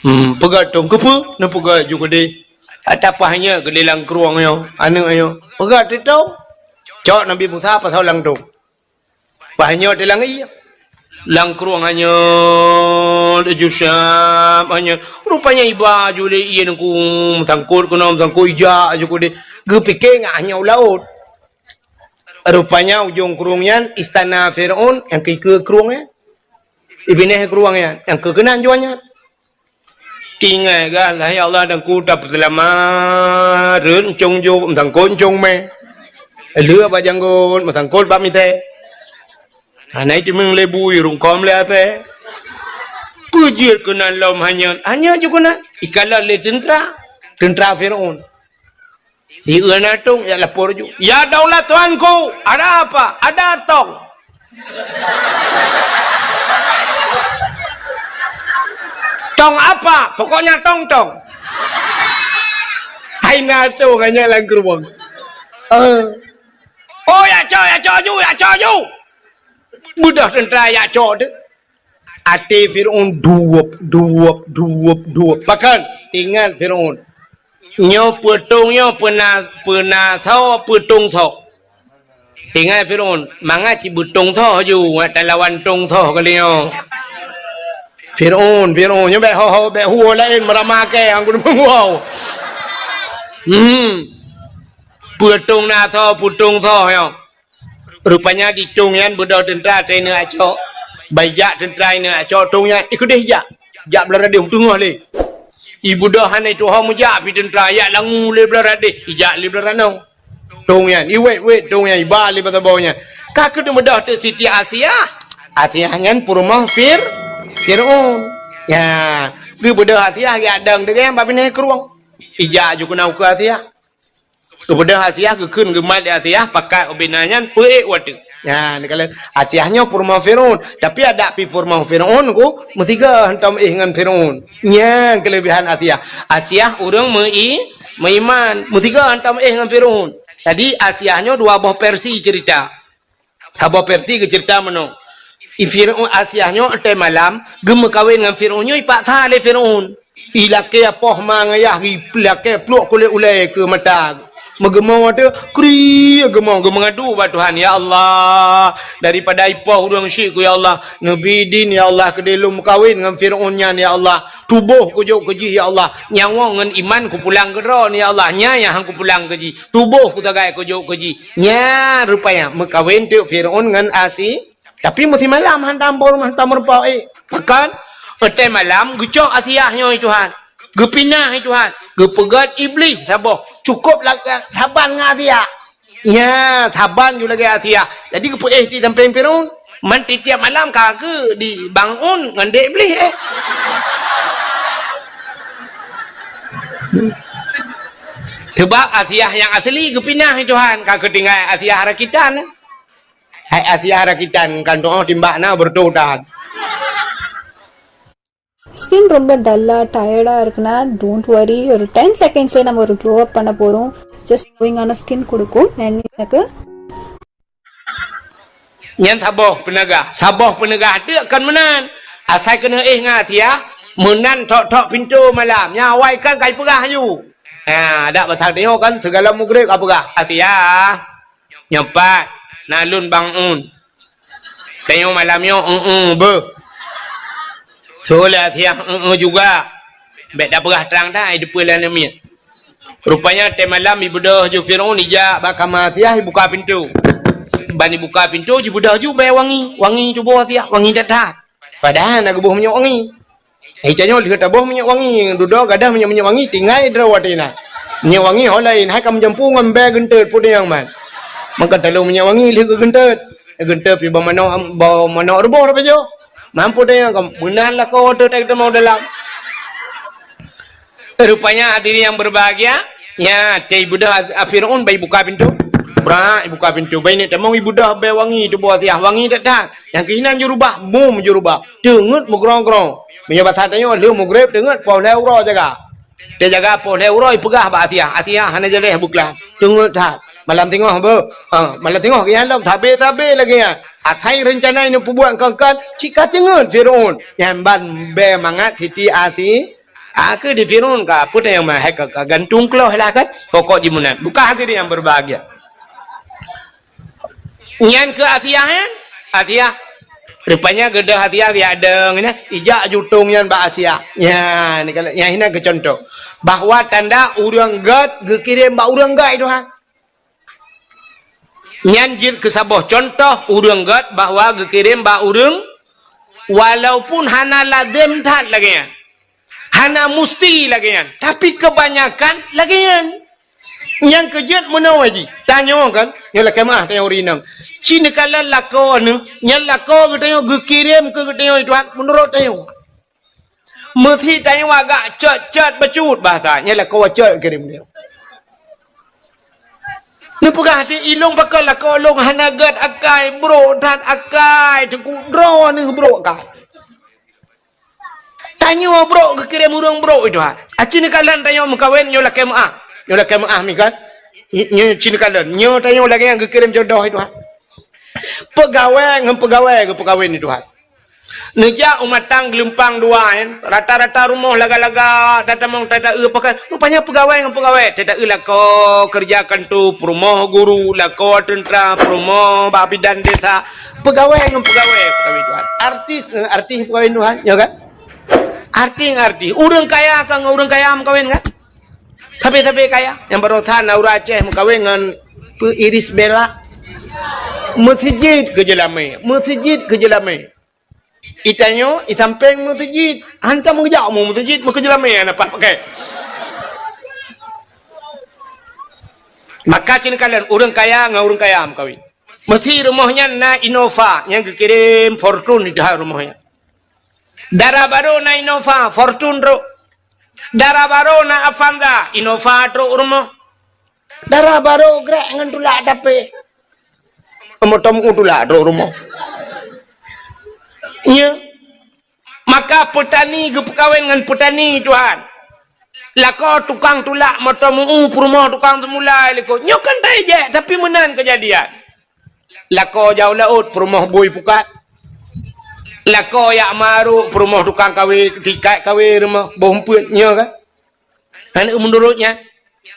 Hmm, peugah tông keupeue? Neupeugah ju keudéh. Ata paih nyoe keudéh lam krueng nyoe, aneuk nyoe. Peugah teuh tông. Cok Nabi Musa pasoe lam tông. Paih nyoe teuh lam ié. Lam krueng nyoe, laju siap nyoe. Rupanya iba ju lé ié ngon ku, meusangkot keunoe, meusangkot ijak ju keudéh. Geupike ngat nyoe u laôt. Rupanya ujong krueng nyan istana Firaun nyang keu ikeue krueng nyan. Ibineh krueng nyan nyang keu keunan juah nyan. Tinggai gah, lah ya Allah, dan ku tapeuseulamat, reut ncong jok, meusangkot ncong mè. Lheueh bak janggot, meusangkot bak mitée. Hana iteumeung lé bui, rungkôm lé asée. Peue jeuet keunan lom hanyot, hanyot ju keunan. Ikalon lé teuntra, teuntra Firaun. Di eu na tông, jak lapor ju. "Ya daulat tuanku, ada apa? Ada tong." "Tong apa? Pokoknya tong-tong." Hai na tho ngon nyan lam krueng. Eh. Oh, jak cok, jak cok ju, jak cok ju. Beudôh teuntra jak cok teuh. Até Fir'aun duwup, duwup, duwup, duwup. Pakon? Ingat Fir'aun. Nyoe peutông nyoe peuna, peuna soe, peutông soe. Ingat Fir'aun, mangat cit beutông soe ju, ngat talawan tông soe kali nyoe. Fir'aun, Fir'aun, nyoe bèk ho-ho, bèk huwoe laén meurama kèe, anggun meuwoe. Hmm. Peutông na soe, peutông soe nyoe. Rupanya di tông nyan beudôh teuntra teuh ineuk cok. Ban jak teuntra ineuk cok tông nyan, ikeudeh jak. Jak blah radeh u teungoh lé. Ibeudôh hana ituho meujak pih teuntra, jak langue lé blah radeh, ijak lé blah ranoe. Tông nyan, iwet-wet tông nyan, iba lé bak saboh nyan. Ka keuneuk beudôh teuk Siti Asiah. Asiah nyan peurumoh Fir-, Fir'aun. Nya, geubeudôh Asiah geujak dong deungon bak binéh krueng. Ijak ju keunoe ukeue Asiah. Geubeudôh Asiah, geukheun geumat lé Asiah, pakat ubena nyan peuék u ateueh. Nyan, neukalon Asiah nyoe peurumoh Fir'aun, tapi adak pih peurumoh Fir'aun ku meusigoe hantom éh ngon Fir'aun. Nyan keuleubehan Asiah. Asiah ureueng meu-i-, meuiman, meusigoe hantom éh ngon Fir'aun. Jadi Asiah nyoe dua boh versi ceurita. Saboh versi geuceurita meunoe. I Fir'aun Asiah nyoe watèe malam geumeukawen ngon Fir'aun nyoe ipaksa lé Fir'aun. Ilakèe poh ma ngon yah, ilakèe pluek kulét ulèe keu mata. Meugeumoe teuh, kri geumoe, geumeungadu bak Tuhan, "Ya Allah, daripada ipoh ureueng syik ku, ya Allah, neubi idin, ya Allah, keudéh lôn meukawen ngon Fir'aun nyan, ya Allah. Tuboh kujok keu jih, ya Allah. Nyawoe ngon iman kupulang keu droe, ya Allah. Nyan nyang han kupulang keu jih. Tuboh kutagai kujok keu jih." Nyan rupanya meukawen teuk Fir'aun ngon Asi-, tapi meusimalam hantom beureumoh, hantom meurumpok, eh. Pakon? Watèe malam geucok Asiah nyoe, Tuhan. Geupinah, Tuhan. Geupeugèt Iblih saboh. Cukôp la-, saban ngon Asiah. Nyan, saban ju lagèe Asiah. Jadi geupeuéh di sampéng Fir'aun. Man tiep-tiep malam ka keu di bangun ngon dek Iblih, eh. Sebab Asiah nyang asli geupinah, Tuhan, ka keu tinggai Asiah rakitan. Hai Asiah rakitan, kan doh timbak na beureutoh that. Skin ரொம்ப டல்லா டயர்டா இருக்குன்னா, don't worry. ஒரு டென் செகண்ட்ஸ்ல நம்ம ஒரு க்ளோ அப் பண்ண போறோம். ஜஸ்ட் க்ளோயிங்கான ஸ்கின் கொடுக்கும். And எனக்கு Nyan saboh peuneugah. Saboh peuneugah teuk kon meunan. Asai keuneuk éh ngon Asiah, meunan thok-thok pintoe malam. Nyan awai kan kai peugah aju. Ha, dak batang tanyoe kan, sigohlom mugreb ka peugah, "Asiah, nyoe pat na lôn bangun." Tanyoe malam nyoe, "Eueh, beuh." Soe lé Asiah, "Eueh juga." Bèk tapeugah trang that, ai depan lam miet. Rupanya watèe malam ibeudôh ju Fir'aun ijak bak kama Asiah, ibuka pintoe. Ban ibuka pintoe, jibeudôh ju bèe wangi. Wangi tuboh Asiah, wangi that-that. Padahai na geuboh minyéuk wangi. Eh, tanyoe lheueh taboh minyéuk wangi, dudoe gadoh minyéuk-minyéuk wangi, tinggai droe watèe na. Minyéuk wangi ho laén, hai ka meujampu ngon bèe geunteut, peue nyang man. Maka talôn minyéuk wangi lheueh geugeunteut. Geunteut pih bak manok, bak manok ruboh, ruboh. Mampu deh, meunan lakoe teuh teuma dalam. Rupanya hadirin yang berbahagia, ya, teuh ibeudôh a-, a Fir'aun bai buka pintoe. Brak, ibuka pintoe. Bai neuk tamong ibeudôh bèe wangi tuboh Asiah, wangi that-that. Nyang keuh inan jurubah, bum jurubah. Teungeut meugrong-grong. Meunyoe basa tanyoe lheueh mugreb teungeut poh lhèe uroe jaga. Teujaga poh lhèe uroe ipeugah bak Asiah. Asiah hana jaleh beuklam. Teungeut that. Malam singoh beuh. Ha, malam singoh geuyan lom sabe-sabe lagèe nyan. Asai reuncana ineuk peubuet kon-kon, cit ka teungeut Fir'aun. Nyan ban bèe mangat Siti Asi-, a keu di Fir'aun ka, peue nyang ma-, hai ka, ka gantung kloh lah kan. Pokok jih meunan. Bukan hadirin yang berbahagia. Nyan keu Asiah, eh? Asiah. Rupanya geudeh Asiah geujak dong, nyan, ijak jutong nyan bak Asiah. Nyan, nyan hina keu contoh. Bahwa tanda ureueng gèt geukirém bak ureueng gèt, Tuhan. Nyan jeuet keu saboh contoh ureueng gèt bahwa geukirém bak ureueng, walaupun hana lazem that lagèe nyan. Hana musti lagèe nyan, tapi keubanyakan lagèe nyan. Nyang keu jeuet meunoe jih, tanyoe kan, nyoe lakèe meu'ah tanyoe ureueng inong. Ci neukalon lakoe neuh, nyan lakoe geutanyoe geukirém keu geutanyoe, Tuhan, meunurot tanyoe. Meusi tanyoe agak cot-cot bacut bahasa, nyan lakoe cot geukirém tanyoe. Neupeugah di ilong pakon lakoe lôn hana gèt akai, brok that akai, teungku droeneuh brok akai. Tanyoe brok geukirém ureueng brok, Tuhan. Aci neukalon tanyoe meukawen nyoe lakèe meu'ah. Nyoe lakée meuáh mi kan? Nyoe cit kalon. Nyoe tanyoe lagée nyang geukirém jodoh, hai Tuhan. Peugawée ngon peugawée geupeukawen, hai Tuhan. Neujak u matang geulumpang dua nyan, rata-rata rumoh laga-laga, tatamong tata-eu pakai. Rupanya peugawée ngon peugawée, tata-eu lakoe keureuja kantô, peurumoh guru, lakoe teuntra, peurumoh bak bidan desa. Peugawée ngon peugawée, peugawée Tuhan. Artis ngon artis peugawée Tuhan, ya kan? Artis ngon artis. Ureuëng kaya ka ngon ureuëng kaya meukawen kan? Sabe-sabe kaya. Nyang baroesa na ureuëng Aceh meukawen ngon peu Iris Bella. Meuseujid keu jeulamé, meuseujid keu jeulamé. Itanyoe i sampéng meuseujid, hantom geujak mu meuseujid, meukeujeulamé hana pat pakai. Maka cit kalon ureuëng kaya ngon ureuëng kaya meukawen. Meusi rumoh nyan na Innova nyang geukirém Fortuner di dalam rumoh nyan. Dara barô na Innova, Fortuner trok. Dara barô na Avanza, Innova trok rumoh. Dara barô grek ngon tulak tapé. Meuteumé tulak trok rumoh. Nya. Maka peutani geupeukawen ngon peutani, Tuhan. Lakoe tukang tulak meuteumé peurumoh tukang seumula likot. Nyoe kan tajak, tapi meunan keujadian. Lakoe jak u laôt peurumoh bui pukat. Lakoe jak marok peurumoh tukang kawé, tikat kawé rumoh boh umpeuet, nyoe kan? Hana meunurot nyan.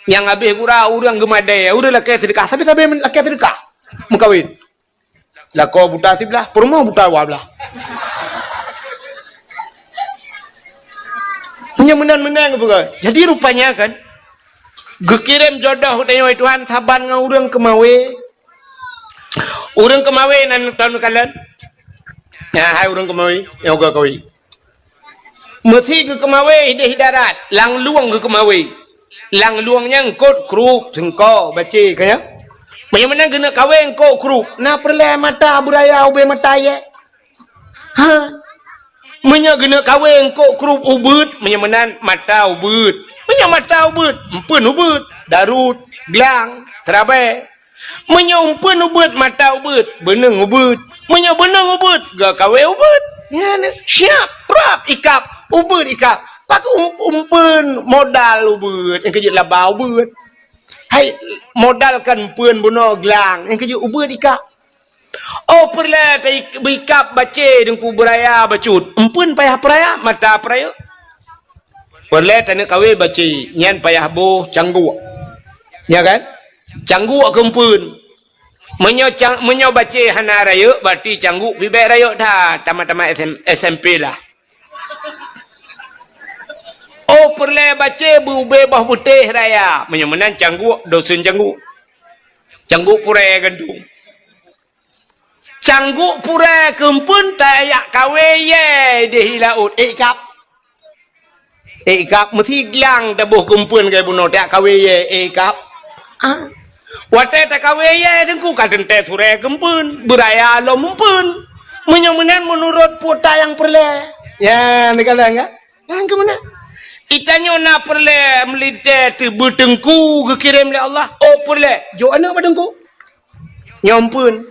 Nyang habéh gura ureuëng geumadée, ureuëng lakée seudeukah, sabe-sabe lakée seudeukah meukawen. Lakoe buta siblah, peurumoh buta dua blah. Meunyoe meunan-meunan geupeugah. Jadi rupanya kan, geukirém jodoh tanyoe Tuhan saban ngon ureuëng keumawé. Ureuëng keumawé nan takalon. Nah, hai ureuëng keumawé, nyang uga kawé. Meusi geukeumawé idéh darat, lam lueng geukeumawé. Lam lueng nyan eungkôt, krup, seungko, bacé, ka nyan. Meunyoe meunan geuneuk kawé eungkôt, krup, na peureulée mata beuraya ubé mata yé. Ha? Meunyoe geuneuk kawé eungkôt, krup, ubeuet, meunyoe meunan mata ubeuet. Meunyoe mata ubeuet, eumpeuen ubeuet, darut, glang, seurabée. Meunyoe eumpeuen ubeuet mata ubeuet, beuneueng ubeuet. Meunyoe beuneueng ubeuet, geukawé ubeuet. Nyan siab, prap ikab, ubeuet ikab. Pakon um-, eumpeuen modal ubeuet, nyang keujeuet laba ubeuet. Hai, modal kan eumpeuen bunoe glang, nyang keujeuet ubeuet ikab. Oh, peureulée ta-, beuikab bacé deungku beuraya bacut. Eumpeuen payah peuraya, mata peurayeuk. Peureulée taneuk kawé bacé, nyan payah boh cangguk. Ya kan? Cangguk keu eumpeuen. Meunyoe cang-, meunyoe bacé hana rayeuk, berarti cangguk pih bék rayeuk that, tamat-tamat S M, S M P lah. Oh, peureulée bacé beu-, ubé boh beutéh raya. Meunyoe meunan cangguk, dosen cangguk. Cangguk purée gandong. Cangguk purée keu eumpeuen tajak kawé yé idéh laôt, ék kab. Ék kab meusi glang taboh keu eumpeuen keu bunoe tajak kawé yé, ék kab. Ah. Watée takawé yé deungku ka teuntée surée keu eumpeuen, beuraya lom eumpeuen. Meunyoe meunan meunurot puta nyang peureulée. Ya, neukalon ka? Nyang keu meunan. Itanyoe na peureulée meulintée teuh beuteungku geukirém lé Allah. Oh, peureulée. Jok aneuëk bak teungku. Nyoe eumpeuen.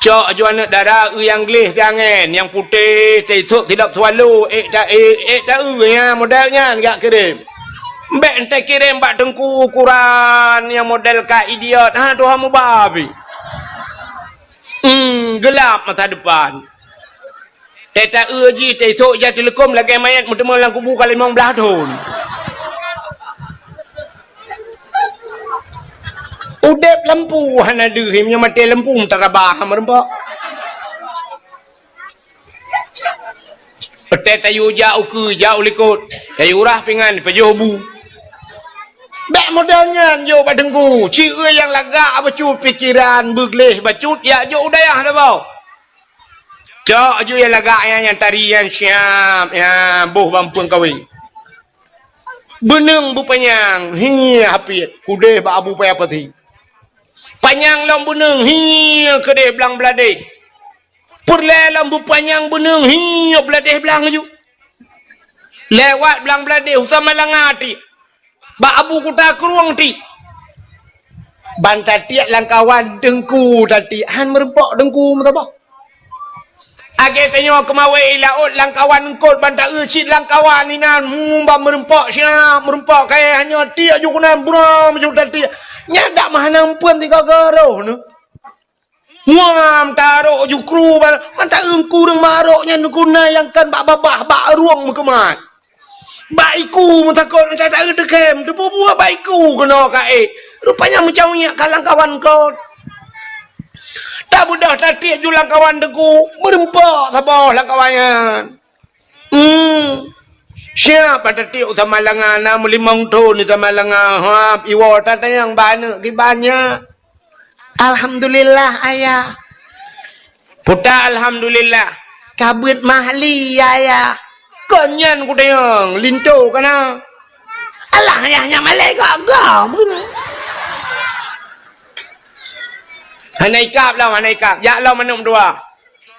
Cok aju aneuëk dara eu nyang gleh siangén, nyang putéh, teisok silop swallow, ék ta-, ék, ék ta-eu nyan model nyan jak kirém. Bék entée kirém bak teungku ukuran nyang model ka idiot, ha, tuha mubabi. Hmm, gelap masa depan. Teuta-eu jih, teusok jak teuleukom lagée manyét meuteumé lam kubu ka limong blaih thon. Udeb lampu hana deuh, meunyoe maté lampu meutarabah meureumpok. Peuté tayue jak ukeue, jak u likot, tayue rah pingan, pajoh bu. Bék model nyan jok bak teungku, ci nyang lagak bacut pikeran, beugleh bacut, jak jok u dayah saboh. Cok aju nyang lagak nyan, nyang tari nyan siab, nyan boh bak eumpeuen kawé. Beuneueng beupanyang, hi hapiet, keudeh bak abu paya pasi. Panyang lom beuneueng, hi keudeh blang bladeh. Peureulée lom beupanyang beuneueng, hi bladeh blang aju. Lewat blang bladeh, usah malanga ti. Bak abu kuta krueng ti. Ban tatiek lam kawan teungku tatiek, han meureumpok teungku meusaboh. Lagèe tanyoe keumawé i laôt, lam kawan eungkôt ban taeu cit lam kawan inan, hmm, ban meureumpok siap, meureumpok kayèe, hana tiek ju keunan, buram ju tatiek. Nyan dak meuhana eumpeuen tiga garoh nyoe. Muam tarok jukru ban, ban taeu kureueng marok nyan guna nyang kan bak babah, bak rueng meukeumat. Bak iku meutakot, nyang taeu teukem, teupeue-peue bak iku keunoe ka ék. Rupanya meucaweuek ka lam kawan kon. Tabeudôh tatiek ju lam kawan teungku, meureumpok saboh lam kawan nyan. Hmm. Siap ban tatiek u Samalanga, na meulimong thon di Samalanga. Hap, iwoe tatanyong bak aneuk kiban nyan. Alhamdulillah, Ayah. Puta alhamdulillah. Ka beuet mahli, Ayah. Kon nyan kutanyong, linto kana. Alah, Ayah, nyan malaikat gam. Hana ikab lom, hana ikab. Jak lom aneuk dua.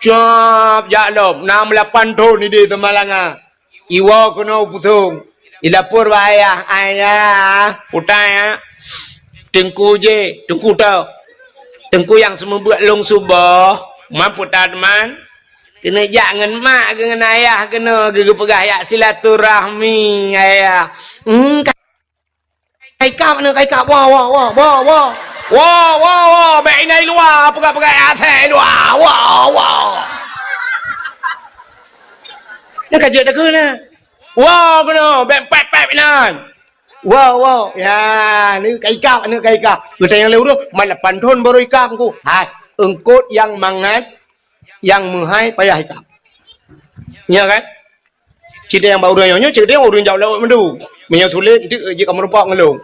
Cap, jak lom. Na meulapan thon di Samalanga. Iwoe keunoe u Pusong. Ilapor bak ayah, "Ayah, puta ya. Teungku jih, teungku tau. Teungku nyang seumeubeuet lôn suboh, man puta teuma. Keuneuk jak ngon mak keu ngon ayah keunoe, geupeugah jak silaturahmi, ayah." Hmm, ka-, ka ikab aneuk, ka ikab. Woe, woe, woe, woe, woe. Woe, woe, woe. Bèk inan i luwa, peugah-peugah asèe i luwa. Woe, woe. Nyan ka jeuet takheun na. Woe keunoe, bèk pèp-pèp inan. Woe, woe. Ya, ni ka ikab, ni ka ikab. Geutanyong lé ureueng, "Man lapan thon baru ikab, Teungku?" Hai, eungkôt nyang mangat, nyang meuhai payah ikab. Nyo kan? Cit nyang bak ureueng nyoe, cit nyang ureueng jak laôt mandum. Meunyoe sulet, eunteuk jeuet ka meurumpok ngon lôn.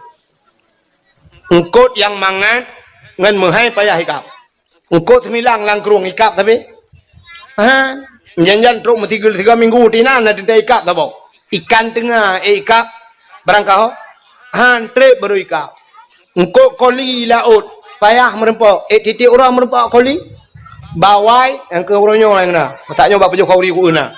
Eungkôt nyang mangat ngon meuhai payah ikab. Eungkôt seumilang lam krueng ikab tapi. Ha, jan-jan trok meusigoe-sigoe minggu tinan na teuntèe ikab saboh. Ikan teunga, eh, ikab barangkaho. Ha, trép baru ikab. Eungkôt koli laôt, payah meurumpok. Eh, tiep-tiep uroe meurumpok koli. Bawai, nyang keu uroe nyoe nyang na. Masa nyoe bak pajoh khauri ku na.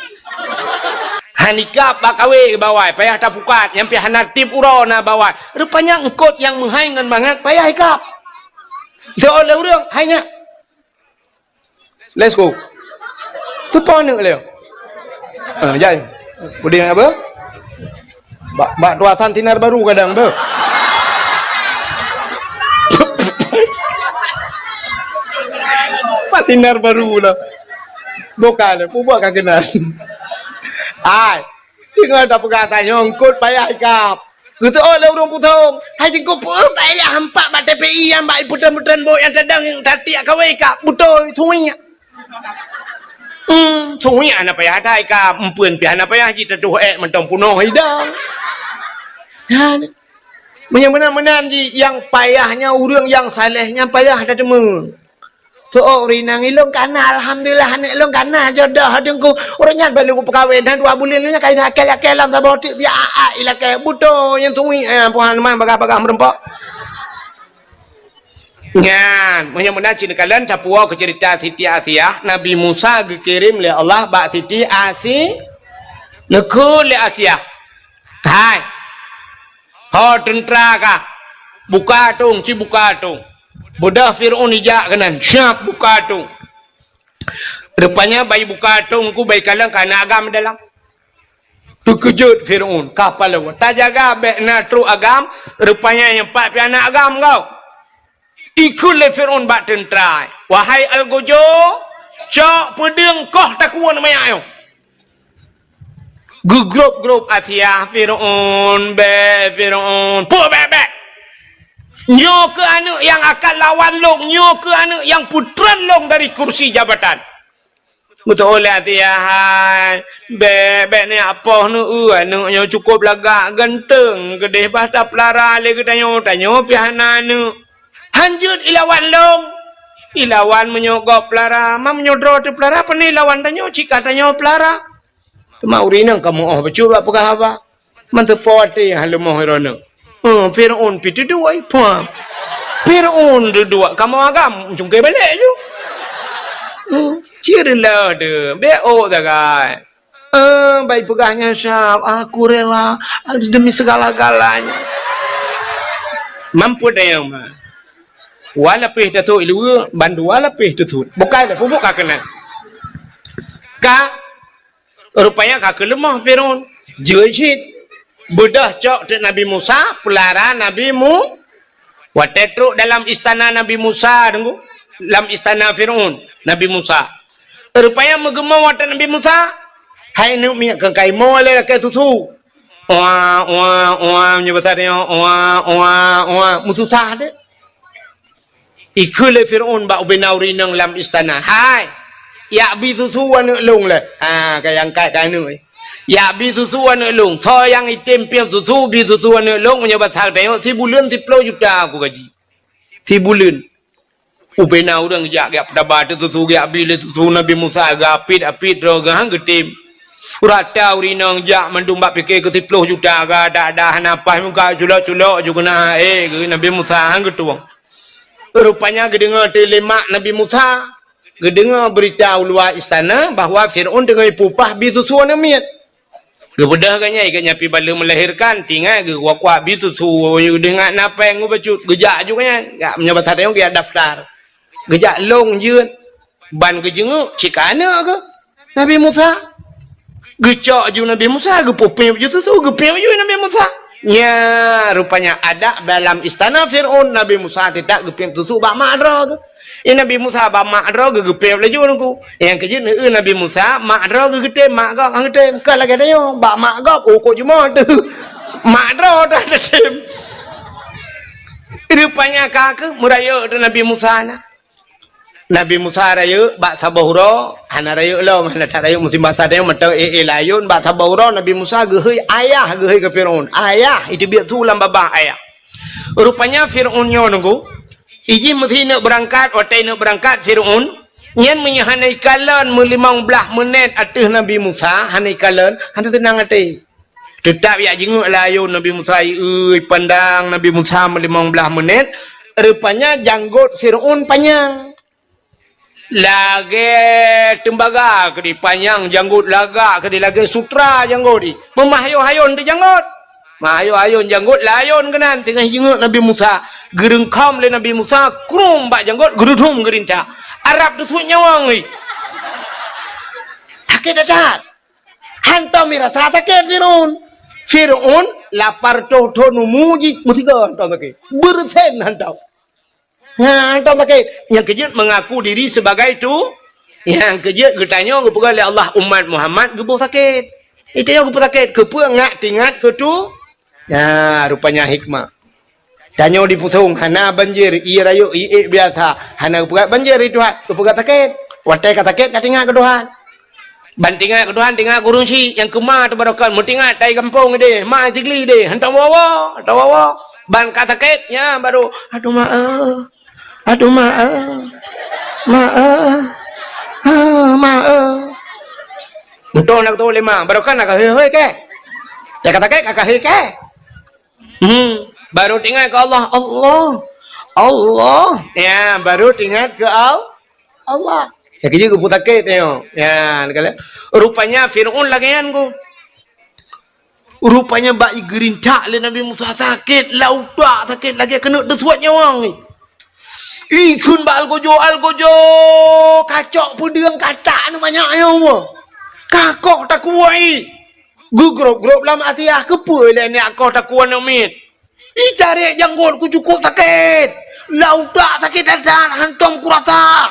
Han ikab bak kawé bawai, payah tapukat, nyang pih hana tiep uroe na bawai. Rupanya eungkôt nyang meuhai ngon mangat payah ikab. Soe lé ureueng, hai nyak. Let's go. Tu po aneuk lé. Ah, jai. Puding apa? Bak, bak tuasan sinar baru kadang tu. Bak sinar baru lah. Bukan, pubak ka kenal. Ai. Tinggal dah pegang tanya, eungkôt payah ikab. Geuteuôt lé ureueng Pusong, "Hai Teungku, peue payah hampak bak T P I nyang bak ipeutrön-peutrön bot nyang tadong nyang tatiek kawé ka beutôi suiek." Hmm, suiek hana payah that ka, eumpeuen pih hana payah jih tatuh ék mantong punoh idang. Nyan. Meunyoe meunan-meunan jih, nyang payah nyan ureueng nyang saleh nyan payah tateumé. Soe ureueng inong ilôn kana, alhamdulillah, aneuk lôn kana jodoh Teungku. Ureueng nyan baru peukawen, dan dua buleuen nyan ka ilakèe-lakèe lam saboh teuk, dia a-a ilakèe. Beutôi nyang tui, eh, Tuhan man bagah-bagah meurumpok. Nyan, meunyoe meunan cit neukalon tapuwoe keu ceurita Siti Asiah, Nabi Musa geukirém lé Allah bak Siti Asi-, neukheun lé Asiah. Hai. Ho teuntra kah. Buka atong, ci buka atong. Beudôh Fir'aun ijak keunan, siap buka atong. Rupanya bai buka atong ku bai kalon ka na agam dalam. Teukeujot Fir'aun, ka palau. Tajaga bèk na trok agam, rupanya nyang pat pih na agam kau. Ikheun lé Fir'aun bak teuntra, "Wahai Algojo, cok peudeueng koh takue manyak nyoe." Geugrôp-grôp Asiah, "Fir'aun, bèk, Fir'aun." "Peue bèk-bèk? Nyoe keuh aneuk nyang akan lawan lôn, nyoe keuh aneuk nyang peutrön lôn dari kursi jabatan." Geuteuôt lé Asiah, "Hai, bèk, bèk neupoh neueu, aneuk nyoe cukôp lagak, ganteung keudéh, bah tapeulara lé geutanyoe, tanyoe pih hana aneuk." "Han jeuet ilawan lôn." "Ilawan meunyoe gob peulara, ma meunyoe droe teupeulara, pane ilawan tanyoe, cit ka tanyoe peulara." Teuma ureueng inong ka meu'oh bacut bak peugah haba. Mantong po até han leumoh droeneuh. Eh, Fir'aun pih teuduek, eh, puah. Fir'aun teuduek, kamoe agam, cungké balek ju. Hmm, cit reuloh deuh, bèk ôk sagai. Eh, bai peugah nyan siab, "Aku rela, demi segala-galanya." Mampet dayang ma. Dua lapéh tasôk i luweue, ban dua lapéh tasôk. Bukai dah, pupuk ka keunan. Ka, rupanya ka keuleumoh Fir'aun. Jeuet cit. Beudôh cok teuk Nabi Musa, peulara Nabi Mu-, watée trok dalam istana Nabi Musa, deungoe, lam istana Fir'aun, Nabi Musa. Rupanya meugeumong watée Nabi Musa, hai neuk miet keu kaimoe lé lakée susu. Wa, wa, wa, meunyoe basa tanyoe, wa, wa, wa, meususah deh. Ikheun lé Fir'aun bak ubena ureuëng inong lam istana, "Hai, jak bi susu aneuëk lôn lé." Ha, ka nyang angkat keu aneuëk. "Jak bi susu aneuëk lôn. Soe nyang item piep susu, bi susu aneuëk lôn, meunyoe basa tanyoe sibuleuen siplôh juta aku gaji." Sibuleuen. Ubena ureuëng jak, jak peutaba teuk susu, jak bi lé susu Nabi Musa, geuapit-apit droe geuh han geutem. Rata ureuëng inong jak mandum bak pike keu siplôh juta, geudak-dak hana paih muka culok-culok ju keuna, eh, geuh Nabi Musa han geutueng. Rupanya geudeungoe teuk lé mak Nabi Musa, geudeungoe beurita u luwa istana bahwa Fir'aun teungoh jipeupah bi susu aneuëk miet. Geubeudôh geuh nyan, geuh nyan pih bak lheueh meulahirkan, tingat geuh kuak-kuak bi susu, geudeungoe na péng geuh bacut, geujak aju geuh nyan. Ya, meunyoe basa tanyoe geujak daftar. Geujak lôn jeuet, ban geujeungeuk cit ka aneuëk geuh. Nabi Musa. Geucok aju Nabi Musa, geupeupiep aju susu, geupiep aju Nabi Musa. Nya, rupanya adat dalam istana Fir'aun, Nabi Musa teutap geupiep susu bak mak droe geuh. Eh, Nabi Musa bak mak droe geuh geupiep laju nungku. Nyang keujeuet neueu Nabi Musa, mak droe geuh geutem, mak gob han geutem. Ka lagée tanyoe, bak mak gob, oh, kok jumoe teuh. Mak droe dah geutem. Rupanya ka keuh meurayeuk teuh Nabi Musa na. Nabi Musa rayeuk bak saboh uroe, hana rayeuk lom, hana that rayeuk musim basa tanyoe mantong éh-éh layôn, bak saboh uroe Nabi Musa geuhôi ayah, geuhôi keu Fir'aun. Ayah, itu biet su lam babah ayah. Rupanya Fir'aun nyoe nunggu, ijih meusi neuk beurangkat, watée neuk beurangkat Fir'aun, nyan meunyoe hana ikalon meulimong blaih meunét ateueh Nabi Musa, hana ikalon, hana teunang até. Teutap jak jingeuk layôn Nabi Musa, ieu pandang Nabi Musa meulimong blaih meunét, rupanya janggot Fir'aun panyang. Lagée teumbaga keudeh panyang janggot, lagak keudeh lagée sutra janggot jih. Meumah hayôn-hayôn teuh janggot. Mah hayôn-hayôn janggot, layôn keunan teungoh jingeuk Nabi Musa. Geureungkhom lé Nabi Musa, krum bak janggot, geurudum geurinta. Arab teusuet nyawöng jih. Sakét that-that. Hantom mirasa sakét Fir'aun. Fir'aun lapar toh-toh numu jih, meusigoe hantom sakét. Beureusen hantom. Nah, hantom sakét. Nyang keujeuet mengaku diri sebagai tu, nyang keujeuet geutanyoe geupeugah lé Allah umat Muhammad geuboh sakét. Geutanyoe geuboh sakét, keupeue ngat tingat keu tu? Nah, rupanya hikmah. Tanyoe di Pusong hana banjir, ié rayeuk ié biasa, hana geupeugah banjir di Tuhan, geupeugah sakét. Watée ka sakét ka teuingat keu Tuhan. Ban teuingat keu Tuhan, teuingat keu ureuëng syiek nyang keuma teubarokan, meuteuingat tai gampông ideh, ma sigli ideh, hantom woe-woe, hantom woe-woe. Ban ka sakét, nyan baru, "Aduh ma eh, aduh ma eh, ma eh, ah, ma eh." Untung na geutuwoe lé ma, barokan na ka hôi-hôi keh. Ya ka sakét ka hôi keh. Hmm, baru teuingat keu Allah, Allah, Allah. Ya, baru teuingat keu Al-, Allah. Ya, keujeuet geupeu sakét nyoe. Ya, rupanya Fir'aun lagée nyan ku. Rupanya bak geurintak lé Nabi Musa sakét, lam utak sakét lagée keuneuk teusuet nyawöng jih. Ikheun bak algojo, algojo, kacok peudeueng katak nyoe manyak nyoe. Kakoh takuwai. Geugrôp-grôp lam asiah, keupeue lé nyak koh takue aneuëk miet? Itarek janggot ku cukôp sakét. Lam utak sakét that-that, hantom kurasa.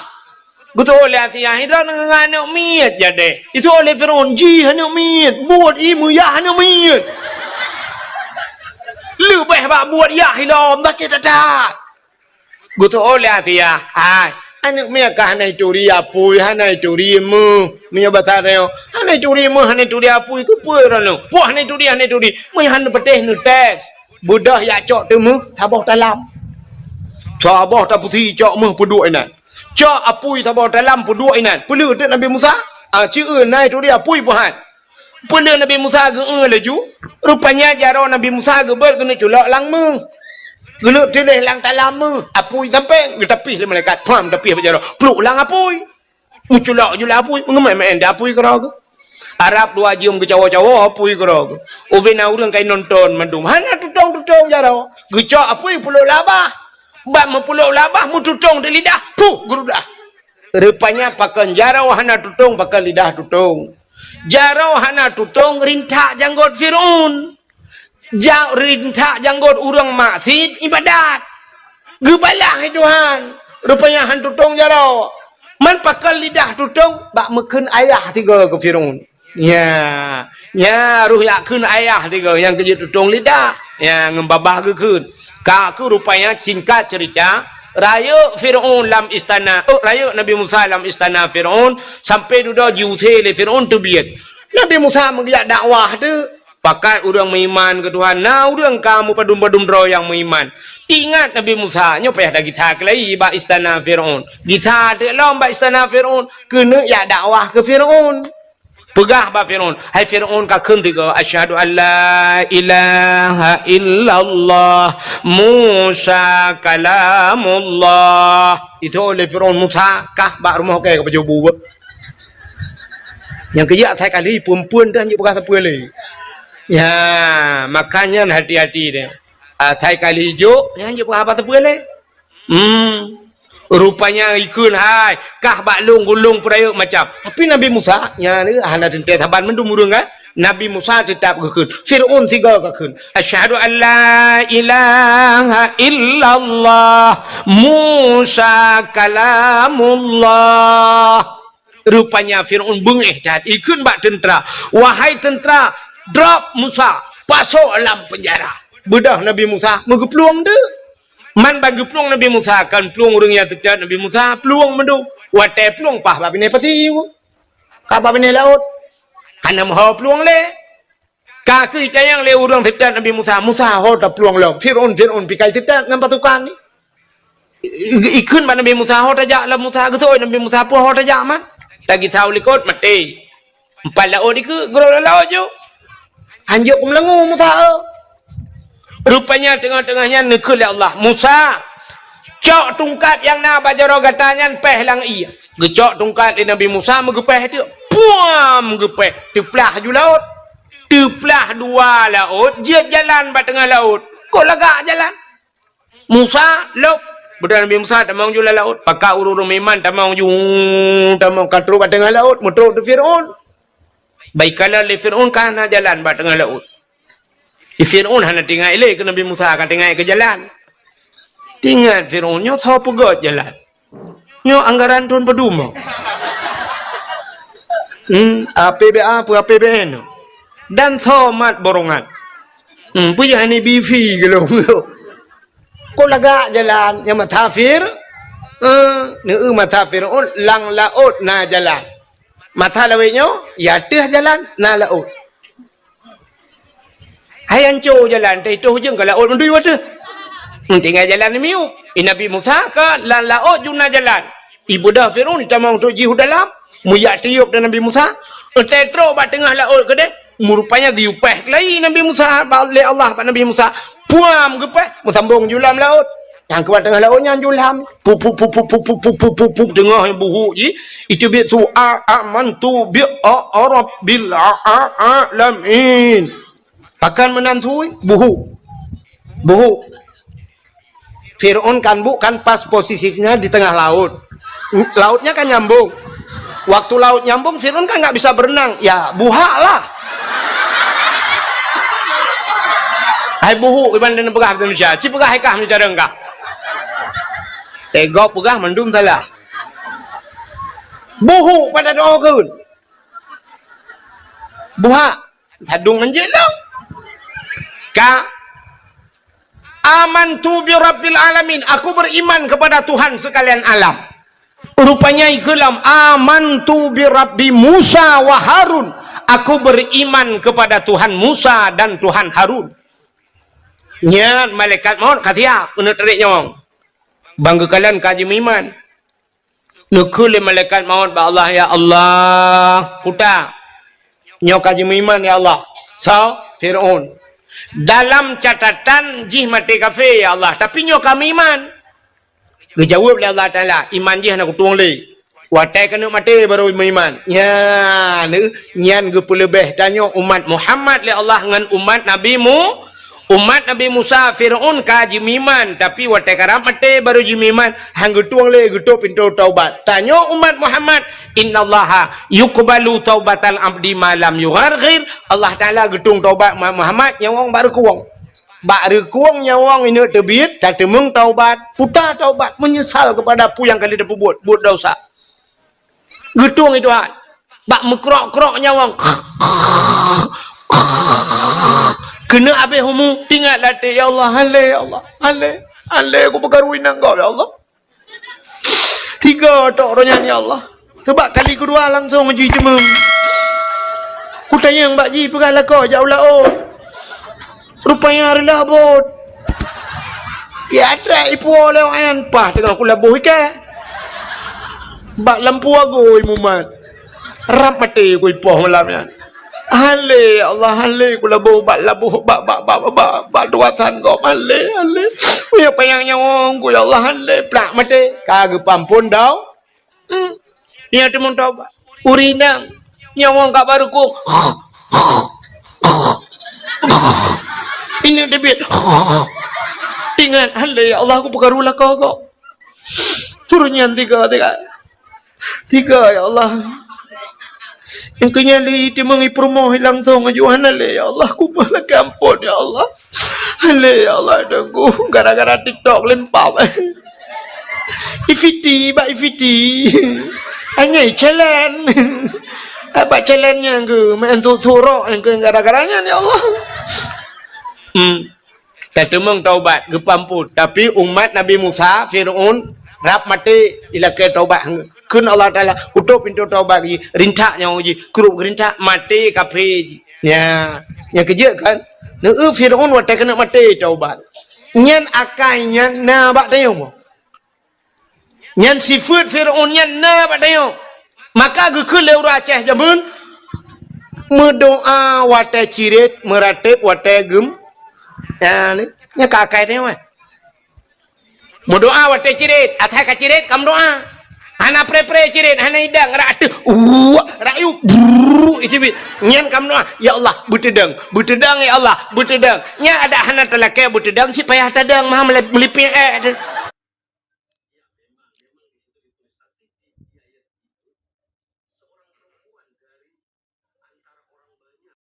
Geutuwoe lé asiah, "Droeneuh ngon aneuëk miet jadeh." Ituwoe lé Fir'aun, "Jih aneuëk miet, buet ié meuyah aneuëk miet. Leubeh bak buet yah ilom, sakét that-that." Geutuwoe lé asiah, "Hai, aneuëk miet ka hana ituri apui, hana ituri meuh." Meunyoe basa tanyoe, "Hana ituri meuh, hana ituri apui, keupeue droeneuh? Peue hana ituri, hana ituri?" Meunyoe hana patéh neutés, beudôh jak cok teumeuh saboh talam. Saboh tapeusi cok meuh peuduek inan. Cok apui saboh talam peuduek inan. Peuleueh teuk Nabi Musa, ah, ci eu na ituri apui peuhan. Peuleueh Nabi Musa geu-eu laju, rupanya jaroe Nabi Musa geubeuet keuneuk culok lam meuh. Keuneuk tuléh lam talam meuh, apui sampéng, geutapih lé malaikat, pham, tapih bak jaroe, pluk lam apui. Meuculok ju lam apui, meungeumai-mai di apui keudroe geuh. Arab dua jeuem geucawoe-cawoe apui keudroe geuh. Ubena ureuëng ka inonton mandum, hana tutong-tutong jaroe. Geucok apui peuplôk lam babah. Ban meupeuplôk lam babah, meututong di lidah, puh, geurudah. Rupanya pakon jaroe hana tutong, pakon lidah tutong. Jaroe hana tutong, rintak janggot Firaun. Ja-, rintak janggot ureuëng maksiet ibadat. Geubalah lé Tuhan. Rupanya han tutong jaroe. Man pakon lidah tutong, bak meukheun ayah tiga keu Firaun. Ya, ya, roh jak kheun ayah tiga nyang keujeuet tutong lidah. Ya, ngon babah geukheun. Ka keuh rupanya, singkat cerita, rayeuk Firaun lam istana, oh, rayeuk Nabi Musa lam istana Firaun, sampai dudoe jiusé lé Firaun teubiet. Nabi Musa meugeujak dakwah teuh. Pakat ureuëng meuiman keu Tuhan, na ureuëng ka meupadum-padum droe nyang meuiman. Teuingat Nabi Musa, nyoe payah tagisa keulai bak istana Firaun. Gisa teuk lom bak istana Firaun, keuneuk jak dakwah keu Firaun. Peugah bak Firaun, "Hai Firaun, kakheun tiga, 'Asyhadu an la ilaha illallah, Musa kalamullah.'" Itu oleh Firaun, "Musa, kah bak rumoh kèe ka pajoh bu." Nyang keujak asai kali, peue-peue dah jeuet peugah sapeue lé. Ya, makanya hati-hati deh. Asai kali jok, nyang jeuet peugah haba sapeue lé. Hmm. Rupanya ikheun hai, kah bak lôn gulong peurayeuk macam. Tapi Nabi Musa, nyan hana teuntèe saban mandum ureuëng kan. Nabi Musa teutap geukheun. Firaun tiga kakheun. "Asyhadu an la ilaha illallah, Musa kalamullah." Rupanya Firaun beungéh that, ikheun bak teuntra, "Wahai teuntra, drop Musa, pasoe lam peunjara." Beudôh Nabi Musa meugeuplueng teuk. Man ban geuplueng Nabi Musa, kon plueng ureuëng nyang teutab Nabi Musa, plueng mandum. Watèe plueng paih bak binéh pasi, ka bak binéh laôt. Hana meuho plueng lé. Ka keuh itanyong lé ureuëng teutab Nabi Musa, "Musa, ho taplueng lom. Firaun, Firaun pih ka teutab ngon pasukan nyan." I-, i-, ikheun bak Nabi Musa, "Ho tajak lom Musa." Geuseuôt Nabi Musa, "Peue ho tajak man?" Tagisa u likot, maté. Empat laôt dikeue, geurôk lam laôt ju. Hanjeuet keu meulangue Musa, eh. Rupanya teungoh-teungoh nyan neukheun lé Allah, "Musa, cok tungkat nyang na bak jaroe gata nyan, péh lam ié." Geucok tungkat lé Nabi Musa, meugeupéh teuk. Puam! Geupéh. Teuplah ju laôt. Teuplah dua laôt, jeuet jalan bak teungoh laôt. Kok lagak jalan? Musa, lôb. Beudôh Nabi Musa tamong ju lam laôt. Pakat ureuëng-ureuëng meuiman tamong ju, tamong ka trôk bak teungoh laôt, meutrôk teuk Firaun. Bak ikalon lé Firaun ka hana jalan bak teungoh laôt. Di Firaun hana teuingat ilée keu Nabi Musa, ka teuingat keu jalan. Teuingat Firaun, nyoe soe peugöt jalan. Nyoe anggaran thôn padum. Hmm, A P B A peue A P B N. Dan soe mat borongan. Hmm, peue jih hana B V geulong. Kok lagak jalan nyang mata Fir-, eh, neu mata Firaun lam laôt na jalan. Mata lawét nyoe, ya teuh jalan na laôt. Hai anco jalan, teuh itoh ujong ka laôt mandum watèe. Tinggai jalan miyueb. I Nabi Musa ka lam laôt ju na jalan. Ibeudôh Firaun tamong trôk jih u dalam, meujak tiôb dan Nabi Musa. Watèe trôk bak teungoh laôt keudeh, meurupanya geuyue péh keulai Nabi Musa bak, lé Allah bak Nabi Musa. Puam geupéh, meusambong ju lam laôt. Nyang keubat teungoh laôt nyan ju lam. Pup, pup, pup, teungoh buhuk jih. Iteubiet su a, amantu bi a, a rabbil a, a, alamin. Pakon meunan sui? Buhuk. Buhuk. Firaun kan bu-, kan pas posisinya di tengah laut. Lautnya kan nyambung. Waktu laut nyambung, Firaun kan nggak bisa berenang. Ya, buhak lah. Hai buhuk, iban dan peugah bahasa Indonesia. Ci peugah hai kah meucareng kah. Eh, gob peugah mandum salah. Buhuk pada doa keun. Buhak. Sadung anjeuk lom. Ka. Amantu bi rabbil alamin. Aku beriman kepada Tuhan sekalian alam. Rupanya ikheun lom, "Amantu bi rabbi Musa wa Harun." Aku beriman kepada Tuhan Musa dan Tuhan Harun. Nyan malaikat maut ka siap keuneuk tarék nyawöng. Ban geukalon ka jimeuiman. Neukheun lé malaikat maut bak Allah, "Ya Allah, puta, nyoe ka jimeuiman, ya Allah." Soe? Firaun. "Dalam catatan jih maté kafé, ya Allah, tapi nyoe ka meuiman." Geujaweueb lé Allah Taala, "Iman jih hana kutueng lé. Watèe keuneuk maté barô meuiman." Nyan, nyan geupeuleubeh tanyoe umat Muhammad lé Allah ngon umat Nabi Mu-, Umat Nabi Musa, Fir'aun ka jimeuiman, tapi watée karab maté barô jimeuiman, han geutueng lé geutôp pintoe taubat. Tanyoe umat Muhammad, "Innallaha yuqbalu taubatal abdi ma lam yugharghir." Allah Taala geutueng taubat umat Muhammad nyawöng bak reukueng. Bak reukueng nyawöng ineuk teubiet, tateumeung taubat, puta taubat, meunyeusal keupada peue nyang ka lheueh tapeubuet, buet desya. Geutueng itu hai. Bak meukrok-krok nyawöng. Keuneuk habéh umu, teuingat lam até, "Ya Allah, han lé, ya Allah, han lé, han lé, kupeukaru inong gob, ya Allah." Tiga tok roh nyan, "Ya Allah." Teubak kali keudua langsong jiteumeung. Kutanyong bak jih, "Peugah lakoe jak u laôt." Rupanya reulah bot. Ya, trek ipuwoe lé awaknyan, paih teungoh kulaboh iké. Bak lampu agui mumat. Rab maté kuipoh malam nyan. "Han lé, ya Allah, han lé kulaboh bak laboh, bak, bak, bak, bak, bak, bak tuasan gob, han lé, han lé. Meunyoe panyang nyawöng ku, ya Allah, han lé." Plak maté. Ka geupeuamphon dau. Hmm. Nyan teumeung taubat. Ureueng inong nyawöng ka bak reukueng. Ineuk teubiet. Teuingat, "Han lé, ya Allah, kupeukaru lakoe gob." Suruh nyan tiga, tiga. Tiga, ya Allah. Nyang keu nyan lé teumeung ipeurumoh langsong aju, "Han lé, ya Allah, kumoh lakée amphon, ya Allah. Han lé, ya Allah, Teungku, gara-gara TikTok lempap." Ifiti, bak ifiti. Hanya challenge. Bak challenge nyang keu main tu turok nyang keu gara-gara nyan, ya Allah. Hmm. Tateumeung taubat, geupeuamphon. Tapi umat Nabi Musa, Fir'aun, rab maté, ilakée taubat. Kheun Allah Taala, "Kutôp pintoe taubat jih, rintak nyawöng jih, krup geurintak, maté kafé jih." Nya, nyang keujeuet kan? Neu Fir'aun watée keuneuk maté taubat. Nyan akai nyan na bak tanyoe. Nyan sifeuet Fir'aun nyan na bak tanyoe. Maka geukheun lé ureueng Aceh jameun, meudoá watée cirét, meuratéb watée geum-, nyan, nyan ka akai tanyoe, eh. Meudoá watée cirét, asai ka cirét ka meudoá. Hana pré-pré cirét, hana idang, rak ateueh, uwak, rak yub, brrrr, icubit. Nyan ka meudoá, "Ya Allah, beuteudong, beuteudong, ya Allah, beuteudong." Nyan adak hana talakée beuteudong, cit payah tadong, mah meulipék, eh.